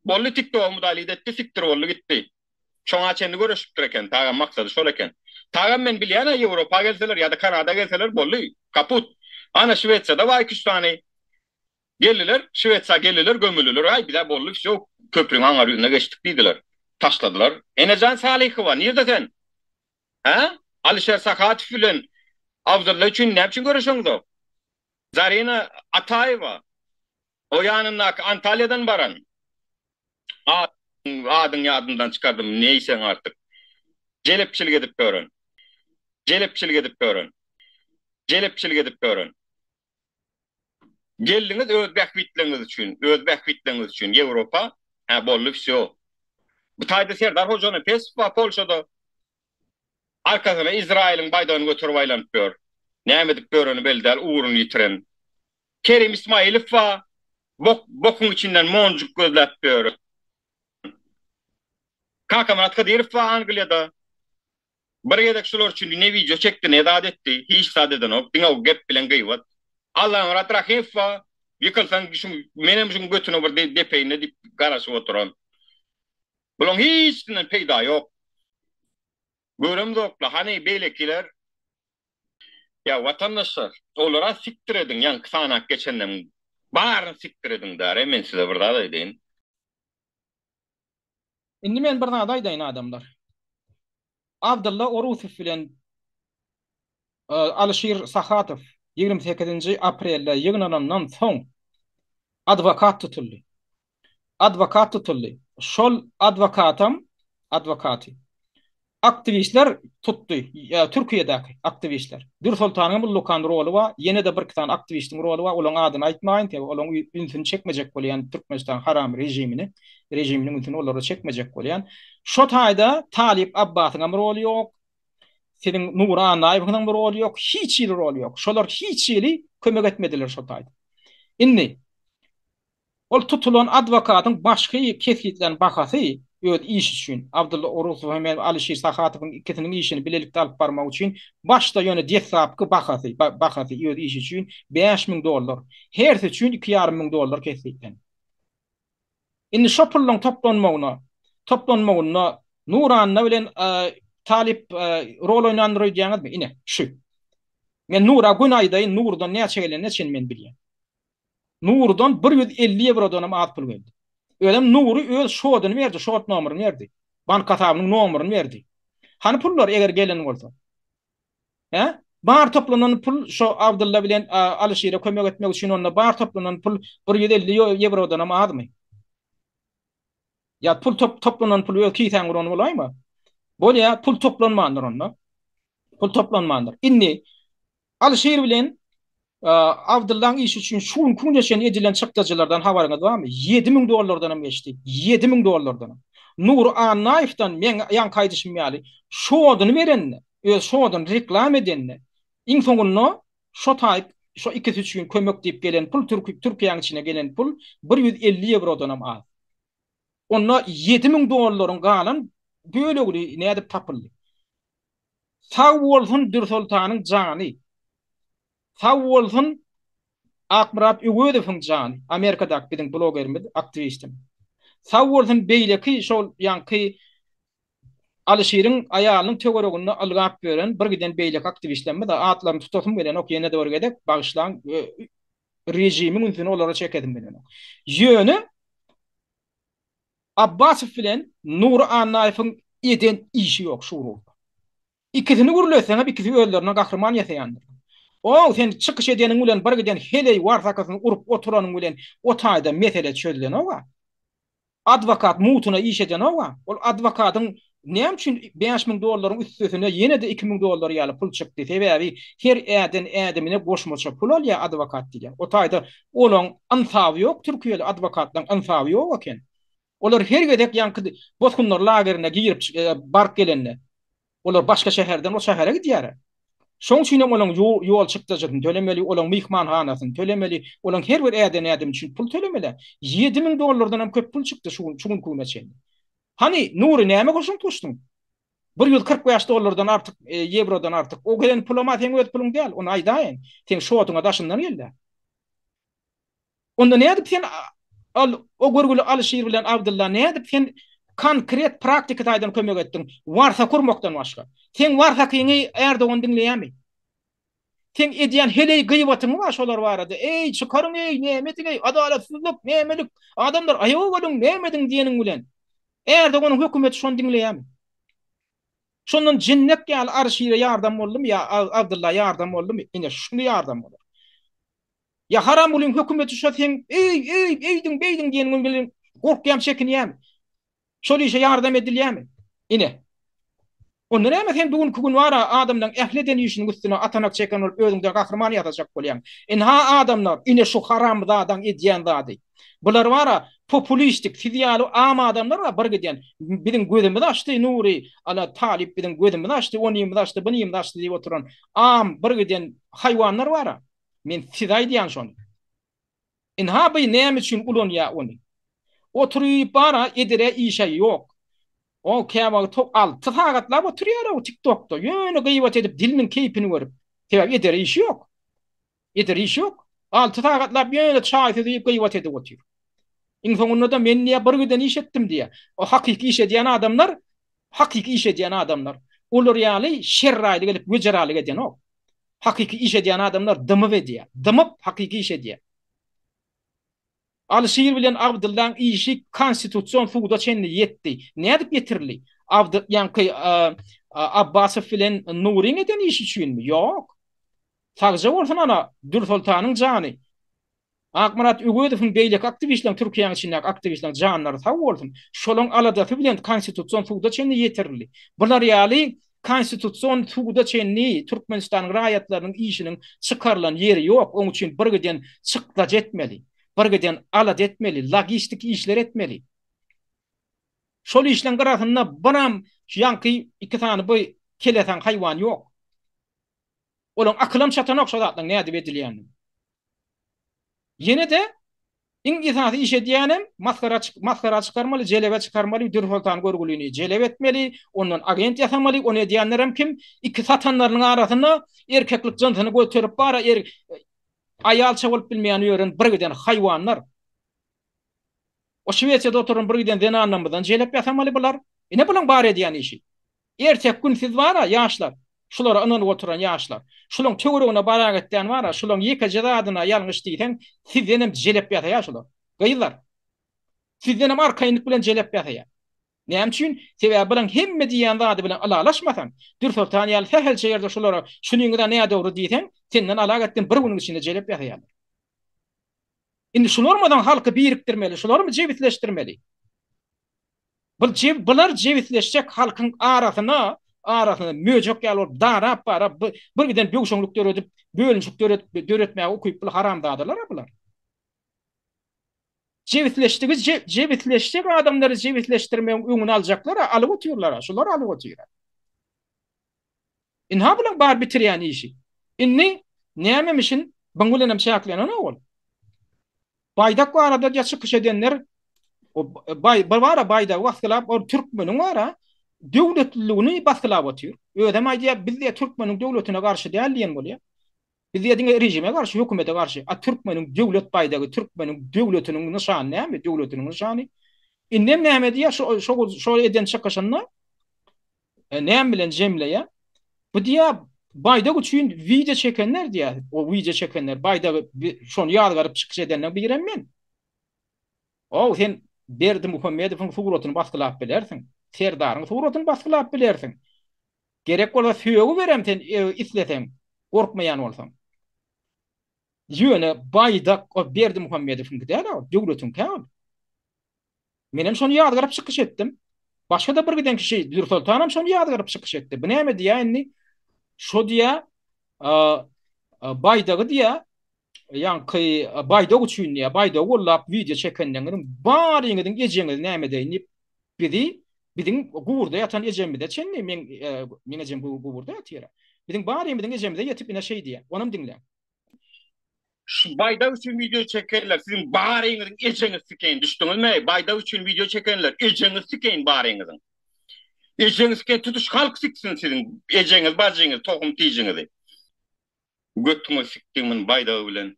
Boldy tiktogy mudalit etdi sikdir boldy gitdi. Şoňa çenli göreşipdir eken Tagan maksady şol eken. Tagan men bilýänä Ýewropa gelseler ýada Kanada gelseler boldy kaput. Ana Şwetsiýada bar iki üç sany geldiler Şwetsiýa geldiler gömüldiler aý bizä boldy wsyo köprüň aňar ýüzüne geçdik diýdiler. Taşladylar. Enejan Salyhowa nirde sen? Hä? Alyşer Sahatow bilen Abdylla üçin näme üçin göreşeňzok? Zarina Ataýewa, o ýanyndaky Antalýadan baran. Adyň ýadymdan çykardym, neýseň artyk. Jelepçilik edip ýören. Jelepçilik edip ýören. Jelepçilik edip ýören. Geldiňiz öz bähbitleriňiz üçin, öz bähbitleriňiz üçin Ýewropa, hä boldy wsýo. Bu taýda Serdar Hojanepesow bar Polşada. Arkasyna Izraýylyň baýdagyny göterip aýlanyp ýör. Näme edip ýöreni belli däl, ugruny ýitiren. Kerim Ismaýylow bar, bok, bokuň içinden monjuk gözläp ýör. Kakamyrat Hydyrow bar Angliýada. Bir gezek şular üçin ne wideo çekdi ne zat etdi hiç zat edenok diňe o gep bilen gyýbat. Allamyrat Rahymow bar ýykylsaň şuň menem şuň götüne bir depeýinle diýip garaşyp oturan. Bulaň hiçsinden peýda ýok. Göremzokla hany beýlekiler. Ýa watandaşlar olara sikdir ediň ýaňky sanap geçenleriň baryny sikdir ediň dare men size bir zat aýdaýyn.
Indi men bir zat aýdaýyn adamlar. Abdylla Orusow bilen Alyşir Sahatow 28-nji aprelde ýygnanandan soň adwokat tutuldy. Adwokat tutuldy. Şol adwokatam adwokaty Aktiwistler tutdy, Türkiýedäki aktiwistler. Dürsoltanyň hem ullakan roly bar, ýene-de birki sany aktiwistiň roly bar, olaň adyny aýtmaýyn, sebäbi olaň ünsüni çekmejek bolýan Türkmenistan haram režimini, režiminiň ünsüni olara çekmejek bolýan. Şo taýda Talyp Abbasyň hem roly ýok, siziň Nury Annaýewiňiň roly ýok, hiç hili roly ýok. Şolar hiç hili kömek etmediler şo taýda. Indi Ol tutulan adwokatyň başky kesgitlän bahasy öz işi üçin, Abdylla Orusow hem Alyşir Sahatowyň ikisiniň işini bilelikde alyp barmak üçin başda ýöne deslapky bahasy, bahasy öz işi üçin 5000 dollar, hersi üçin iki ýarym müň dollar kesgitlendi. Indi şo pullaryň toplanmagyna, toplanmagynda Nuranna bilen Talyp rol oýnandyr öýdýäňizmi? Ine, şu. Men Nura göni aýdaýyn, Nurdan näçe gelenine çenli men bilýän. Nurudan 150 ýewrodanam az pul geldi. Özem Nury öz şoduny berdi, şot nomerini berdi. Bank hasabynyň nomerini berdi. Hany pullar eger gelen bolsa? Hä? Bar toplanan pul şo Abdylla bilen Alyşire kömek etmek üçin onda bar toplanan pul 150 ýewrodanam azmy? Ýa pul top toplanan pul öz kisäňe uran bolaýma? Bolýa, pul toplanmandyr onda. Pul toplanmandyr. Indi Alyşir bilen Abdyllaň işi üçin şu günki güne çenli edilen çykdajylardan habaryňyz barmy? 7000 dollardanam geçdi. 7000 dollardanam. Nury Annaýewden meň ýaňky aýdyşym ýaly şoduny berende, öz şoduny reklam edende, iň soňunda şo taýyp şo ikisi üçin kömek diýip gelen pul Türkiýäň içine gelen pul 150 ýewrodanam az. Onda 7000 dollaryň galan bölegini nädip tapyldy? Sag bolsun Dürsoltanyň jany. Sag bolsun Akmyrat Öwezowyň jany, Amerikadaky biziň blogerimiz, aktiwistimiz. Sag bolsun beýleki şol ýaňky Alyşiriň aýalynyň töwereginde ylgap ýören bir giden beýleki aktiwistlerimiz, atlaryny tutasym gelenok ýene-de bir gezek, bagyşlaň, režimiň ünsüni olara çekesim gelenok. Ýöne Abbasow bilen Nury Annaýewiň eden işi ýok şu ugurda. Ikisini gürletseňem ikisi özlerinden gahryman ýasaýandyr. Ow sen çykyş edeniň bilen bir giden heleý warsakasyny urup oturanyň bilen o taýda mesele çözülenog-a. Adwokat mutuna iş edenog-a. Ol adwokatyň näme üçin 5000 dollaryň üstesine ýene-de 2000 dollar ýaly pul çykdy? Sebäbi her äden ädimine goşmaça pul alýar adwokat diýýär. O taýda olaň ynsaby ýok türkiýeli adwokatlaň ynsaby ýok eken. Olar her gezek ýaňky bosgunlar lagerine girip baryp gelende, olar başga şäherden o şähere gidýärler. Şoň üçin hem olaň ýol çykdajysyny tölemeli, olaň myhmanhanasyny tölemeli, olaň her bir äden ädimi üçin pul tölemeli. 7000 dollardan hem köp pul çykdy şu gün, şu günki güne çenli. Hany, Nury, näme goşant goşduň? 145 dollardan artyk, ýewrodan artyk. O gelen pulam-a seň öz puluň däl, ony aýdaýyn. Seň şotuňa daşyndan geldi. Onda nädip sen al o görgüli Alyşir bilen Abdylla nädip sen konkret praktiki taýdan kömek etdiň? Warsaky urmakdan başga. Seň warsakyňy Erdogan diňleýärmi? Seň edýän heleý gyýbatyňy bar şolar barada. Eý, çykaryň eý, näme ediň eý, adalatsyzlyk, nämelik, adamlar aýaga galyň, näme ediň diýeniň bilen. Erdoganyň hökümeti şony diňleýärmi? Şondan jinnek ýaly Alyşire ýardam boldumy ýa Abdylla ýardam boldumy? Ine şuny ýardam bolar. Ýa Haramgulyň hökümeti şo seň eý, eý, eýdiň, beýdiň diýeniňi bilen gorkýam, çekinýämi? Şol işe ýardam edilýämi? Ine. Onda näme sen bu günki gün bar-a adamlaň ähli eden işiniň üstüne atanak çeken bolup özüňden gahryman ýasajak bolýaň. Ynha adamlar, ine şu haramzadaň edýän zady. Bular bar-a populistik, siz ýaly am adamlar bar bir giden biziň gözümizi açdy Nury, ana Talyp biziň gözümizi açdy, onymyzy açdy, bunymyzy açdy diýip oturan am bir giden haýwanlar bar-a. Men size aýdýan şony. Ynha by näme üçin ulanýa ony. Oturyp bara edere işe ýok. O käwagt 6 sagatlap oturýar o TikTokda. Ýöne gyýbat edip diliniň keýpini görüp. Sebäbi edere işi ýok. Edere işi ýok. 6 sagatlap ýöne çaý süzüp gyýbat edip otyr. Iň soňunda-da men diýýär bir giden iş etdim diýýär. O hakyky iş edýän adamlar, hakyky iş edýän adamlar. Olar ýaly şerraýlyk edip wejeralyk edenok. Hakyky iş edýän adamlar dymyp edýär. Dymyp hakyky iş edýär. Alyşir bilen Abdyllaň işi konstitusion suda çenli ýetdi. Nädip ýetirildi? Abdy ýaňky Abbasow bilen Nuryň eden işi üçinmi? Ýok. Sagja bolsun ana Dürsoltanyň jany. Akmyrat Öwezowyň beýleki aktiwistleriň Türkiýäň içindäki aktiwistleriň janlary sag bolsun. Şolaň aladasy bilen konstitusion suda çenli ýetirildi. Bular ýaly konstitusion suda çenli Türkmenistanyň raýatlarynyň işiniň çykarylan ýeri ýok. Oň üçin birgiden çykdajy etmeli. Birgiden alada etmeli, logistik işler etmeli. Şol işleň gyrasynda biram şu ýaňky iki sany bu kelesaň haýwan ýok. Olaň akylam çatanok şo zatlaň nädip edilýänini. Ýene-de iň esasy iş edýänem masgara masgara çykarmaly, jelebe çykarmaly, Dürsoltan görgülini jelep etmeli, ondan agent ýasamaly, ony edýänlerem kim? Iki satanlarynyň arasynda erkeklik jynsyny göterip bara er aýalça bolup bilmeýän ýören birgiden haýwanlar. O Şwesiýada oturan birgiden zenanlarymyzdan jelep ýasamaly bular. Ine bulaň bar edýän işi. Erteki gün siz bar-a, ýaşlar, şulara ynanyp oturan ýaşlar, şulaň töweregine baragetdän bar-a, şulaň ýekeje zadyna ýalňyş diýseň, sizdenem jelep ýasaýar şular. Gyzlar! Sizdenem arkaýynlyk bilen jelep ýasaýar. Näme üçin? Sebäbi bulaň hemme diýýän zady bilen ylalaşmasaň, Dürsoltan ýaly sähelçe ýerde şulara şunyňyz-a nädogry diýseň, senden alagetdin bir günüň içinde jelep ýasaýarlar. Indi şularmadan halky birikdirmeli, şularmy jebisleşdirmeli? Bu jeb bular jebisleşjek halkyň arasyna arasyna möjek ýaly bolup darap barap bir giden böwşeňlik döredip, bölünişik döredip döretmäge ukyply haramzadalar-a bular. Jebisleşdigi jebisleşjek adamlary jebisleşdirmegiň öňüni aljaklar-a alyp otyrlar-a, şular alyp otyr-a. Ynha bulaň bar bitirýän işi. Indi nämemişin buň bilenem çäklenenok ol. Baýdak barada diýä çykyş edenler baý bir bara baýdagy basgylap ol türkmeniň bara döwletliligini basgylap otyr. Özem aýdýar biz diýä türkmeniň döwletine garşy däl diýen bolýar. Biz diýä diňe režime garşy, hökümete garşy. A türkmeniň döwlet baýdagy, türkmeniň döwletiniň nyşany näme? Döwletiniň nyşany. Indem näme diýä şo şo şo eden çykyşynda näme bilen jemleýär? Bu diýä baýdak üçin wideo çekenler diýä, o wideo çekenler baýdagy şony ýazgaryp çykyş edenleň birem men. Ow sen Berdimuhamedowyň suratyny basgylap bilersiň, Serdaryň suratyny basgylap bilersiň. Gerek bolsa sögüberem sen isleseň, gorkmaýan bolsaň. Ýöne baýdak o Berdimuhamedowyňky däl-ä ol, döwletiňkä ol. Menem şony ýazgaryp çykyş etdim. Başga-da bir giden kişi Dürsoltanam şony ýazgaryp çykyş etdi. Bu näme diýýä indi? Şo diýýä, baýdagy diýýä, ýaňky baýdak üçin diýýä, baýdagy gollap wideo çekenleriňiziň baryňyzyň ejeňizi näme edeýin diýip, bizi biziň guburda ýatan ejemize çenli, meň meň ejem guburda ýatyr. Biziň barymyzyň ejemize ýetip ine şeý diýýä. Onam diňläň.
Şu baýdak üçin wideo çekenler siziň baryňyzyň ejeňiz sikeýin düşdüňizmi eý baýdak üçin wideo çekenler ejeňiz sikeýin baryňyzyň ejeňiz sikeýin tutuş halk siksin siziň ejeňiz bajyňyz tohum tijiňizi götüňe sikdigimiň baýdagy bilen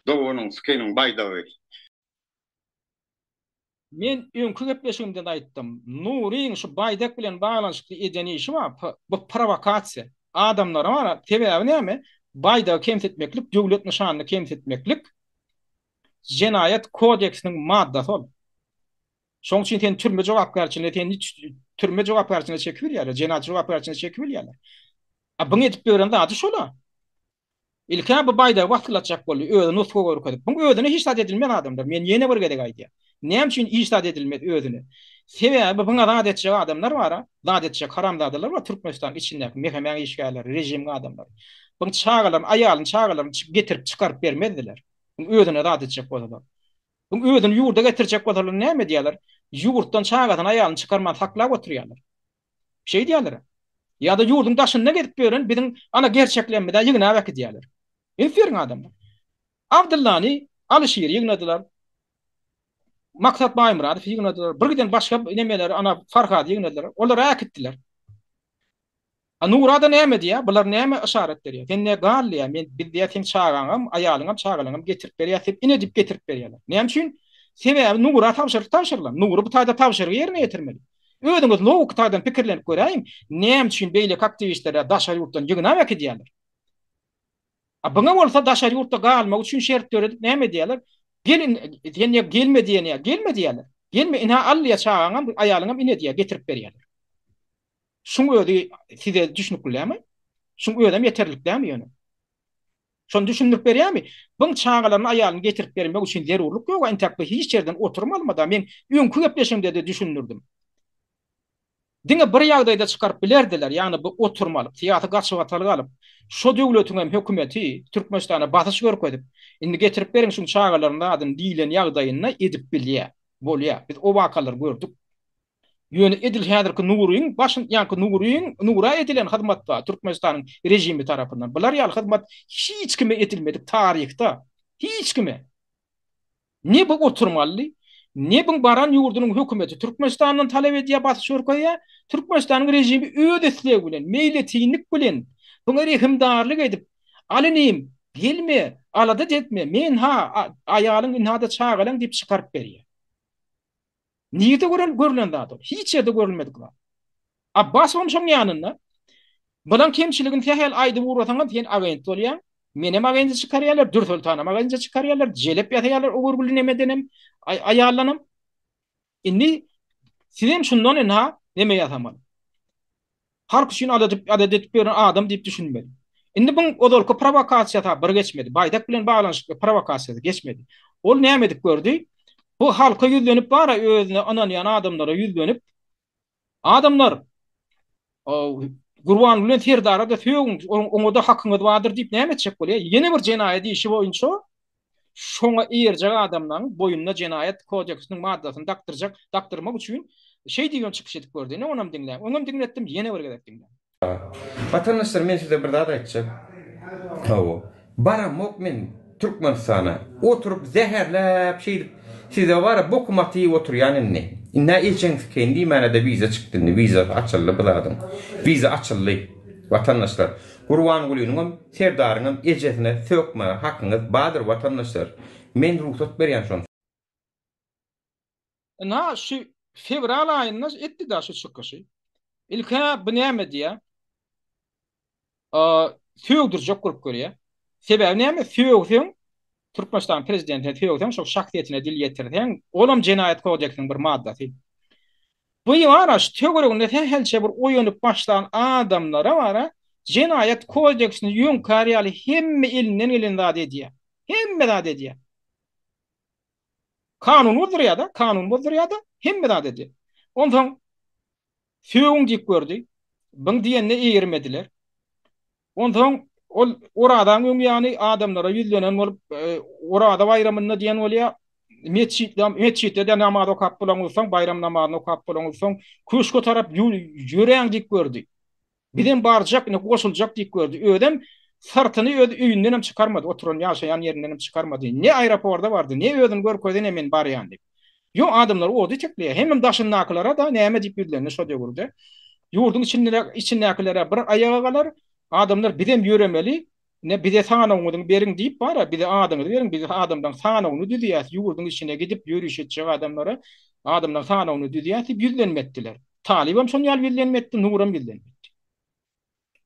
doganyň sikeýiniň baýdagy.
Men öňki gepleşigimde-de aýtdym. Nuryň şu baýdak bilen baglanyşykly eden işi bar, bu prowokasiýa. Adamlara bar, sebäbi näme? Baýdagy kemsitmeklik, döwlet nyşanyny kemsitmeklik jenaýat kodeksiniň maddasy ol. Şoň üçin seni türme jogapkärçiligine, seni türme jogapkärçiligine çekip bilýärler, jenaýat jogapkärçiligine çekip bilýärler. A buň edip ýören zady şol-a. Ilk-ä bu baýdagy basgylatjak boldy, özi nusga görkezip. Buň özüne hiç zat edilmez adamlar, men ýene bir gezek aýdýan. Näme üçin hiç zat edilmez özüne? Sebäbi buňa zat etjek adamlar bar-a, zat etjek haramzadalar bar Türkmenistanyň içindäki MHM-iň işgärleri, režimiň adamlary. Buň çagalaryny, aýalyny, çagalaryny getirip çykaryp bermezdiler. Buň özüne zat etjek bolsalar. Buň özüni ýurda getirjek bolsalar näme edýärler? Ýurtdan çagasyny, aýalyny çykarman saklap oturýarlar. Şeýdýärler. Ýa-da ýurduň daşynda gezip ýören biziň ana gerçeklerimizi ýygnap äkidýärler. Üns beriň adamlar. Abdyllany, Alyşiri ýygnadylar. Maksat Baýmyradowy ýygnadylar. Bir giden başga nemeleri ana Farhady ýygnadylar. Olary äkitdiler. A Nurada näme diýýär? Bular näme yşarat berýär? Sen ne gal diýýär. Men biz diýýär seň çagaňam, aýalyňam, çagalaňam getirip berýäs diýip ine diýip getirip berýärler. Näme üçin? Sebäbi Nura tabşyryk tabşyrylan. Nury bu taýda tabşyrygy ýerine ýetirmeli. Özüňiz logiki taýdan pikirlenip göräýiň, näme üçin beýleki aktiwistleri daşary ýurtdan ýygnap äkidýärler? A buňa bolsa daşary ýurtda galmak üçin şert döredip näme edýärler? Gel sen ýa gelme diýen ýa gelme diýýärler. Gelme ine al diýýär çagaňam, aýalyňam ine diýýär getirip berýärler. Şuň özi size düşnükli dälmi? Şuň özem ýeterlik dälmi ýöne? Şony düşündirip berýärmi? Byň çagalaryny aýalyny getirip bermek üçin zerurlyk ýoga entäk bu hiç ýerden oturum almada men öňki gepleşigimdede düşündirdim. Diňe bir ýagdaýda çykaryp bilerdiler ýagny bu oturum alyp syýasy gaçybatalga alyp şo döwletiňem hökümeti Türkmenistana basyş görkezip indi getirip beriň şuň çagalaryny zadyny diýilen ýagdaýynda edip bilýä bolýa biz o wakalary gördük. Ýöne edil häzirki Nuryň başyn ýaňky Nuryň Nura edilen hyzmat bar Türkmenistanyň režimi tarapyndan. Bular ýaly hyzmat hiç kime edilmedik taryhda. Hiç kime. Ne bu oturmaly, ne buň baran ýurdunyň hökümeti Türkmenistandan talap edýär, basyş görkezýär. Türkmenistanyň režimi öz islegi bilen, meýletinlik bilen buňa rehimdarlyk edip, Al inim, gelme, alada etme, men ha aýalyň ynha-da çagalaň diýip çykaryp berýär. Nirde görel görülen zat ol? Hiç ýerde görülmedik zat. Abbasowam şoň ýanynda. Bulaň kemçiligini sähel aýdyp ugrasaňam sen agent bolýaň. Menem agente çykarýarlar, Dürsoltanam agente çykarýarlar, jelep ýasaýarlar o görgüli nemedenem, aýaldanam. Indi Sizem şundan ynha neme ýasamaly. Halk üçin alada alada edip ýören adam diýip düşünmeli. Indi buň ozalky prowokasiýasy bir geçmedi. Baýdak bilen baglanyşykly prowokasiýasy geçmedi. Ol näme edip gördi? Bu halka ýüzlenip bara özüne ynanýan adamlara ýüzlenip Adamlar Gurbanguly bilen Serdara-da sögüň, oňa-da hakyňyz bardyr diýip näme etjek bolýar? Ýene bir jenaýat işi boýunça şoňa eýerjek adamlaryň boýnuna jenaýat kodeksiniň maddasyny dakdyrjak, dakdyrmak üçin şeý diýibem çykyş edip gördi. Ine onam diňläň. Öňem diňletdim, ýene bir gezek diňläň.
Watandaşlar men size bir zat aýtjak. Hawa. Baramok men Türkmenistana. Oturyp zäherläp şeýdip size bara bokum atyp oturýan indi. Indä ejeň sikeýin diýmänede wiza çykdy indi. Wizasy açyldy bu zadyň. Wiza açyldy. Watandaşlar. Gurbangulynyňam Serdaryňam ejesine sökmäge hakyňyz bardyr watandaşlar. Men rugsat berýän şony.
Ynha şu fewral aýynda etdi-da şu çykyşy. Ilk-ä bu näme diýýär? Sögdürjek bolup görýär. Sebäbi näme? Sögseň, Türkmenistanyň prezidentine sögseň, şol şahsyýetine dil ýetirseň, olam jenaýat kodeksiniň bir maddasy. Bu bar-a, şu töwereginde sähelçe bir oýanyp başlan adamlara bar-a, jenaýat kodeksini ýöňkär ýaly hemme elinden gelen zady edýär. Hemme zady edýär. Kanun bozdurýar-da, kanun bozdurýar-da, hemme zat edýär. Onsoň sögüň diýip gördi. Byň diýenine eýermediler. Onsoň ol Orazaň öň ýany adamlara ýüzlenen bolup, e, Oraza baýramynda diýen bolýar. Metjitde, metjitde-de namaz okap bolaňyzsoň, baýram namazyny okap bolaňyzsoň, köşge tarap ýöräň diýip gördi. Bizem barjak, ine goşuljak diýip gördi. Özem syrtyny öz öýündenem çykarmady, oturan ýaşaýan ýerindenem çykarmady. Ne aeroporda bardy, ne özüni görkezdi, ne men barýan diýip. Ýok, adamlary ody itekleýär. Hemem daşyndakylara-da näme diýip ýüzlendi şo döwürde. Ýurduň içinde içindäkilere bir aýaga galar, adamlar bizem ýöremeli, ine bize sanawyňyzyň beriň diýip bar-a, bize adyňyzy beriň, biz adamlaryň sanawyny düzýäs, ýurduň içine gidip ýöriş etjek adamlara adamlaryň sanawyny düzýäs diýip ýüzlenme etdiler. Talybam şon ýaly ýüzlenme etdi, Nuram ýüzlenme etdi.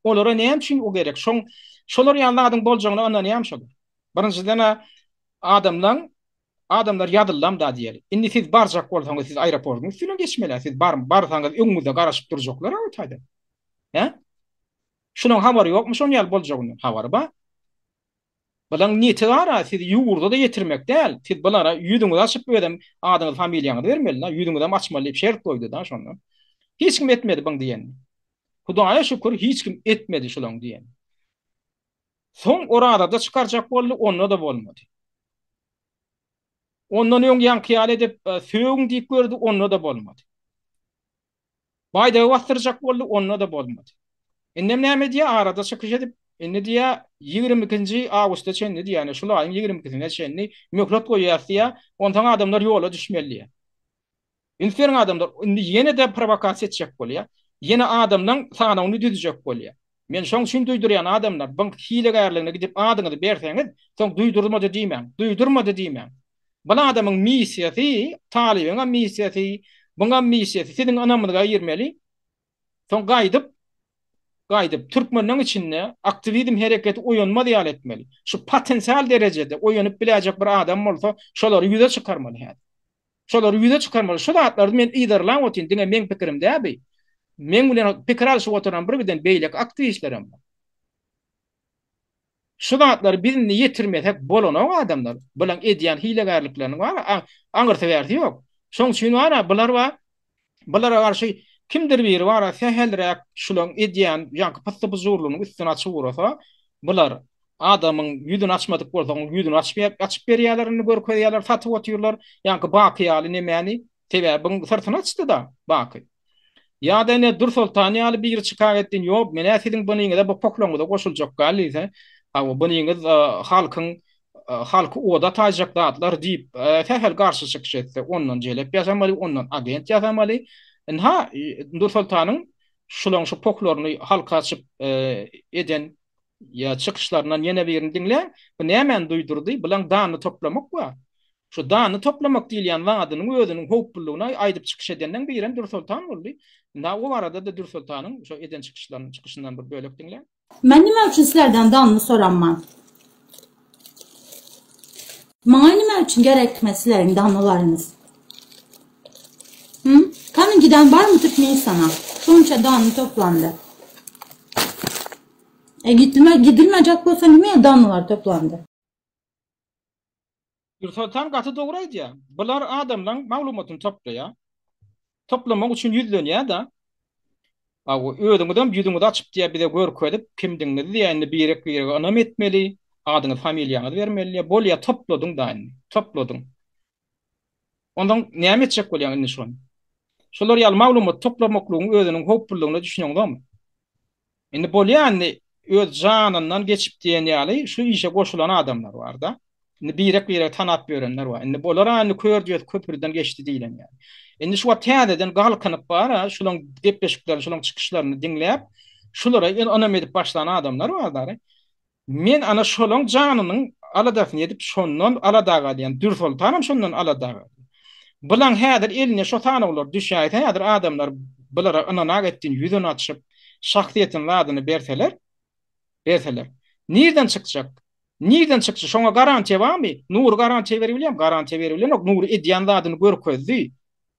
Olara näme üçin o gerek? Şoň şolar ýaly zadyň boljagyna ynanýarmy şolar? Birinjiden-ä adamlaň adamlar ýazyldam da diýeli. Indi siz barjak bolsaňyz siz aeroportyň üstünden geçmeli. Siz bar barsaňyz öňüňizde garaşyp durjaklar o taýda. Hä? Şunuň habary ýokmy şon ýaly boljagyndan? Habary bar. Bulaň niýeti bar-a, sizi ýurda-da ýetirmek däl, siz bulara ýüzüňizi açyp özem adyňyzy familiýaňyzy bermeli-da, ýüzüňizem açmaly diýip şert goýdy-da şonda. Hiç kim etmedi buň diýenini. Hudaýa şükür hiç kim etmedi şulaň diýenini. Soň Orazada çykarjak boldy, onda-da bolmady. Ondan öň ýaňky ýaly edip sögüň diýip gördi, onda-da bolmady. Baýdagy basdyrjak boldy, onda-da bolmady. Indem näme edýär, arada çykyş edip, indi diýýär, ýigrimi ikinji awgusta çenli diýýär, ýani şul aýyň ýigrimi ikisine çenli möhlet goýýas diýýär, onsoň adamlar ýola düşmeli diýýär. Üns beriň adamlar, indi ýene-de prowokasiýa etjek bolýar. Ýene adamlaň sanawyny düzjek bolýar. Men şoň üçin duýdurýan adamlar, byň hilegärligine gidip adyňyzy berseňiz, soň duýdurmady diýmäň, duýdurmady diýmäň. Bul adamyň missiýasy, talybyňam missiýasy, buňam missiýasy siziň ynamyňyza girmeli. Soň gaýdyp, gaýdyp türkmenleň içinde aktiwizm hereketi oýanmaz ýaly etmeli. Şu potensial derejede oýanyp biläýjek bir adam bolsa, şolary ýüze çykarmaly häzir. Şolary ýüze çykarmaly. Şu zatlary men yzarlap otyryn, diňe meň pikirim däl bi. Meň bilen pikir alşyp oturan bir giden beýleki aktiwistlerem bar. Şu zatlary biz indi ýetirmesek bolanok adamlar. Bulaň edýän hilegärlikleriniň bar aňyrsy bärsi ýok. Şoň üçin bar bular bar. Bulara garşy kimdir biri bar sähelräk şulaň edýän ýaňky pyssy-pyjurlygynyň üstüni açyp ugrasa, bular adamyň ýüzüni açmadyk bolsaň ýüzüni açyp açyp berýärler indi görkezýärler satyp otyrlar. Ýaňky Baky ýaly nemäni sebäbi buň syrtyny açdy-da Baky. Ýa-da ine Dürsoltan ýaly biri çykagetdin, ýok, men-ä siziň bunyňyza, bu pohlaňyza goşuljak däl diýse, hawa, bunyňyz halkyň, halky oda ataýjak zatlar diýip, sähel garşy çykyş etse, ondan jelep ýasamaly, ondan agent ýasamaly. Ynha, Dürsoltanyň şulaň şu pohlaryny halka açyp eden Ýa çykyşlaryndan ýene birini diňläň, bu nämäni duýdurdy? Bulaň danyny toplamak bar. Şu danyny toplamak diýilýän zadynyň özüniň howplulygyny aýdyp çykyş edenleň birem Dürsoltan boldy. Ynha o barada-da Dürsoltanyň şo eden çykyşlaryny, çykyşyndan bir bölek diňläň.
Men nime üçin sizlerden danyny soramman? Maňa nime üçin gerekme sizleriň danylaryňyz? Hum? Türkmenistandan giden barmy Türkmenistana? Şonça danny toplandy. E gitme, gidilmejek bolsa nime dannylar toplandy?
Dürsoltan gaty dogry aýdýar. Bular adamlaň maglumatyny toplaýar. Toplamak üçin ýüzlenýär-de. Hawa, özüňizem ýüzüňizi açyp diýýär, bize görkezip kimdigiňizi diýýär, indi birek-birege ynam etmeli, adyňyzy, familiýaňyzy bermeli diýýär. Bolýar, topladyň-da indi, topladyň. Onsoň näme etjek bolýaň indi şony? Şolar ýaly maglumat toplamaklygyň özüniň howplulygyna düşüneňzokmy? Indi bolýa indi öz janyndan geçip diýen ýaly şu işe goşulan adamlar barda. Indi birek biregi tanap ýörenler bar. Indi bolara indi kör düýesi köprüden geçdi diýlen ýaly. Indi şu wagt täzeden galkynyp bara şulaň gepleşiklerini, şulaň çykyşlaryny diňläp, şulara ynam edip başlan adamlar bar. Men ana şolaň janynyň aladasyny edip şondan alada galýan. Dürsoltanam şondan alada galýar. Bulaň häzir eline şo sanawlar düşäýse häzir adamlar bulara ynanak etdin ýüzüni açyp şahsyýetini zadyny berseler berseler. Nirden çykjak? Nirden çykjak? Şoňa garantiýa barmy? Nury garantiýa beribilýärmi? Garantiýa beribilenok. Nury edýän zadyny görkezdi.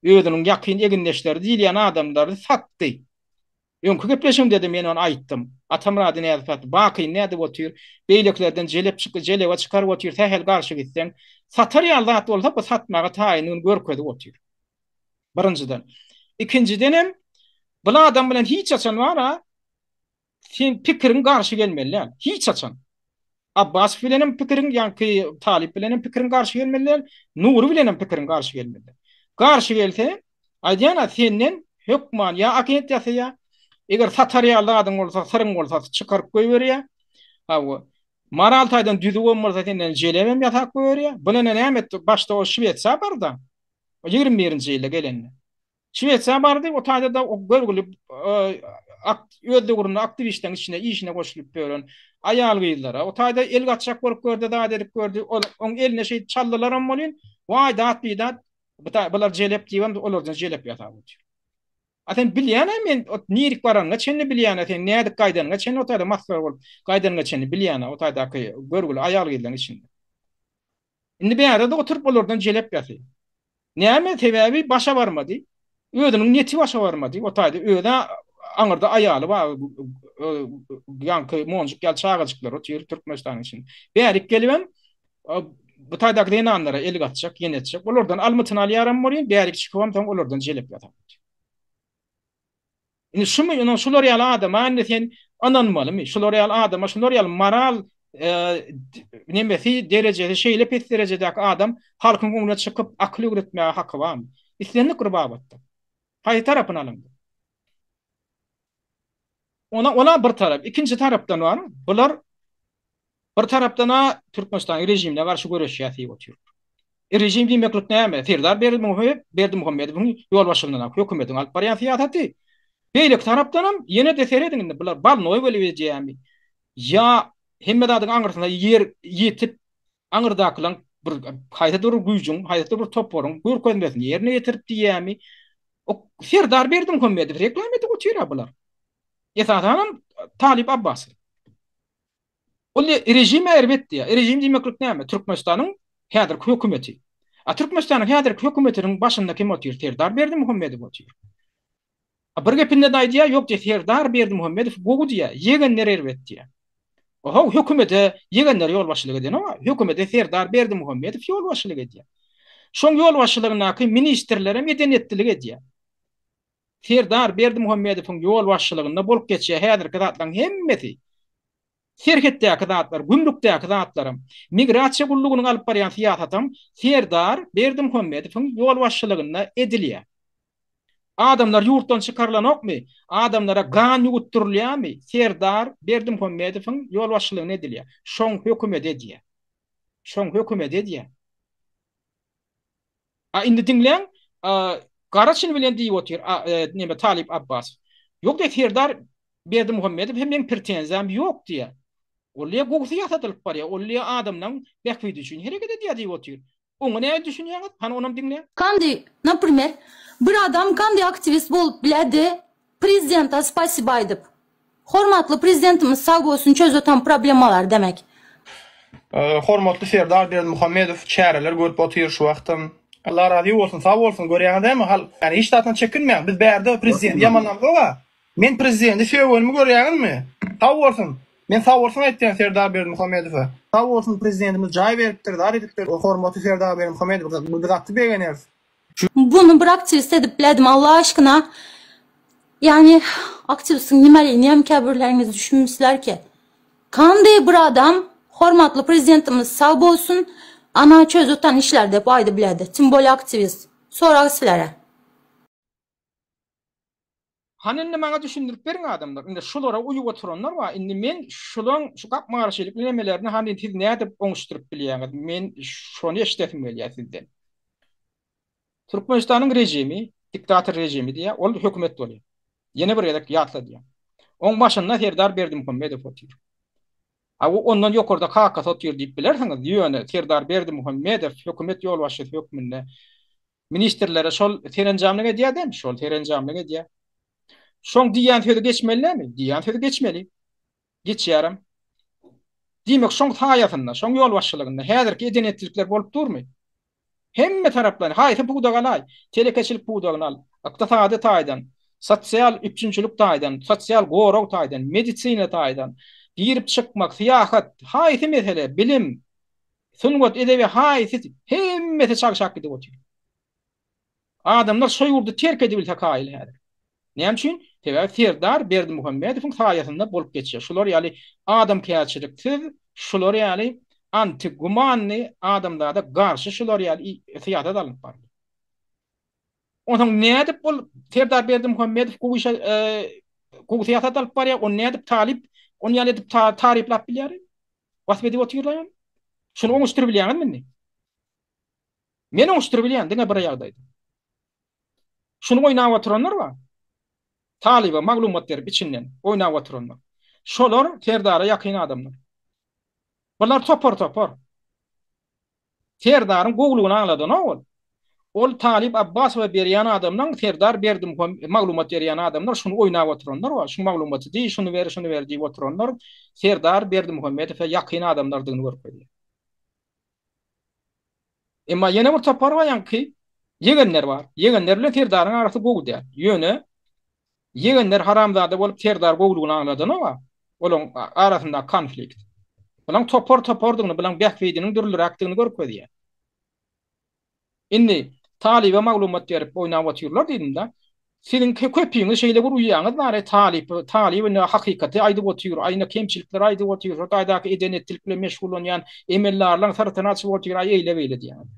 Özüniň ýakyn egindeşleri diýilýän adamlary satdy. Öňki gepleşigimde-de men ony aýtdym. Atamyrady nädip satdy? Bakyny nädip otyr? Beýlekilerden jelep çyk, jelebe çykaryp otyr, sähel garşy gitseň. Satar ýaly zat bolsa, bu satmaga taýyndygyny görkezip otyr. Birinjiden. Ikinjidenem, bul adam bilen hiç haçan bar-a, sen pikiriň garşy gelmeli däl. Hiç haçan. Abbasow bilenem pikiriň, ýaňky Talyp bilenem pikiriň garşy gelmeli däl, Nury bilenem pikiriň garşy gelmeli däl. Garşy gelse, aýdýan-a senden hökman ýa agent ýasaýar, eger satar ýaly zadyň bolsa, syryň bolsa çykaryp goýberýär. Hawa, moral taýdan düzüwem bolsa senden jelebem ýasap goýberýär. Bul ene näme etdi? Başda o Şwesiýa bardy-da, 21-nji ýylda gelende. Şwesiýa bardy, o taýda-da o görgüli öz döwründe aktiwistleriň içine işine goşulyp ýören aýal-gyzlara o taýda el gatjak bolup gördi, zat edip gördi. Ol oň eline şeýdip çaldylaram welin, waý dat-bidat, bular jelep diýibem olardan jelep ýasap otyr. A sen bilýän-ä men nirik baranyňa çenli bilýän-ä sen nädip gaýdanyňa çenli o taýda masgara bolup gaýdanyňa çenli bilýän-ä o taýdaky görgüli aýal-gyzlaryň içinde. Indi bärde-de oturyp olardan jelep ýasy. Näme sebäbi başa barmady. Özüniň neti başa barmady. O taýda öz-ä aňyrda aýaly bar. Ýaňky monjuk ýaly çagajyklary otyr Türkmenistanyň içinde. Bärik gelibem bu taýdaky zenanlara el gatjak, ýene etjek. Olardan almytyny alýaram bolýan, bärik çykybam soň olardan jelep ýasap otyr. Indi şumy, indi şular ýaly adama indi sen ynanmalymy? Şular ýaly adama, şular ýaly moral nemesi, derejesi şeýle pes derejedäki adam halkyň öňüne çykyp akyl öwretmäge haky barmy? Islendik bir babatda. Haýsy tarapyny alyňda. Ona, ola bir tarap. Ikinji tarapdan bar, bular Bir tarapdan-a Türkmenistanyň režimine garşy göreşýär diýip otyr. E režim diýmeklik näme? Serdar Berdimuhamedowyň ýolbaşçylygyndaky hökümetiň alyp barýan syýasaty. Beýleki tarapdanam ýene-de serediň indi bular balnoý bolup edýärmi? Ýa hemme zadyň aňyrsyna ýer ýetip aňyrdakylaň bir haýsydyr bir güýjüň, haýsydyr bir toparyň görkezmesini ýerine ýetirip diýýärmi? Serdar Berdimuhamedow reklama edip otyr-a bular. Esasanam Talyp Abbasow. Ol režime erbet diýýär. Režim diýmeklik näme? Türkmenistanyň häzirki hökümeti. A Türkmenistanyň häzirki hökümetiniň başynda kim otyr? Serdar Berdimuhamedow otyr. A bir gepinde-de aýdýar, ýok diýýär, Serdar Berdimuhamedow gowy diýýär, ýegenler erbet diýýär. Ohow, hökümete ýegenler ýolbaşçylyk edenok-a. Hökümete Serdar Berdimuhamedow ýolbaşçylyk edýär. Şoň ýolbaşçylygyndaky ministrlerem eden-etdilik edýär. Serdar Berdimuhamedowyň ýolbaşçylygynda bolup geçýär häzirki zatlaryň hemmesi. Serhetdäki zatlar, gümrükdäki zatlaram, migrasiýa gullugynyň alyp barýan syýasatam Serdar Berdimuhamedowyň ýolbaşçylygynda edilýär. Adamlar ýurtdan çykarylanokmy? Adamlara gan ýuwutdyrylýarmy? Serdar Berdimuhamedowyň ýolbaşçylygynda edilýär. Şoň hökümeti edýär. Şoň hökümeti edýär. A indi diňläň, gara çyn bilen diýip otyr, neme Talyp Abbasow. Ýok diýýär, Serdar Berdimuhamedow hem meň pretenziýam ýok diýýär. Ol diýýär, gowy syýasat alyp barýar, ol diýýär, adamlaň bähbidi üçin hereket edýär diýip otyr. Oňa näme düşünýäňiz? Hany onam diňläň.
Kandy, naprimer, bir adam kandy aktiwist bolup biledi, prezidenta spasiba aýdyp. Hormatly prezidentimiz sag bolsun çözetan problemalar demek.
Hormatly Serdar Berdimuhamedow çäreler görüp otyr şu wagtam.
Allah razy bolsun sag bolsun görýäňiz dämi halk ýani hiç zatdan çekinmäň biz bärde prezidenti ýamanlamzok-a men prezidenti sögenimi görýäňizmi sag bolsun men sag bolsun aýtýan Serdar Berdimuhamedowa sag bolsun prezidentimiz jaý beripdir zat edipdir hormatly Serdar Berdimuhamedow biz gaty begeneris.
Buny bir aktiwist edip biledim Allah aşkyna. Yani aktiwistiň nimeligini hem käbirleriňiz düşünmüsler ki. Kanday bir adam hormatly prezidentimiz sag bolsun ana çöz utan işler dep aýdy biledi. Tim bolýa aktiwist. Sorag silere.
Hany indi maňa düşündirip beriň adamlar. Indi şulara uýup oturanlar bar. Indi men şulaň şu gapma-garşylykly nemelerini hany siz nädip oňuşdyryp bilýäňiz? Men şony eşidesim gelýär sizden. Türkmenistanyň režimi, diktator režimi diýýär, ol hökümet bolýar. Ýene bir gezek ýatladýan. Oň başynda Serdar Berdimuhamedow otyr. A o ondan ýokarda kakasy otyr diýip bilersiňiz, ýöne Serdar Berdimuhamedow hökümet ýolbaşçysy hökmünde ministrlere şol serenjamlyk edýär dämi? Şol serenjamlyk edýär. Şoň diýýän sözi geçmeli dämi? Diýýän sözi geçmeli. Geçýärem. Diýmek, şoň saýasynda, şoň ýolbaşçylygynda häzirki eden-etdilikler bolup durmy? Hemme taraplaýyn, haýsy pudagy alaý, telekeçilik pudagyny al, ykdysady taýdan, sosial üpjünçilik taýdan, sosial gorag taýdan, medisina taýdan, girip-çykmak, syýahat, haýsy mesele, bilim, sungat, edebiýat, haýsy, hemmesi çagşap gidip otyr. Adamlar şo ýurdy terk edibilse kaýyl häzir. Näme üçin? Sebäbi Serdar Berdimuhamedowyň saýasynda bolup geçýär. Şular ýaly adamkärçiliksiz, şular ýaly antigumanny adamzada garşy şular ýaly syýasat alnyp barylýar. Onsoň nädip ol Serdar Berdimuhamedow gowy işe gowy syýasat alyp barýar, ony nädip talyp, ony ýaly edip taryplap bilýär? Wasp edip otyrlar ýaly. Şuny oňuşdyryp bilýäňizmi indi? Men oňuşdyryp bilýän diňe bir ýagdaýda. Şuny oýnap oturanlar bar. Talyba maglumat berip içinden oýnap oturanlar. Şolar Serdara ýakyn adamlar. Bular topar-topar. Serdaryň gowulygyny aňladanok ol. Ol Talyp Abbasowa berýän adamlaň Serdar Berdimuham maglumat berýän adamlar şuny oýnap oturanlar bar. Şu maglumaty diý, şuny ber, şuny ber diýip oturanlar Serdar Berdimuhamedowa ýakyn adamlardygyny görkezýär. Emma ýene bir topar bar ýaňky ýegenler bar. Ýegenler bilen Serdaryň arasy gowy däl. Ýöne ýegenler haramzada bolup Serdar gowulygyny aňladanok-a. Olaň arasyndaky konflikt. Bulaň topar-topardygyny, bulaň bähbidiniň dürlüräkdigini görkezýär. Indi talyba maglumat berip oýnap otyrlar diýdim-de. Siziň köpüňiz şeýle bir uýýaňyz bar, talyp, talyp indi hakykaty aýdyp otyr, aýna kemçilikleri aýdyp otyr, şo taýdaky eden-etdilik bilen meşgullanýan emeldarlaryň syrtyny açyp otyr, aý eýle-beýle diýýäňiz.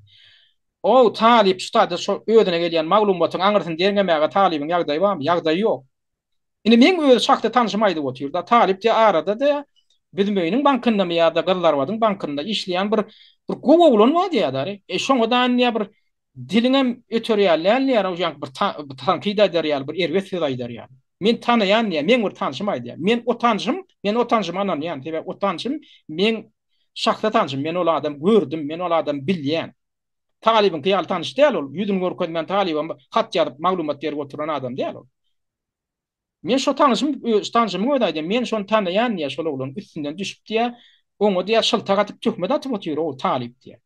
Ow, talyp şu taýda şo özüne gelýän maglumatyň aňyrsyny derňemäge talybyň ýagdaýy barmy? Ýagdaýy ýok. Indi meň öz şahsy tanşym aýdyp otyr-da, talyp diýýär arada diýýär, Büzmeýiniň bankyndamy ýa-da Gyzlarbadyň bankynda işleýän bir bir gowy oglan bar diýýär-de. E şoňa-da indi diýýär bir Diliňem öter ýaly däl diýýär, o ýaňky bir tankyt aýdar ýaly, bir erbet söz aýdar ýaly. Men tanaýan diýýär, meň bir tanşym aýdýar. Men o tanşym, men o tanşyma ynanýan. Sebäbi o tanşym meň şahsy tanşym. Men ol adamy gördüm, men ol adamy bilýän. Talybyňky ýaly tanyş däl ol. Ýüzüni görkezmän talyba hat ýazyp, maglumat berip oturan adam däl ol. Men şo tanyşym, tanşymyň özi aýdýar, men şony tanaýan diýýär, şol oglanyň üstünden düşüp diýýär, oňa diýýär, şyltak atyp töhmet atyp otyr o talyp diýýär.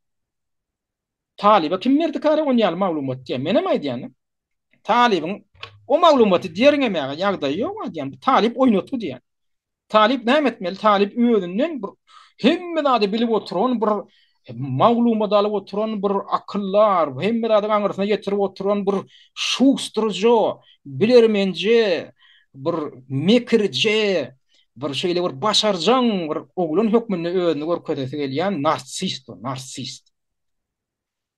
Talyba kim berdikara on ýaly maglumat diýýär. Menem aýdýan. Talybyň o maglumaty derňemäge ýagdaýy ýok aýdýan. Bu talyp oýnatgy diýýän. Talyp näme etmeli? Talyp özünden bir hemme zady bilip oturan bir maglumat alyp oturan bir akyldar, hemme zadyň aňyrsyna ýetirip oturan bir şustryja, bilermenje, bir mekirje, bir şeýle bir başarjaň bir oglan hökmünde özüni görkezesi gelýän narsist o, narsist.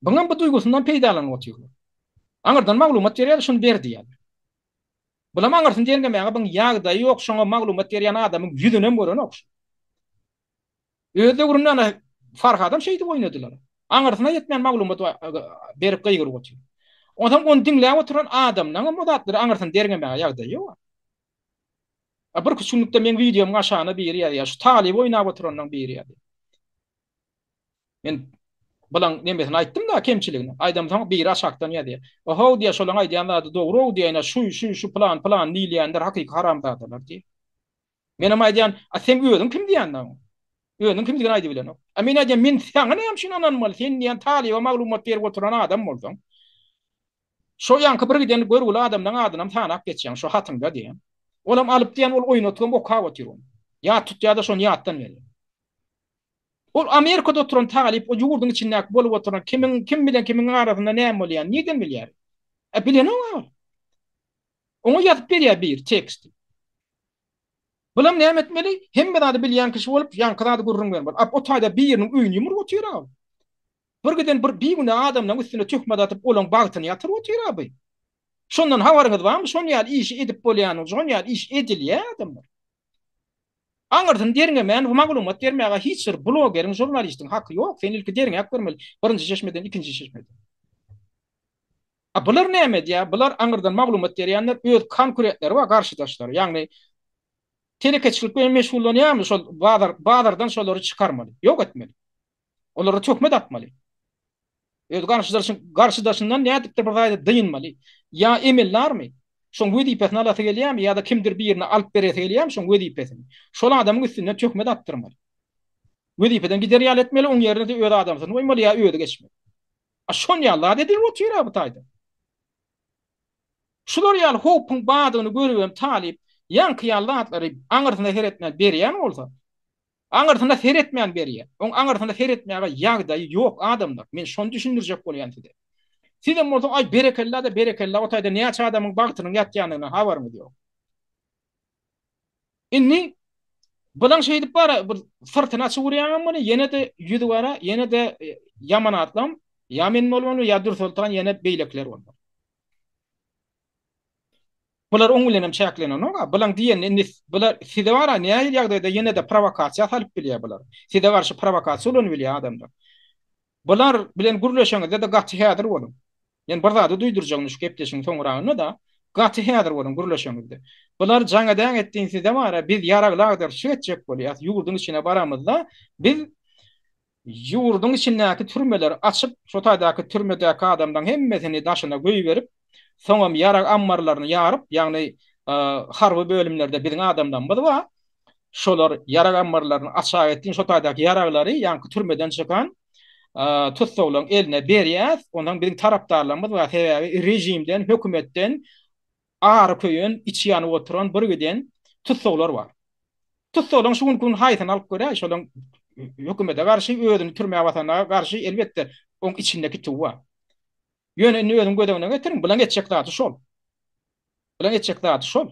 Buňam bu duýgusyndan peýdalanyp otyrlar. Aňyrdan maglumat berýär, şuny ber diýýär. Bulam aňyrsyny derňemäge buň ýagdaýy ýok, şoňa maglumat berýän adamyň ýüzünem görenok şu. Öz döwründe ana Farhadam şeýdip oýnadylar. Aňyrsyna ýetmän maglumat berip gygyryp otyr. Onsoň ony diňläp oturan adamlaňam o zatlary aňyrsyny derňemäge ýagdaýy ýok. A bir küçük günlükde meň wideomyň aşagyna biri ýazýar. Şu talyby oýnap oturanlaň biri ýazýar. Men bulaň nemesini aýtdym-da kemçiligini. Aýdamsoň biri aşakdan ýazýar. Ohow diýýär, şolaň aýdýan zady dogry-ow diýýär, ine şu, şu, şu pylan, pylan diýilýänler hakyky haramzadalar diýýär. Menem aýdýan, a seň özüň kim diýýän-dä oňa. Özüniň kimdigini aýdybilenok. A men aýdýan, men saňa näme üçin ynanmaly? Sen diýýän talyba maglumat berip oturan adam bolsaň. Şo ýaňky bir giden görgüli adamlaň adynam sanap geçýäň şo hatyňda diýýän. Olam alyp diýýän ol oýnatgam okap otyr ony. Ýat tutýa-da şony ýatdan berýär. Ol Amerikada oturan talyp o ýurduň içindäki bolup oturan kimiň kim bilen kimiň arasynda näme bolýanyny nirden bilýär? A bilenok-a ol. Oňa ýazyp berýär biri teksti. Bulam näme etmeli? Hemme zady bilýän kişi bolup, ýaňky zady gürrüň bermeli. A o taýda biriniň öýüni ýumrup otyr-a ol. Bir giden bir bigünä adamlaň üstüne töhmet atyp, olaň bagtyny ýatyryp otyr-a bu. Şondan habaryňyz barmy? Şon ýaly işi edip bolýanyny, şon ýaly iş edilýär adamlar. Aňyrsyny derňemän maglumat bermäge hiç bir blogeriň, žurnalistiň haky ýok. Sen ilki derňäp görmeli. Birinji çeşmeden, ikinji çeşmeden. A bular näme edýär? Bular aňyrdan maglumat berýänler öz konkurentleri bar, garşydaşlary. Ýagny telekeçilik bilen meşgullanýarmy şol bazar bazardan şolary çykarmaly, ýok etmeli. Olara töhmet atmaly. Öz garşydaşyň garşydaşyndan nädipdir bir zady dynmaly. Ýa emeldarmy? Şoň wezipesini alasy gelýärmi ýa-da kimdir birine alyp beresi gelýärmi şoň wezipesini? Şol adamyň üstünden töhmet atdyrmaly. Wezipeden gider ýaly etmeli, oň ýerine-de öz adamsyny goýmaly ýa özi geçmeli. A şon ýaly zat edilip otyr-a bu taýda. Şular ýaly howpuň bardygyny görübem talyp ýaňky ýaly zatlary aňyrsyna seretmän berýän bolsa, aňyrsyna seretmän berýär. Oň aňyrsyna seretmäge ýagdaýy ýok adamlar. Men şony düşündirjek bolýan size. Sizem bolsa aý berekella-da berekella o taýda näçe adamyň bagtynyň ýatýandygyna habaryňyz ýok. Indi bulaň şeýdip bara bir syrtyny açyp urýaňam muny ýene-de ýüzi gara ýene-de ýaman atlam ýa men bolmaly ýa Dürsoltan ýene beýlekiler bolmaly. Bular oň bilenem çäklenenok-a. Bulaň diýenini indi bular size bara nähili ýagdaýda ýene-de prowokasiýa salyp bilýär bular. Size garşy prowokasiýa ulanyp bilýär adamlar. Bular bilen gürleşeňizde-de gaty häzir boluň. Men bir zady duýdurjak indi şu gepleşigiň soňuragynda-da, gaty häzir boluň gürleşeňizde. Bular jaň edäň etdiň size bara biz ýaragly agdaryşyk etjek bolýas, ýurduň içine baramyzda biz ýurduň içindäki türmeleri açyp, şo taýdaky türmedäki adamlaryň hemmesini daşyna goýberip, soňam ýarag ammarlaryny ýaryp, ýagny harby bölümlerde biziň adamlarymyz bar, şolar ýarag ammarlaryny açaý etsin, şo taýdaky ýaraglary ýaňky türmeden çykan tussaglaryň eline berýäs, onsoň biziň tarapdarlarymyz bar, sebäbi režimden, hökümetden ary köýen, içi ýanyp oturan birgiden tussaglar bar. Tussaglaryň şu günki gün haýsyny alyp göräý, şolaryň hökümete garşy, özüni türmä basana garşy elbetde oň içinde kitüw bar. Ýöne indi özüň göz öňüne getiriň, bulaň etjek zady şol. Bulaň etjek zady şol.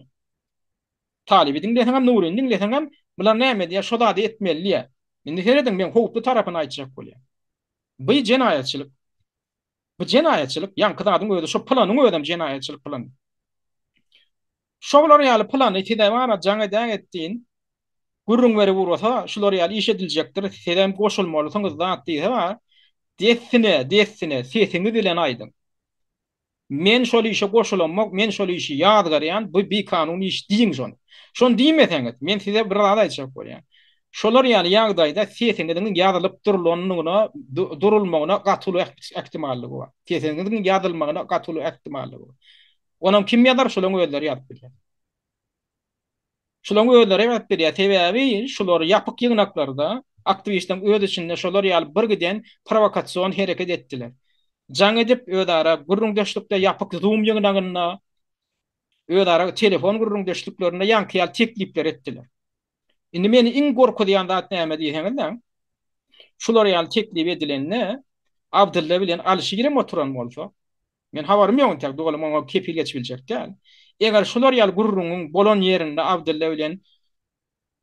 Talyby diňleseňem, Nuryny diňleseňem, bular näme edýär, şo zady etmeli diýýär. Indi serediň, men howply tarapyny aýtjak bolýan. Bu jenaýatçylyk. Bu jenaýatçylyk, ýaňky zadyň özi, şo planyň özem jenaýatçylyk plany. Şolar ýaly plany size bara jaň edäň etdin, gürrüň berip ugrasa, şular ýaly iş ediljekdir, sizem goşulmalysyňyz zat diýse bar, dessine, dessine sesiňiz bilen aýdyň. Men şol işe goşulamok, men şol işi ýazgarýan, bu bikanun iş diýiň şony. Şony diýmeseňiz, men size bir zat aýtjak bolýan. Şolar ýaly ýagdaýda sesiňiziň ýazylyp durulanyna, durulmagyna gaty uly ähtimallygy bar. Sesiňiziň ýazylmagyna gaty uly ähtimallygy bar. Onam kim ýazar, şolaň özleri ýazyp bilýär. Şulaň özleri ýazyp bilýär. Sebäbi şular ýapyk ýygnaklarda aktiwistleriň öz içinde şolar ýaly birgiden prowokasion hereket etdiler. Jaň edip özara gürrüňdeşlikde ýapyk zoom ýygnagynda özara telefon gürrüňdeşliklerinde ýaňky ýaly teklipler etdiler. Indi meni iň gorkuzýan zat näme diýseňizläň, şular ýaly teklip edilende Abdylla bilen Alyşirem oturan bolsa, Men habarym ýok entek doly muňa kepil geçip biljek däl. Eger şular ýaly gürrüňiň bolan ýerinde Abdylla bilen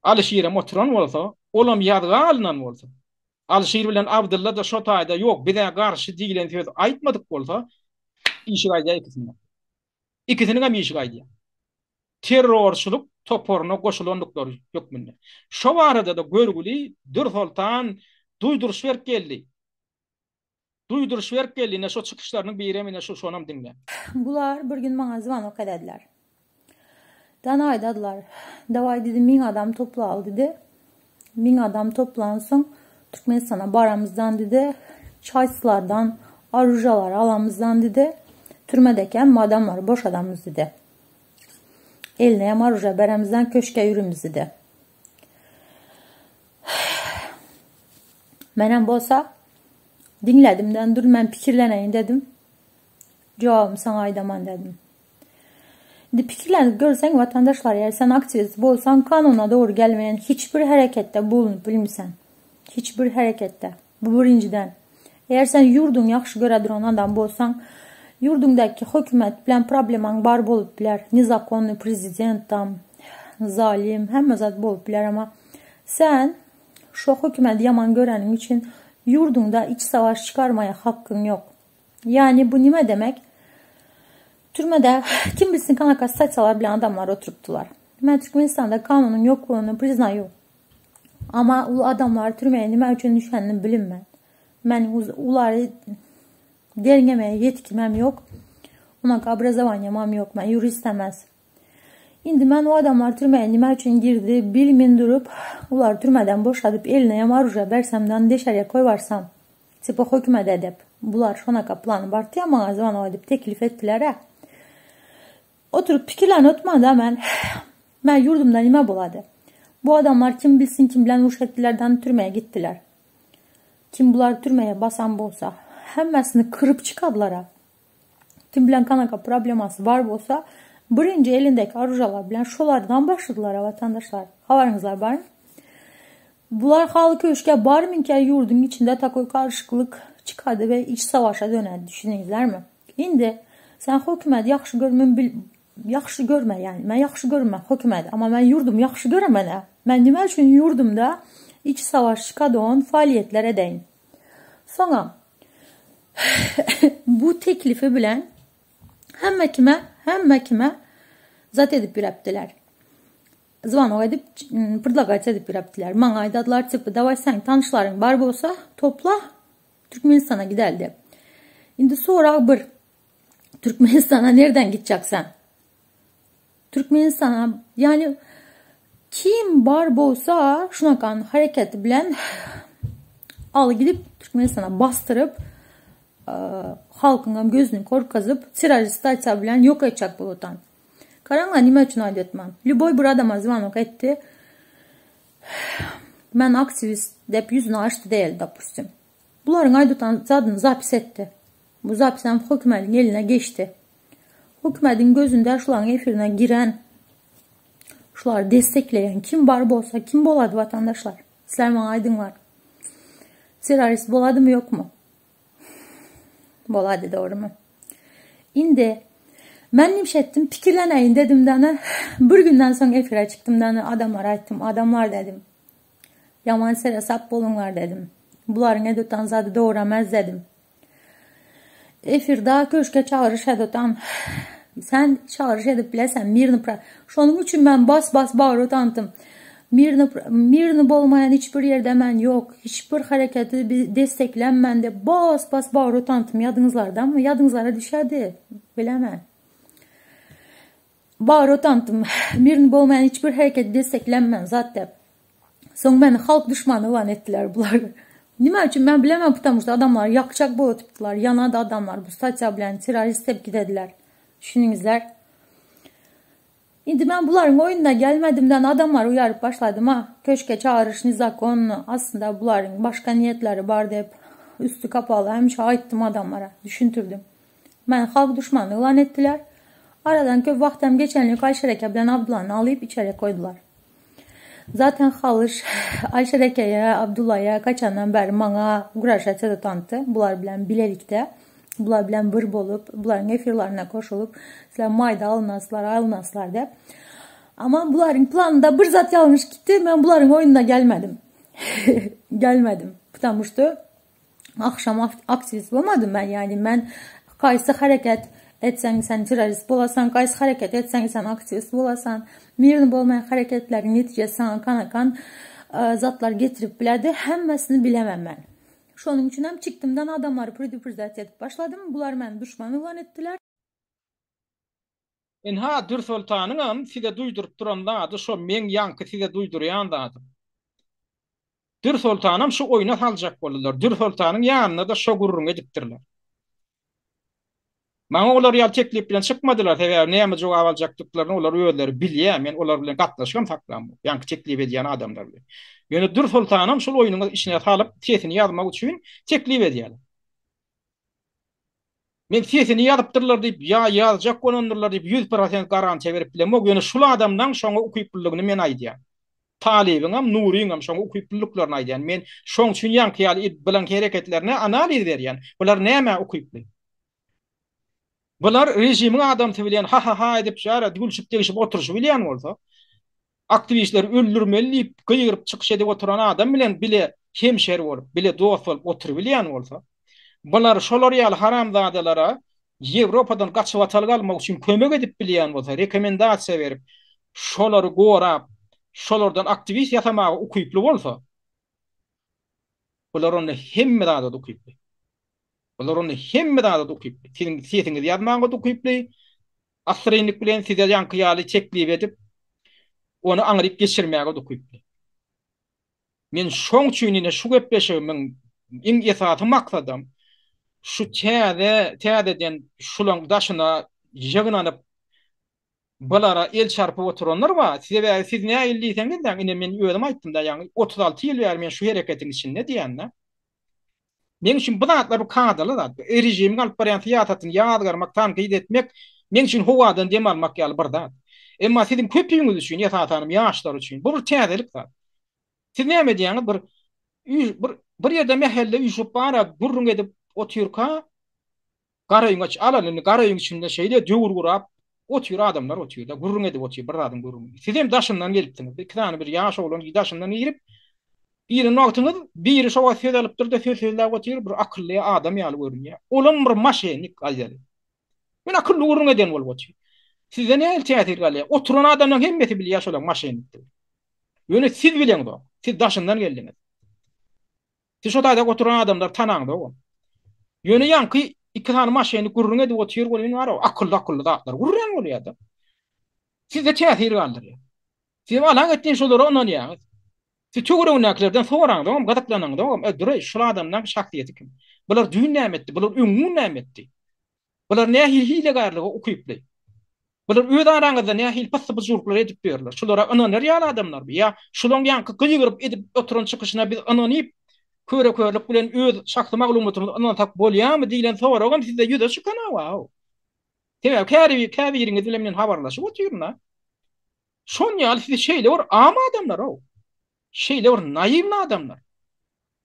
Alyşirem oturan bolsa, olam ýazga alnan bolsa, Alyşir bilen Abdylla-da şo taýda ýok biz-ä garşy diýlen söz aýtmadyk bolsa, işi gaýdýar ikisiniňem. Ikisiniňem işi gaýdýar. Terrorçylyk toparyna goşulandyklary hökmünde. Şo barada-da görgüli Dürsoltan duýduryş berip geldi. Duýduryş berip geldi ine şo çykyşlarynyň birem ine şu şonam diňle.
Bular bir gün maňa zwanok edediler. Dan aýdadylar. Daway dedi miň adam toplaly dedi. Miň adam toplansoň Türkmenistana baramyzdan dedi. Çaýslardan aružalary alamyzdan dedi. Türmedeki hemme adamlary boşadamyz dedi. Eline hem aruža beremizden köşke ýürimiz dedi. Menem bolsa diňledimden dur men pikirleneýin dedim. Jogabymy saňa aýdaman dedim. Indi pikirlenip görseň watandaşlar eger sen aktiwist bolsaň kanuna dogry gelmeýän hiç bir hereketde bulunyp bilmisen. Hiç bir hereketde. Bu birinjiden. Eger sen ýurduňy ýagşy göre duran adam bolsaň, ýurduňdaky hökümet bilen problemaň bar bolup biler. Nezakonnyý prezident tam, zalim, hemme zat bolup biler ama sen şo hökümeti ýaman göreniň üçin ýurduňda iç savaş çykarmaýa hakkyň ýok. Ýani bu nime demek? Türmede kim bilsin kanaka statýalar bilen adamlar oturypdylar. Men Türkmenistanda kanunyň ýoklugyny priznaýu. Ama ul adamlar türmeye nime üçin düşenini bilinmen. Men ulary derňemeye ýetkimem ýok. Onaka obrazowaniýamam ýok. Men ýurist emes. Indi men o adamlar türmeye nime üçin girdi bilmin durup, ulary türmeden boşadyp eline ýam oruža bersemden deşerýe koýbarsam. Tipa hökümet edip. Bular şonaka plany bardy ýa maňa zwanok edip teklif etdiler-ä. Oturyp pikirlenip otmanda men Men ýurdumda nime bolady? Bu adamlar kim bilsin kim bilen uruş etdilerden türmeye gitdiler. Kim bulary türmeye basan bolsa hemmesini kyryp çykadylara. Kim bilen kanaka problemasy bar bolsa birinji elindeki oružalar bilen şolardan başladylara watandaşlar. Habaryňyzlar barmy? Bular haly köşke barmynka ýurduň içinde takoý garyşyklyk çykady we iç savaşa dönerdi düşündiňizlermi? Indi sen hökümeti ýagşy görmen bil ýagşy görme ýani men ýagşy görme hökümeti amma men ýurdumy ýagşy göremenä men nime üçin ýurdumda iç savaş çykadon faaliýetler edeýin. Soňam bu teklifi bilen hemme kime hemme kime zat edip ýürepdiler. Zwanok edip, predlagать edip ýürepdiler. Maňa aýdadylar, tipa, daway seň tanyşlaryň bar bolsa, topla, Türkmenistana gideli diýip. Indi sorag bir. Türkmenistana nereden gitjek sen? Türkmenistana, ýani kim bar bolsa, şunakan hareketi bilen aly gidip Türkmenistana basdyryp, halkyňam gözüni korkazyp, terrorist statýa bilen ýok etjek bolutan. Garaňlar nime üçin aýdyotman. Lýuboý bir adama zwanok etdi. Men aktiwist dep ýüzüni açdy däl dopustim. Bularyň aýdytan zadyny zapis etdi. Bu zapisem hökümediň eline geçdi. Hökümediň gözünde şularyň efirine giren, şulary destekleýän kim bar bolsa kim bolady watandaşlar? Sizler maňa aýdyňlar. Terrorist boladymy ýokmy? Bolady dogrymy? Indi men nimşe etdim pikirleneýin dedim dana bir günden soň efire çykdym dana adamlara aýtdym adamlar dedim. Ýaman seresap boluňlar dedim. Bularyň edotan zady dogry emez dedim. Efirda köşke çagyryş edotan sen çagyryş edip bilesen mirny pra Şonuň üçin men bas bas bagyryp tantym. Mirny mirny bolmaýan hiç bir ýerde men ýok. Hiç bir hareketi desteklenmän diýip bas bas bagyryp tantym ýadyňyzlardamy? Ýadyňyzlara düşedi. Bilemän. Bagyryp tantym. Mirny bolmaýan hiç bir hareketi desteklenmän zat diýip. Soň meni halk duşmany yglan etdiler bular. Nime üçin men bilemän потому что adamlar ýakjak bolup Ýanady adamlar bu statýa bilen terrorist diýip gidediler. Düşüniňizler. Indi men bularyň oýnuna gelmedimden adamlary uýaryp başladym a. Köşke çagyryş nezakonno, aslynda bularyň başga niýetleri bar diýip, üsti kapaly hemişe aýtdym adamlara, düşüntirdim. Meni halk duşmany yglan etdiler. Aradan köp wagtam geçenlik Aýşer eke bilen Abdullany alyp içeri goýdular. Zaten Halyş Aýşer ekeýe, Abdullaýa kaçandan bäri maňa ugražat edip tanytdy. Bular bilen bilelikde, bular bilen bir bolup, bularyň efirlerine goşulyp, sizler maýda alynaslar, alynaslar diýip. Amma bularyň planynda bir zat ýalňyş gitdi, men bularyň oýnuna gelmedim. Gelmedim. Потому что Agşam aktiwist bolmadym men, ýagny men haýsy hereket etseň sen terrorist bolasan, haýsy hereket etseň sen aktiwist bolasan. Mirny bolmaýan hereketleriň netijesi saňa kanakan zatlar getirip bilerdi, hemmesini bilemem men. Şonuň üçin hem çykdymdan adamlary predupreždat edip başladym, bular meni duşman yglan etdiler.
Ynha Dürsoltanyňam size duýduryp duran zady şo meň ýaňky size duýdurýan zadym. Dür Soltanam şu oýna saljak boldular. Dür Soltanyň ýanynda-da şo gürrüňi edipdirler. Maňa olar ýaly teklip bilen çykmadylar, sebäbi näme jogap aljakdyklaryny olar özleri bilýär, men olar bilen gatnaşygam saklamok, ýaňky teklip edýän adamlar bilen. Ýöne Dürsoltanam şol oýnuň içine salyp, sesini ýazmak üçin teklip edýärler. Men sesini ýazypdyrlar diýip, ýa ýazjak bolandyrlar diýip 100% garantiýa berip bilemok, ýöne şul adamlaň şoňa ukyplylygyny men aýdýan. Talybyňam, Nuryňam şoňa ukyplylyklaryny aýdýan. Men şoň üçin ýaňky ýaly bulaň hereketlerine analiz berýän. Bular nämä ukyply? Bular režimiň adamsy bilen ha-ha-ha edip şara gülşüp-degşip oturyşy bilýän bolsa, aktiwistleri öldürmeli diýip gygyryp çykyş edip oturan adam bilen bile hemşeri bolup, bile dost bolup oturybilýän bolsa, bular şolar ýaly haramzadalara Ýewropadan gaçybatalga almak üçin kömek edip bilýän bolsa, rekomendasiýa berip, şolary gorap, şolardan aktiwist ýasamaga ukyply bolsa, bular onda hemme zada-da ukyply. Bular onda hemme zada-da ukyply. Siziň sesiňizi ýazmaga-da ukyply, assyrynlyk bilen size ýaňky ýaly teklip edip, ony aňryk geçirmäge-de ukyply. Men şoň üçin ine şu gepleşigimiň iň esasy maksadam şu täze, täzeden şulaň daşyna ýygnanyp bulara el çarpyp oturanlar bar. Sebäbi siz nähili diýseňiz-de, ine men özüm aýtdym-da, ýaňy 36 ýyl bäri men şu hereketiň içinde diýende, Meň üçin bu zatlar bu kadaly zat. Režimiň alyp barýan syýasatyny ýazgarmak, tankyt etmek meň üçin howadan dem almak ýaly bir zat. Emma siziň köpüňiz üçin, esasanam ýaşlar üçin bu bir täzelik zat. Siz näme edýäňiz? Bir bir bir ýerde mähelle üýşüp bara gürrüň edip otyrka Garaýyň aç alan indi garaýyň içinde şeýle döwür gurap otyr adamlar otyrda gürrüň edip otyr bir zadyň gürrüňini. Sizem daşyndan gelipsiňiz. Bir iki sany bir ýaş oglan daşyndan girip giren wagtyňyz biri şo wagt söz alypdyrda söz sözläp otyr bir akylly adam ýaly görünýär. Olam bir maşennik aýdaly. Men akylly gürrüň eden bolup otyr. Sizde nähili täsir galýar? Oturan adamlaryň hemmesi bilýär şolaň maşennikdigini. Ýöne siz bileňzok. Siz daşyndan geldiňiz. Siz şo taýda oturan adamlary tanaňzogam. Ýöne ýaňky iki sany maşyny gürrüň edip otyr welin bar-ow, akylly-akylly zatlar gürrüň bolýar-da. Sizde täsir galdyrýar. Siz alaňetdin şolara ynanýaňyz. Siz töweregindäkilerden soraňzogam, gyzyklanaňzogam, e, dur-eý, şul adamlaň şahsyýeti kim? Bular düýn näme etdi? Bular öňňun näme etdi? Bular nähili hilegärlige ukyply? Bular öz araňyzda nähili pyssy-pyjurlyklar edip ýörler? Şulara ynanar ýaly adamlarmy? Ýa şulaň ýaňky gygyryp edip oturan çykyşyna biz ynanyp, köre-körlük bilen öz şahsy maglumatymyzy ynansak bolýarmy diýlen soragam sizde ýüze çykan-ow. Sebäbi käri käbiriňiz bilen men habarlaşyp otyryn-a. Şon ýaly siz şeýle bir am adamlar-ow. Şeýle bir naiwny adamlar.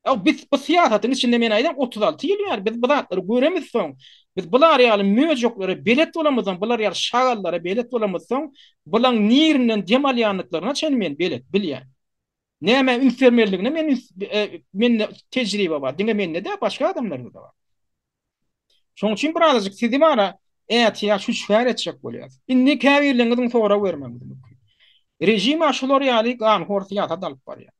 Ýa biz bu syýasatyň içinde men aýdam 36 ýyl bäri biz bu zatlary göremizsoň, biz bular ýaly möjeklere belet bolamyzsoň, bular ýaly şagallara belet bolamyzsoň, bulaň nirinden dem alýandyklaryna çenli men belet, bilýän. Nämä üns bermelidigine men üns e, mende tejribe bar. Diňe mende däl, başga adamlarda-da bar. Şonuň üçin birazajyk sizi bara ätiýaç hüşgär etjek bolýarys. Indi käbirleriňiziň sorag bermegiňiz mümkin. Režim-ä şular ýaly ganhor syýasat alyp barýar.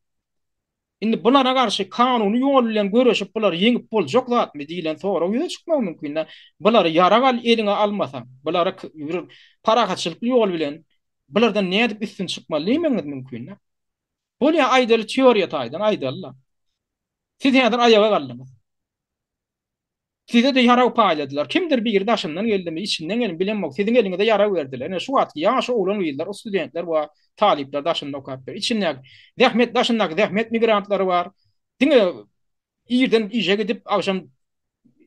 Indi bulara garşy kanuny ýol bilen göreşip bulary ýeňip boljak zatmy diýlen sorag ýüze çykmagy mümkin. Bulary ýarag al eliňe almasaň, bulary bir parahatçylykly ýol bilen bulardan nädip üstün çykmaly diýmegiňiz mümkin. Bolýa aýdaly teoriýa taýdan aýdaly-la. Siz häzir aýaga galdyňyz. Size-de ýarag paýladylar. Kimdir biri daşyndan geldimi, içinden geldimi bilemok, siziň eliňize ýarag berdiler. Ine, şu wagtky ýaş oglan-gyzlar, studentler bar, talyplar daşynda okap ýör. Içindäki zähmet daşyndaky zähmet migrantlary bar. Diňe irden işe gidip, agşam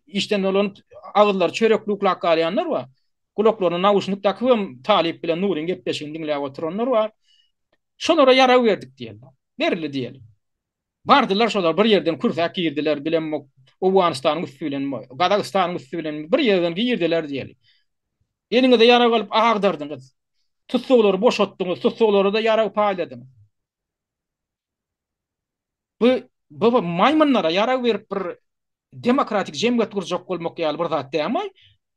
işden dolanyp, agyzlary çörekli uklap galýanlar bar. Gulaklaryna nauşnik dakyp hem talyp bilen Nuryň gepleşigini diňläp oturanlar bar. Şolara ýarag berdik diýeli. Berildi diýeli. Bardylar şolar bir ýerden kürsäp girdiler bilemok Owganystanyň üsti bilenmi Gazagystanyň üsti bilenmi bir ýerden girdiler diýeli. Eliňize ýarag alyp agdardyňyz. Tussaglary boşatdyňyz, tussaglara-da ýarag paýladyňyz. Bu bu maýmynlara ýarag berip bir demokratik jemgyýet gurjak bolmak ýaly bir zat dämi?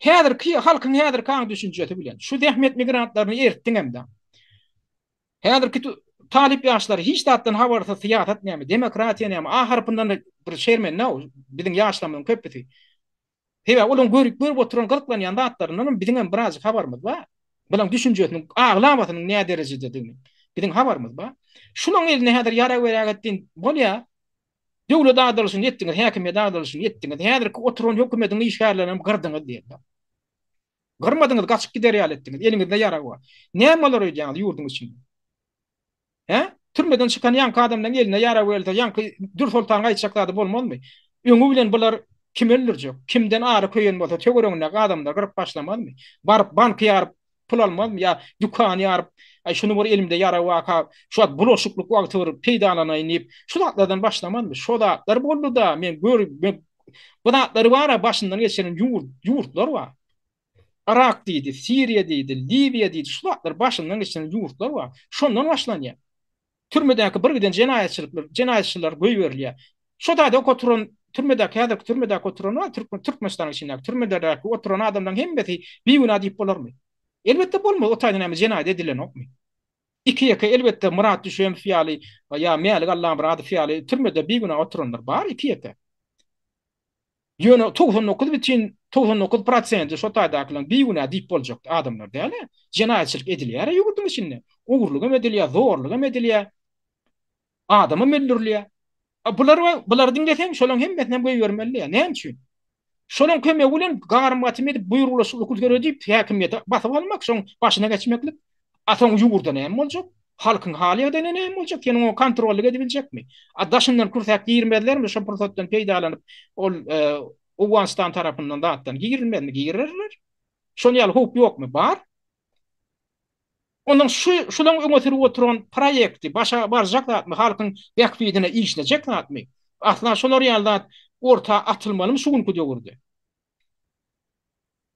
Häzirki halkyň häzirki aň düşünjesi bilen şu zähmet migrantlaryny eritdiňem-de. Häzirki talyp ýaşlar hiç zatdan habarsyz syýasat näme, demokratiýa näme, A harpyndan bir şermende biziň ýaşlarymyzyň köpüsi. Sebäbi olaryň görüp görüp oturan gyzyklanýan zatlaryndan hem biziň hem birazjyk habarymyz bar. Bularyň düşünjesiniň aglabasynyň nä derejededigini biziň habarymyz bar. Şularyň eline häzir ýarag berägetdin bolýar. Döwlet agdarylyşyny etdiňiz, häkimiýet agdarylyşyny etdiňiz. Häzirki oturan hökümetiň işgärlerini hem gyrdyňyz diýerler. Gyrmadyňyz, gaçyp gider ýaly etdiňiz. Eliňizde ýarag bar. Näme bolar öýdýäňiz ýurduň içinde? Hä? Türmeden çykan ýaňky adamlaň eline ýarag berilse, ýaňky Dürsoltanyň aýtjak zady bolmazmy? Öňi bilen bular kimi öldürjek? Kimden ary köýen bolsa töweregindäki adamlary gyryp başlamazmy? Baryp banky ýaryp pul almazmy ýa dükany ýaryp, aý şuny bir elimde ýarag barka, şu wagt bulaşyklyk wagty bir peýdalanaýyn diýip, şu zatlardan başlamazmy? Şo zatlar boldy-da, men gör, men bu zatlary bar-a başyndan geçiren ýurt, ýurtlar bar. Yrak diýdi, Siriýa diýdi, Liwiýa diýdi, şu zatlary başyndan geçiren ýurtlar bar. Şondan başlanýar. Türmedäki bir giden jenaýatçylyklar, jenaýatçylar goýberilýär. Şo taýda ok oturan, türmedäki, häzirki türmedäki oturan bar, türkmen, Türkmenistanyň içindäki türmelerdäki oturan adamlaryň hemmesi bigünä diýip bolarmy? Elbetde bolmaz, o taýda näme jenaýat edilenokmy? Iki-ýeke elbetde Myrat Düşemow ýaly ýa Mälik Allamyradow ýaly türmede bigünä oturanlar bar iki-ýeke. Ýöne 99 bütin 99 prosenti şo taýdakylaryň bigünä diýip boljak adamlar däl-ä. Jenaýatçylyk edilýär-ä ýurduň içinde. Ogurlygam edilýär, zorlugam edilýär. Adamam öldürilýär. A bular bulary diňleseň, şolaryň hemmesinem goýbermeli-dä. Näme üçin? Şolaryň kömegi bilen garym-gatym edip buýruglaşyklyk döredip, häkimiýeti basyp almak, şoň başyna geçmeklik. A soň ýurda näme boljak? Halkyň hal-ýagdaýyna näme boljak? Sen oňa kontrollyk edibiljekmi? A daşyndan kürsäp girmezlermi? Şo pursatdan peýdalanyp, ol Owganystan tarapyndan zatdan girilmezmi? Girerler. Şon ýaly howp ýokmy? Bar. Ondan şu şulaň öňe sürüp oturan proýekti başa barjak zatmy? Halkyň bähbidine işlejek zatmy? Asla şolar ýaly zat orta atylmalymy şu günki döwürde?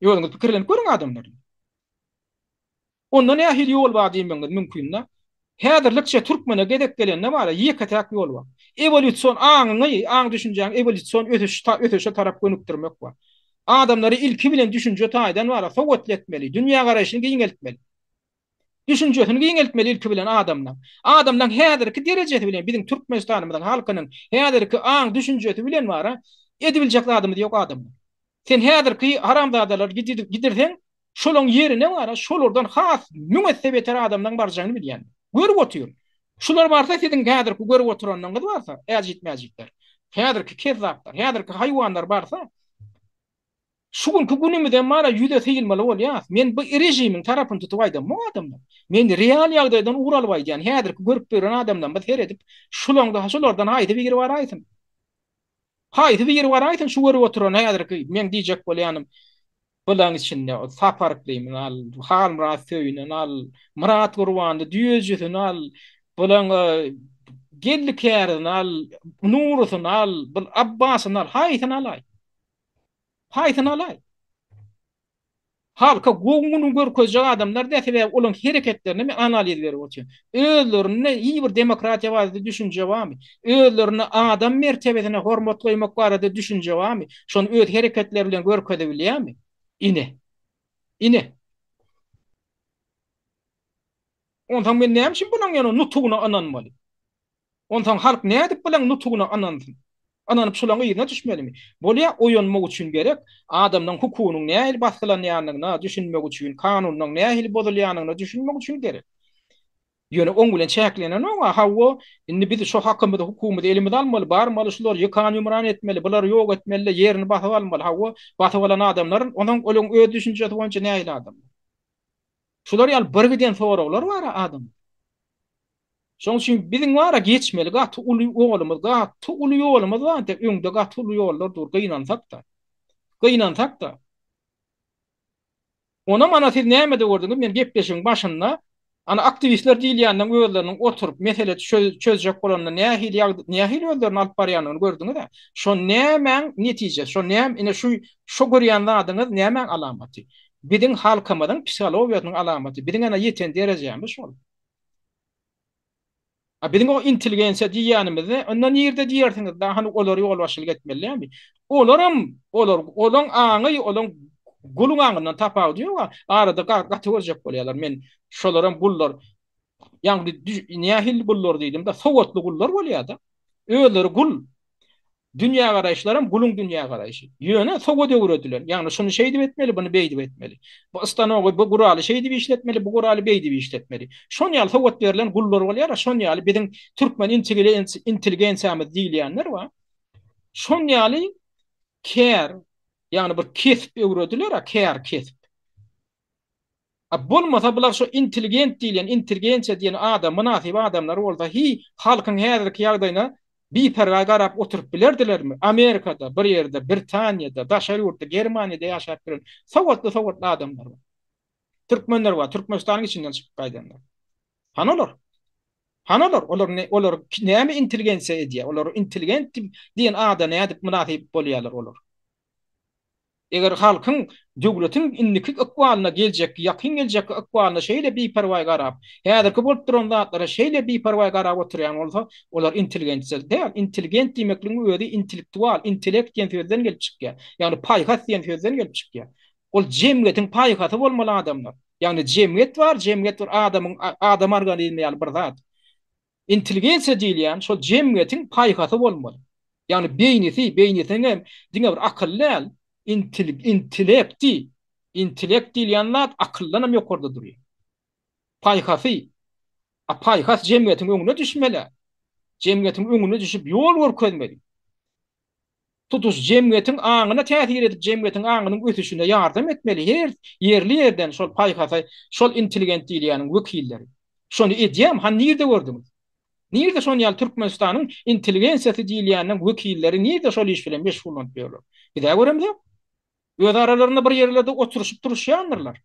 Özüňiz pikirlenip görüň adamlar. Onda nähili ýol bar diýmegiňiz mümkin-dä. Häzirlikçe türkmene gezek gelende bar-a, ýeke-täk ýol bar. Ewolýusion aňyňy, aň-düşünjäňi ewolýusion ösüş ösüşe tarap gönükdirmek bar. Adamlary ilki bilen düşünje taýdan bar-a, sowatly etmeli, dünýägaraýşyny giňeltmeli. Düşünjesini giňeltmeli ilki bilen adamlaň. Adamlaň häzirki derejesi bilen biziň Türkmenistanymyzyň halkynyň häzirki aň-düşünjesi bilen bar-a, edibiljek zadymyz ýok adamlar. Sen häzirki haramzadalary gidirseň, şolaň ýerine bara, şolardan has müň esse beter adamlaň barjagyny bilýän. Görüp otyryn. Şular barsa siziň häzirki görüp oturanyňyz barsa, äjit-mäjitler, häzirki kezzaplar, häzirki haýwanlar barsa, şu günki günümizem bara ýüze syýylmaly bolýas. Men bu režimiň tarapyny tutup aýdamok adamlar. Men real ýagdaýdan ugur alyp aýdýan. Häzirki görüp ýören adamlarymyz seredip, şulaň şulardan haýsy biri baraýsyn. Haýsy biri baraýsyn şu görüp oturan häzirki meň diýjek bolýanym bulaň içinde o Sapar Yklymyny al, Halmyrat Söýünin al, Myrat Gurbanly düýejisini al, bulaň Geldi Kärizini al, Nurusyny al, bul Abbasyny al, haýsyny alaý? Haýsyny alaý? Halka gowy gününi görkezjek adamlar däl, sebäbi olaryň hereketlerine men analiz berip otyryn. Özlerinde hiç bir demokratiýa barada düşünje barmy? Özlerinde adam mertebesine hormat goýmak barada düşünje barmy? Şony öz hereketleri bilen görkezebilýärmi? Ine. Ine. Onsoň men näme üçin bularyň ýöne nutugyna ynanmaly? Onsoň halk nädip bulaň nutugyna ynansyn? Ynanyp şulaň yzyna düşmelimi? Bolýa oýanmak üçin gerek, adamlaň hukugynyň nähili basgylanýanyna düşünmek üçin, kanunyň nähili bozulýanyna düşünmek üçin gerek. Ýöne oň bilen çäklenenok-a, hawa, indi biz şo hakymyzy, hukugymyzy elimize almaly, barmaly şulary ýykan-ýumran etmeli, bulary ýok etmeli-de, ýerini basyp almaly, hawa, basyp alan adamlar, onsoň olaň öz düşünjesi boýunça nähili adamlar? Şular ýaly birgiden soraglar bar-a adamda. Şonuň üçin biziň bar-a geçmeli gaty uly ýolumyz, gaty uly ýolumyz bar entek, öňde gaty uly ýollar dur, gynansak-da. Gynansak-da. Onam ana siz nämede gördüňiz, men gepleşigiň başynda ana aktiwistler diýilýänleň özleriniň oturyp mesele çözjek bolanda nähili ýagdy, nähili özlerini alyp barýanyny gördüňiz-ä. Şo nämäň netijesi, şo näme, ine şu şo görýän zadyňyz nämäň alamaty? Biziň halkymyzyň psihologiýasynyň alamaty, biziň ana ýeten derejämiz şol. A biziň o intelligensiýa diýýänimizde, onda nirde diýersiňiz, da hany olar ýolbaşçylyk etmeli dälmi? Olaram, olar, olaň aňy, olaň guluň aňyndan tapawudy ýok-a. Arada gaty görjek bolýarlar. Men şolaram gullar, ýagny nähili gullar diýdim-de, sowatly gullar bolýar-da. Özleri gul. Dünýägaraýyşlaram guluň dünýägaraýşy. Ýöne sowat öwredilen. Ýagny şuny şeýdip etmeli, buny beýdip etmeli. Bu stanogy, bu guraly şeýdip işletmeli, bu guraly beýdip işletmeli. Şon ýaly sowat berlen gullar bolýar-a, şon ýaly biziň türkmen intelligensiýamyz diýilýänler bar. Şon ýaly kär, ýagny bir kesp öwrediler-a, kär, kesp. A bolmasa bular şo intelligent diýilýän, intelligensiýa diýen ada mynasyp adamlar bolsa hiý halkyň häzirki ýagdaýyna biperwaý garap oturyp bilerdilermi? Amerikada, bir ýerde, Britaniýada, daşary ýurtda, Germaniýada ýaşap ýören sowatly-sowatly adamlar bar. Türkmenler bar, Türkmenistanyň içinden çykyp gaýdanlar. Hany olar? Hany olar? Olar ne, olar näme intelligensiýa edýär? Olar intelligent diýen ada nädip mynasyp bolýarlar olar? Eger halkyň, döwletiň indiki ykbalyna, geljekki, ýakyn geljekki ykbalyna şeýle biperwaý garap, häzirki bolup duran zatlara şeýle biperwaý garap oturýan bolsa, olar intelligensiýa däl. Intelligent diýmekligiň özi intellektual, intellekt diýen sözden gelip çykýar. Ýagny paýhas diýen sözden gelip çykýar. Ol jemgyýetiň paýhasy bolmaly adamlar. Ýagny jemgyýet bar, jemgyýet bir adamyň, adam organizmi ýaly bir zat. Intelligensiýa diýilýän şol jemgyýetiň paýhasy bolmaly. Ýagny beýnisi, beýnisiniň hem diňe bir akyl däl, intellekti, intellekt diýilýän zat akyldan hem ýokarda durýar. Paýhasy. A paýhas jemgyýetiň öňüne düşmeli. Jemgyýetiň öňüne düşüp ýol görkezmeli. Tutuş jemgyýetiň aňyna täsir edip, jemgyýetiň aňynyň ösüşine ýardam etmeli her ýerli-ýerden şol paýhasa, şol intelligent diýilýäniň wekilleri. Şony edýämi? Hany nirde gördüňiz? Nirde şon ýaly Türkmenistanyň intelligensiýasy diýilýäniň wekilleri nirde şol iş bilen meşgullanyp ýörler? Biz-ä göremzok. Öz aralarynda bir ýerlerde oturyşyp duruşýandyrlar.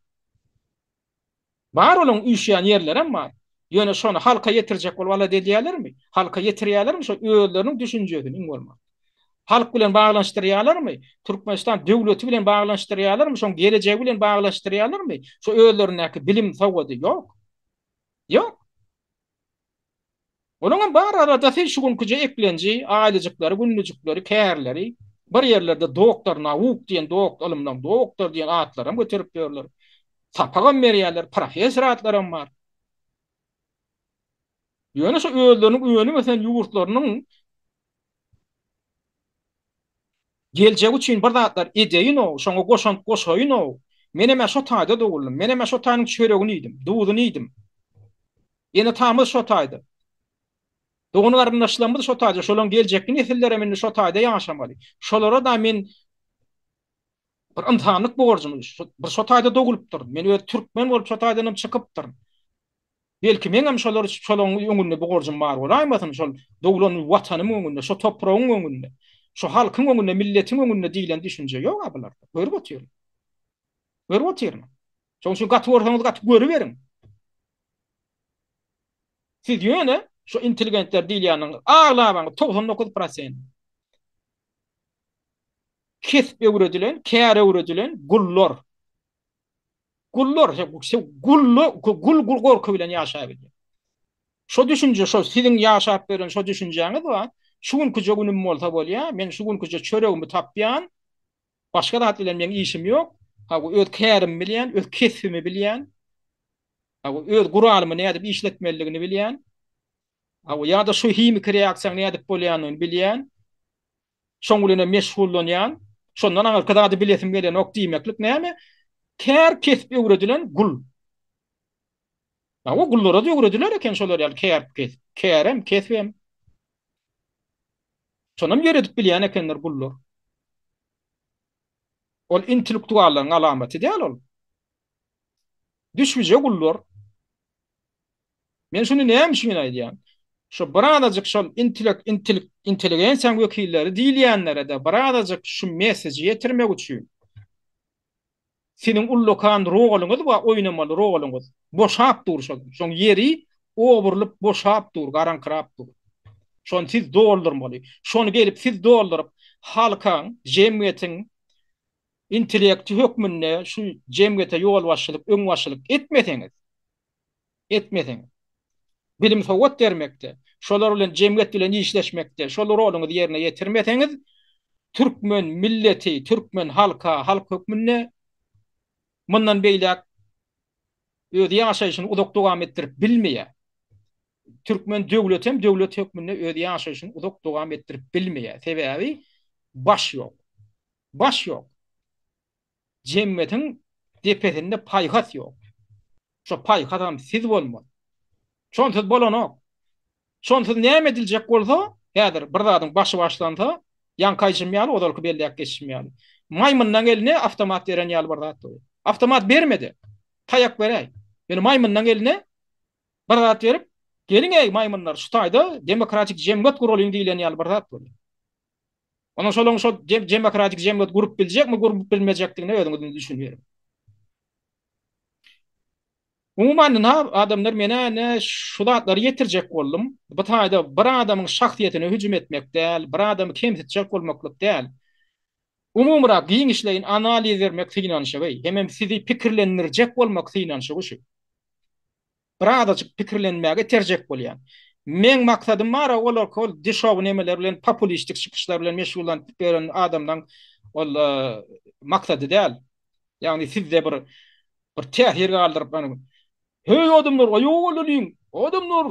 Bar olaň üýşýän ýerlerem bar. Ýöne şony halka ýetirjek bolup alada edýälermi? Halka ýetirýälermi şo özleriniň düşünjesini iň bolmanda? Halk bilen baglanyşdyrýalarmy? Türkmenistan döwleti bilen baglanyşdyrýalarmy? Şoň gelejegi bilen baglanyşdyrýalarmy? Şo özlerindäki bilim, sowady ýok. Ýok. Olaňam bar aladasy şu günküje eklenji, aýlyjyklary, günlüjikleri, kärleri. Bir ýerlerde doktor nauk diýen dok ylymlaň doktor diýen atlaram göterip ýörler. Sapagam berýärler, professor atlaram bar. Ýöne şu özleriniň önüp ösen ýurtlarynyň Geljek üçin bir zatlar edeýin-ow, şoňa goşant goşaýyn-ow. Menem-ä şo taýda doguldym. Menem-ä şo taýynyň çöregini iýdim, duzuny iýdim. Ene-atamyz şo taýda. Dogan-garyndaşlarymyz şo taýda. Şolaryň geljekki nesillerem indi şo taýda ýaşamaly. Şolara-da men bir ynsanlyk borjum, bir şo taýda dogulypdyryn. Men öz türkmen bolup şo taýdanam çykypdyryn. Belki meňem şolar şolaň öňünde borjum bar bolaýmasyn, şol doglan Watanymyň öňünde, şo topragyň öňünde, şo halkyň öňünde, milletiň öňünde diýlen düşünje ýog-a bularda. Görüp otyryn. Görüp otyryn. Şonuň üçin gaty görseňiz gaty görüberiň. Siz ýöne şo intelligentler diýilýäniň aglabaňyz 99 prosent kesp öwredilen, kär öwredilen gullar. Gullar, gullu, gul gul gorky bilen ýaşabilýär. Şo düşünje, şo siziň ýaşap beren şo düşünjäňiz bar. Şu günküje günüm bolsa bolýar, men şu günküje çöregimi tapýan, başga zat bilen meň işim ýok. Hawa, öz kärimi bilýän, öz kesbimi bilýän. Hawa, öz guralymy nädip işletmelidigini bilýän. Hawa, ýa-da şu himiki reaksiýanyň nädip bolýanyny bilýän. Şoň bilenem meşgullanýan, şondan aňyrky zady bilesim gelenok diýmeklik näme? Kär kesp öwredilen gul. Hawa, gullara-da öwrediler eken şolar ýaly kär kesp. Kärem, kesbem. Şonam ýöredip bilýän ekenler gullar. Ol intellektuallaryň alamaty däl ol. Düşbüje gullar. Men şuny näme üçin aýdýan? Şu birazajyk şol intelek intelek intelligensiýanyň wekilleri diýilýänlere-de birazajyk şu messeji ýetirmek üçin siziň ullakan roluňyz bar, oýnamaly roluňyz. Boşap dur şol. Şoň ýeri oburylyp boşap dur, garaňkyrap dur. Şony siz doldurmaly. Şony gelip siz dolduryp, halkaň, jemgyýetiň intellekti hökmünde şu jemgyýete ýolbaşçylyk, öňbaşçylyk etmeseňiz, etmeseňiz, bilim-sowat bermekde, şolar bilen jemgyýet bilen işleşmekde şol roluňyzy ýerine ýetirmeseňiz, türkmen milleti, türkmen halka, halk hökmünde mundan beýläk öz ýaşaýşyny uzak dowam etdirip bilmeýär. Türkmen döwleti hem döwlet hökmünde öz ýaşaýşyny uzak dowam etdirip bilmeýär. Sebäbi baş ýok. Baş ýok. Jemgyýetiň depesinde paýhas ýok. Şo paýhasam siz bolmaly. Şonsuz bolanok. Şonsuz näme ediljek bolsa, häzir bir zadyň başy başlansa, ýaňky aýdyşym ýaly, ozalky belläp geçişim ýaly, maýmynlaň eline awtomat beren ýaly bir zat bolýar. Awtomat bermedi. Taýak beräý. Ýöne maýmynlaň eline bir zat berip, geliň-eý maýmynlar şu taýda demokratik jemgyýet guralyň diýlen ýaly bir zat bolýar. Onuň şolaň şol demokratik jemgyýet gurup biljekmi, gurup bilmejekdigine özüňiz indi düşüniberiň. Umuman ynha adamlar menä ine şu zatlary ýetirjek boldum. Bu taýda bir adamyň şahsyýetine hüjüm etmek däl, bir adamy kemsitjek bolmaklyk däl. Umumyrak giňişleýin analiz bermek synanyşygy hemem sizi pikirlendirjek bolmak synanyşygy şu. Birazajyk pikirlenmäge iterjek bolýan. Meň maksadym bar-a olarky ol dişow nemeler bilen populistik çykyşlar bilen meşgullanyp ýören adamlaň ol maksady däl. Ýagny sizde bir bir täsir galdyryp ýagny Heý adamlar aýaga galalyň! Adamlar!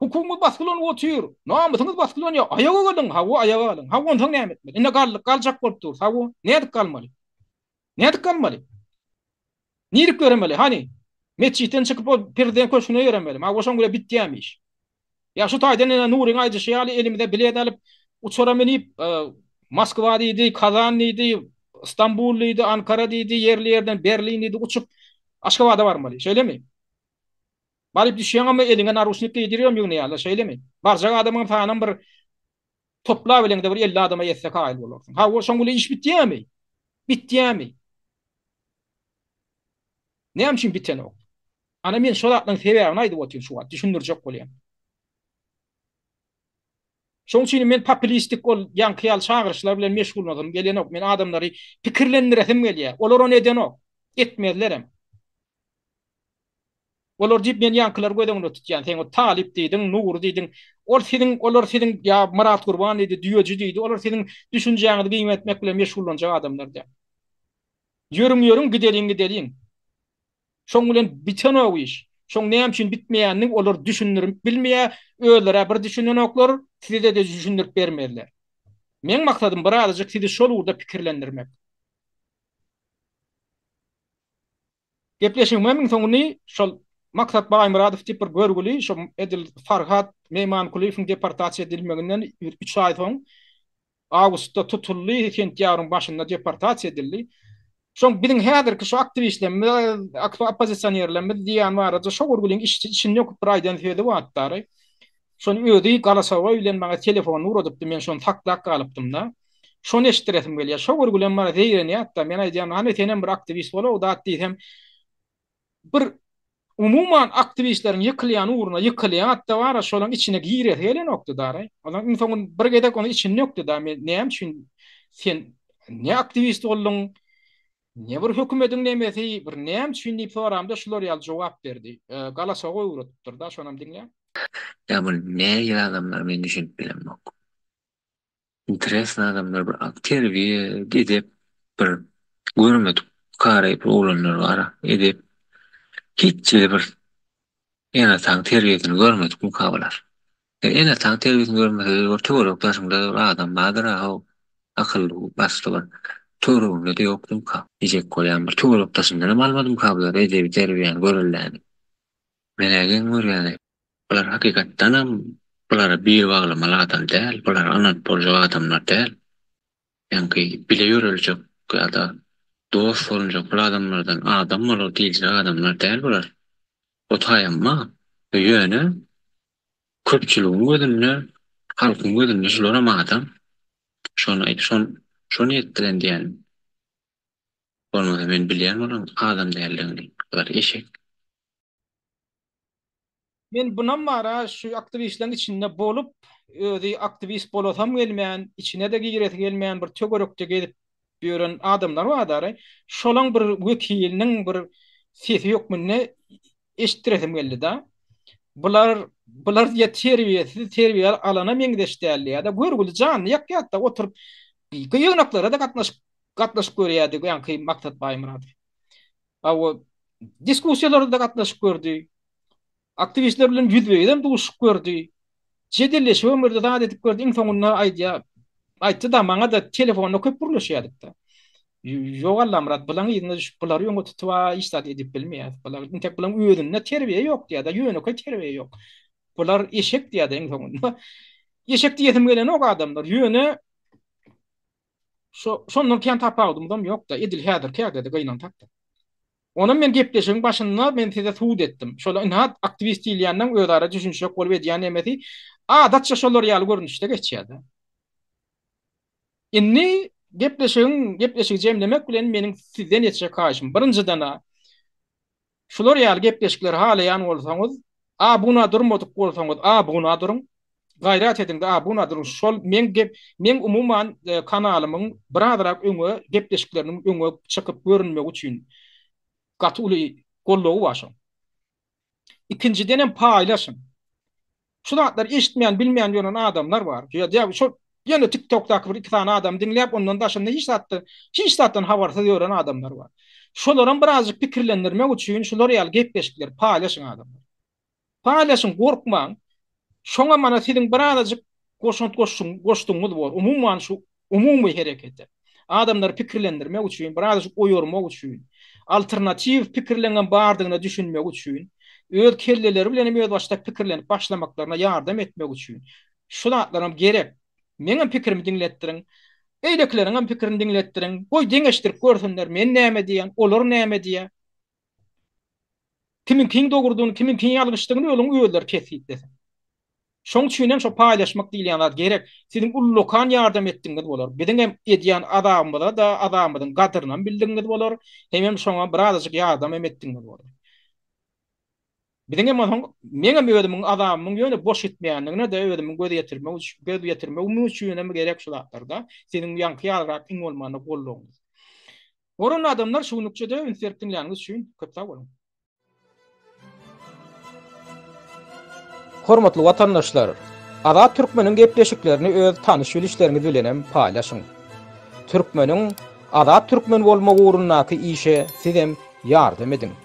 Hukugyňyz basgylanyp otyr! Namysyňyz basgylanýar! Aýaga galyň! Hawa aýaga galyň! Hawa onsoň näme etmeli? Indi galdyk galjak bolup durus. Hawa nädip galmaly? Nädip galmaly? Nirip ýöremeli? Hany? Metjitden çykyp ol prezident köşgüne ýöremeli. Hawa şoň bilen bitýämi iş? Ýa şu taýdan ine Nuryň aýdyşy ýaly elimize bilet alyp uçara münip Moskwa diýdi, Kazan diýdi, Stambul diýdi, Ankara diýdi, ýerli-ýerden Berlin diýdi uçup Aşgabada barmaly. Şeýlemi? Baryp düşýäňem eliňe naruşnik geýdirýärem ýygnaýarlar, şeýlemi? Barjak adamyň sanam bir toplap eliňde bir 50 adama ýetse kaýyl bolarsyň. Hawa, şoň bilen iş bitýärmi? Bitýärmi? Näme üçin bitenok? Ana men şo zatlaryň sebäbini aýdyp otyryn şu wagt, düşündirjek bolýan. Şoň üçin men populistik ol ýaňky ýaly çagyryşlar bilen meşgullanasym gelenok. Men adamlary pikirlendiresim gelýär. Olar ony edenok. Etmezlerem. Olar diýip men ýaňkylary göz öňünde tutýan. Sen o Talyp diýdiň, Nury diýdiň. Ol siziň, olar siziň ýa Myrat Gurban diýdi, Düýeji diýdi. Olar siziň düşünjäňizi giňeltmek bilen meşgullanjak adamlar däl. Ýörüň, ýörüň, gideliň, gideliň. Şoň bilen bitenok iş. Şoň näme üçin bitmeýänini olar düşündirip bilmeýär, özleri-ä bir düşünenoklar, size-de düşündirip bermezler. Meň maksadym birazajyk sizi şol ugurda pikirlendirmek. Gepleşigimiň soňuny şol Maksat Baýmyradow diýip bir görgüli, şo edil Farhat Meýmankulyýewiň deportasiýa edilmeginden üç aý soň awgustda tutuldy, sentýabryň başynda deportasiýa edildi. Şoň biziň häzirki şu aktiwistlerimiz, oppozisionerlerimiz diýýän barada şo görgüliň içini döküp bir aýdan sözi bardy. Şony özi galasowoý bilen maňa telefonyny ugradypdy, men şony saklap galypdym-da. Şony eşitdiresim gelýär. Şo görgülem maňa zeýrenýär-de, men aýdýan, hany senem bir aktiwist bol-ow zat diýsem, bir umuman aktiwistleriň ýykylýan ugruna ýykylýar-da bar-a, şolaryň içine giresi gelenokdy daraý. Onsoň iň soňunda bir gezek ony içini dökdi-da, men näme üçin sen ne aktiwist bolduň, Ne bir hökümediň nemesi, bir näme üçin diýip soramda şular ýaly jogap berdi. Galasowa öwredipdir-da, şonam diňläň.
Ýa bul nähili adamlar men düşünip bilemok. Interesny adamlar bir terbiýe edep bir görmedik kary bir oglanlar bara edep hiç ýeri bir ene ataň terbiýesini görmedik muka bular. Ene ataň terbiýesini görmese bir töwerek daşyňda bir adam bardyr how akylly başly bir töwereginde-de ýokdumka. Diýjek bolýan bir töwerek daşyndanam almadymka bular edebi terbiýäni görelläni. Men-ä geň görýän. Bular hakykatdanam bulara bil baglamaly adam däl, bulara ynanyp boljak adamlar däl. Ýaňky bile ýöreljek ýa-da dost bolunjak bul adamlardan adam bolar diýiljek adamlar däl bular. O taýam bar. Ýöne köpçüligiň gözünde, halkyň gözünde şularam adam. Şony aýt, şon şo niýet bilen diýýän. Bolmasa men bilýän bularyň adam däldigini. Bular eşek.
Men bunam bara şu aktiwistleriň içinde bolup, özi aktiwist bolasam gelmän, içine-de giresi gelmän bir töwerekde gezip ýören adamlar bar-da, şolaň bir wekiliniň bir sesi hökmünde eşitdiresim geldi-de. Bular, bular diýýär terbiýesiz, terbiýe alana meňzeş däl diýýär-de, görgüli janyny ýakýar-da, oturyp ýygnaklara-da gatnaşyp, gatnaşyp görýärdi ýaňky Maksat Baýmyradow. Hawa, diskussiýalara-da gatnaşyp gördi. Aktiwistler bilen ýüzbe-ýüzem duşup gördi. Jedelleşibem gördi, zat edip gördi. Iň soňunda aýdýar, aýtdy-da, maňa-da telefonda köp gürleşýärdik-de. Ýok Allamyrat, bulaň yzyna düşüp, bulary öňe tutup-a hiç zat edip bilmeýäris. Bular, entek bulaň özünde terbiýe ýok diýýär-de, ýönekeý terbiýe ýok. Bular eşek diýýär-de iň soňunda. Eşek diýesim gelenok adamlar, ýöne şo, şondan kän tapawudymyzam ýok-da, edil häzirki ýagdaýda gynansak-da. Onam men gepleşigiň başynda men size subut etdim. Şol ynha aktiwist diýilýänleň özara düşünişjek bolup edýän nemesi adatça şolar ýaly görnüşde geçýär-de. Indi gepleşigiň gepleşigi jemlemek bilen meniň sizden etjek haýyşym, birinjiden-ä, şular ýaly gepleşikleri halaýan bolsaňyz, abuna durmadyk bolsaňyz, abuna duruň. Gaýrat ediň-de abuna duruň. Şol meň gep meň umuman kanalymyň birazrak öňe gepleşikleriniň öňe çykyp görünmegi üçin gaty uly goldawy bar şoň. Ikinjidenem paýlaşyň. Şu zatlary eşitmeýän, bilmeýän ýören adamlar bar. Ýa şol ýöne TikTokdaky bir iki sany adamy diňläp, ondan daşynda hiç zatda, hiç zatdan habarsyz ýören adamlar bar. Şolaram birazjyk pikirlendirmek üçin şular ýaly gepleşikleri paýlaşyň adamlar. Paýlaşyň, gorkmaň. Şoňa mana siziň birazajyk goşant goşdugyňyz bor. Umuman şu umumy herekete. Adamlary pikirlendirmek üçin, birazajyk oýarmak üçin, alternatiw pikirleňem bardygyna düşünmek üçin, öz kelleleri bilenem özbaşdak pikirlenip başlamaklaryna ýardam etmek üçin şu zatlaram gerek. Meňem pikirimi diňletdiriň. Beýlekileriňem pikirini diňletdiriň. Goý deňeşdirip görsünler, men näme diýýän, olar näme diýýär. Kimiňkiň dogrudygyny, kimiňkiň ýalňyşdygyny olaň özleri kesgitlesin. Şoň üçin hem şo paýlaşmak diýilýän zat gerek. Siziň ullakan ýardam etdigiňiz bolar. Biziň hem edýän azabymyza-da, azabymyzyň gadyrynam bildigiňiz bolar, hemem şoňa birazajyk ýardam hem etdigiňiz bolar. Biziň hem onsoň meňem özümiň azabymyň ýöne boş gitmeýändigine-de özümiň göz ýetirmek üçin, göz ýetirmegim üçin hem gerek şu zatlar-da. Siziň ýaňky ýalyrak iň bolmanda goldawyňyz. Goran adamlar şu günlükçe-de üns berip diňläniňiz üçin köp sag boluň. Hormatly watandaşlar! Azat Türkmeniň gepleşiklerini öz tanyş-bilişleriňiz bilenem paýlaşyň. Türkmeniň Azat Türkmen bolmagy ugrundaky işe sizem ýardam ediň.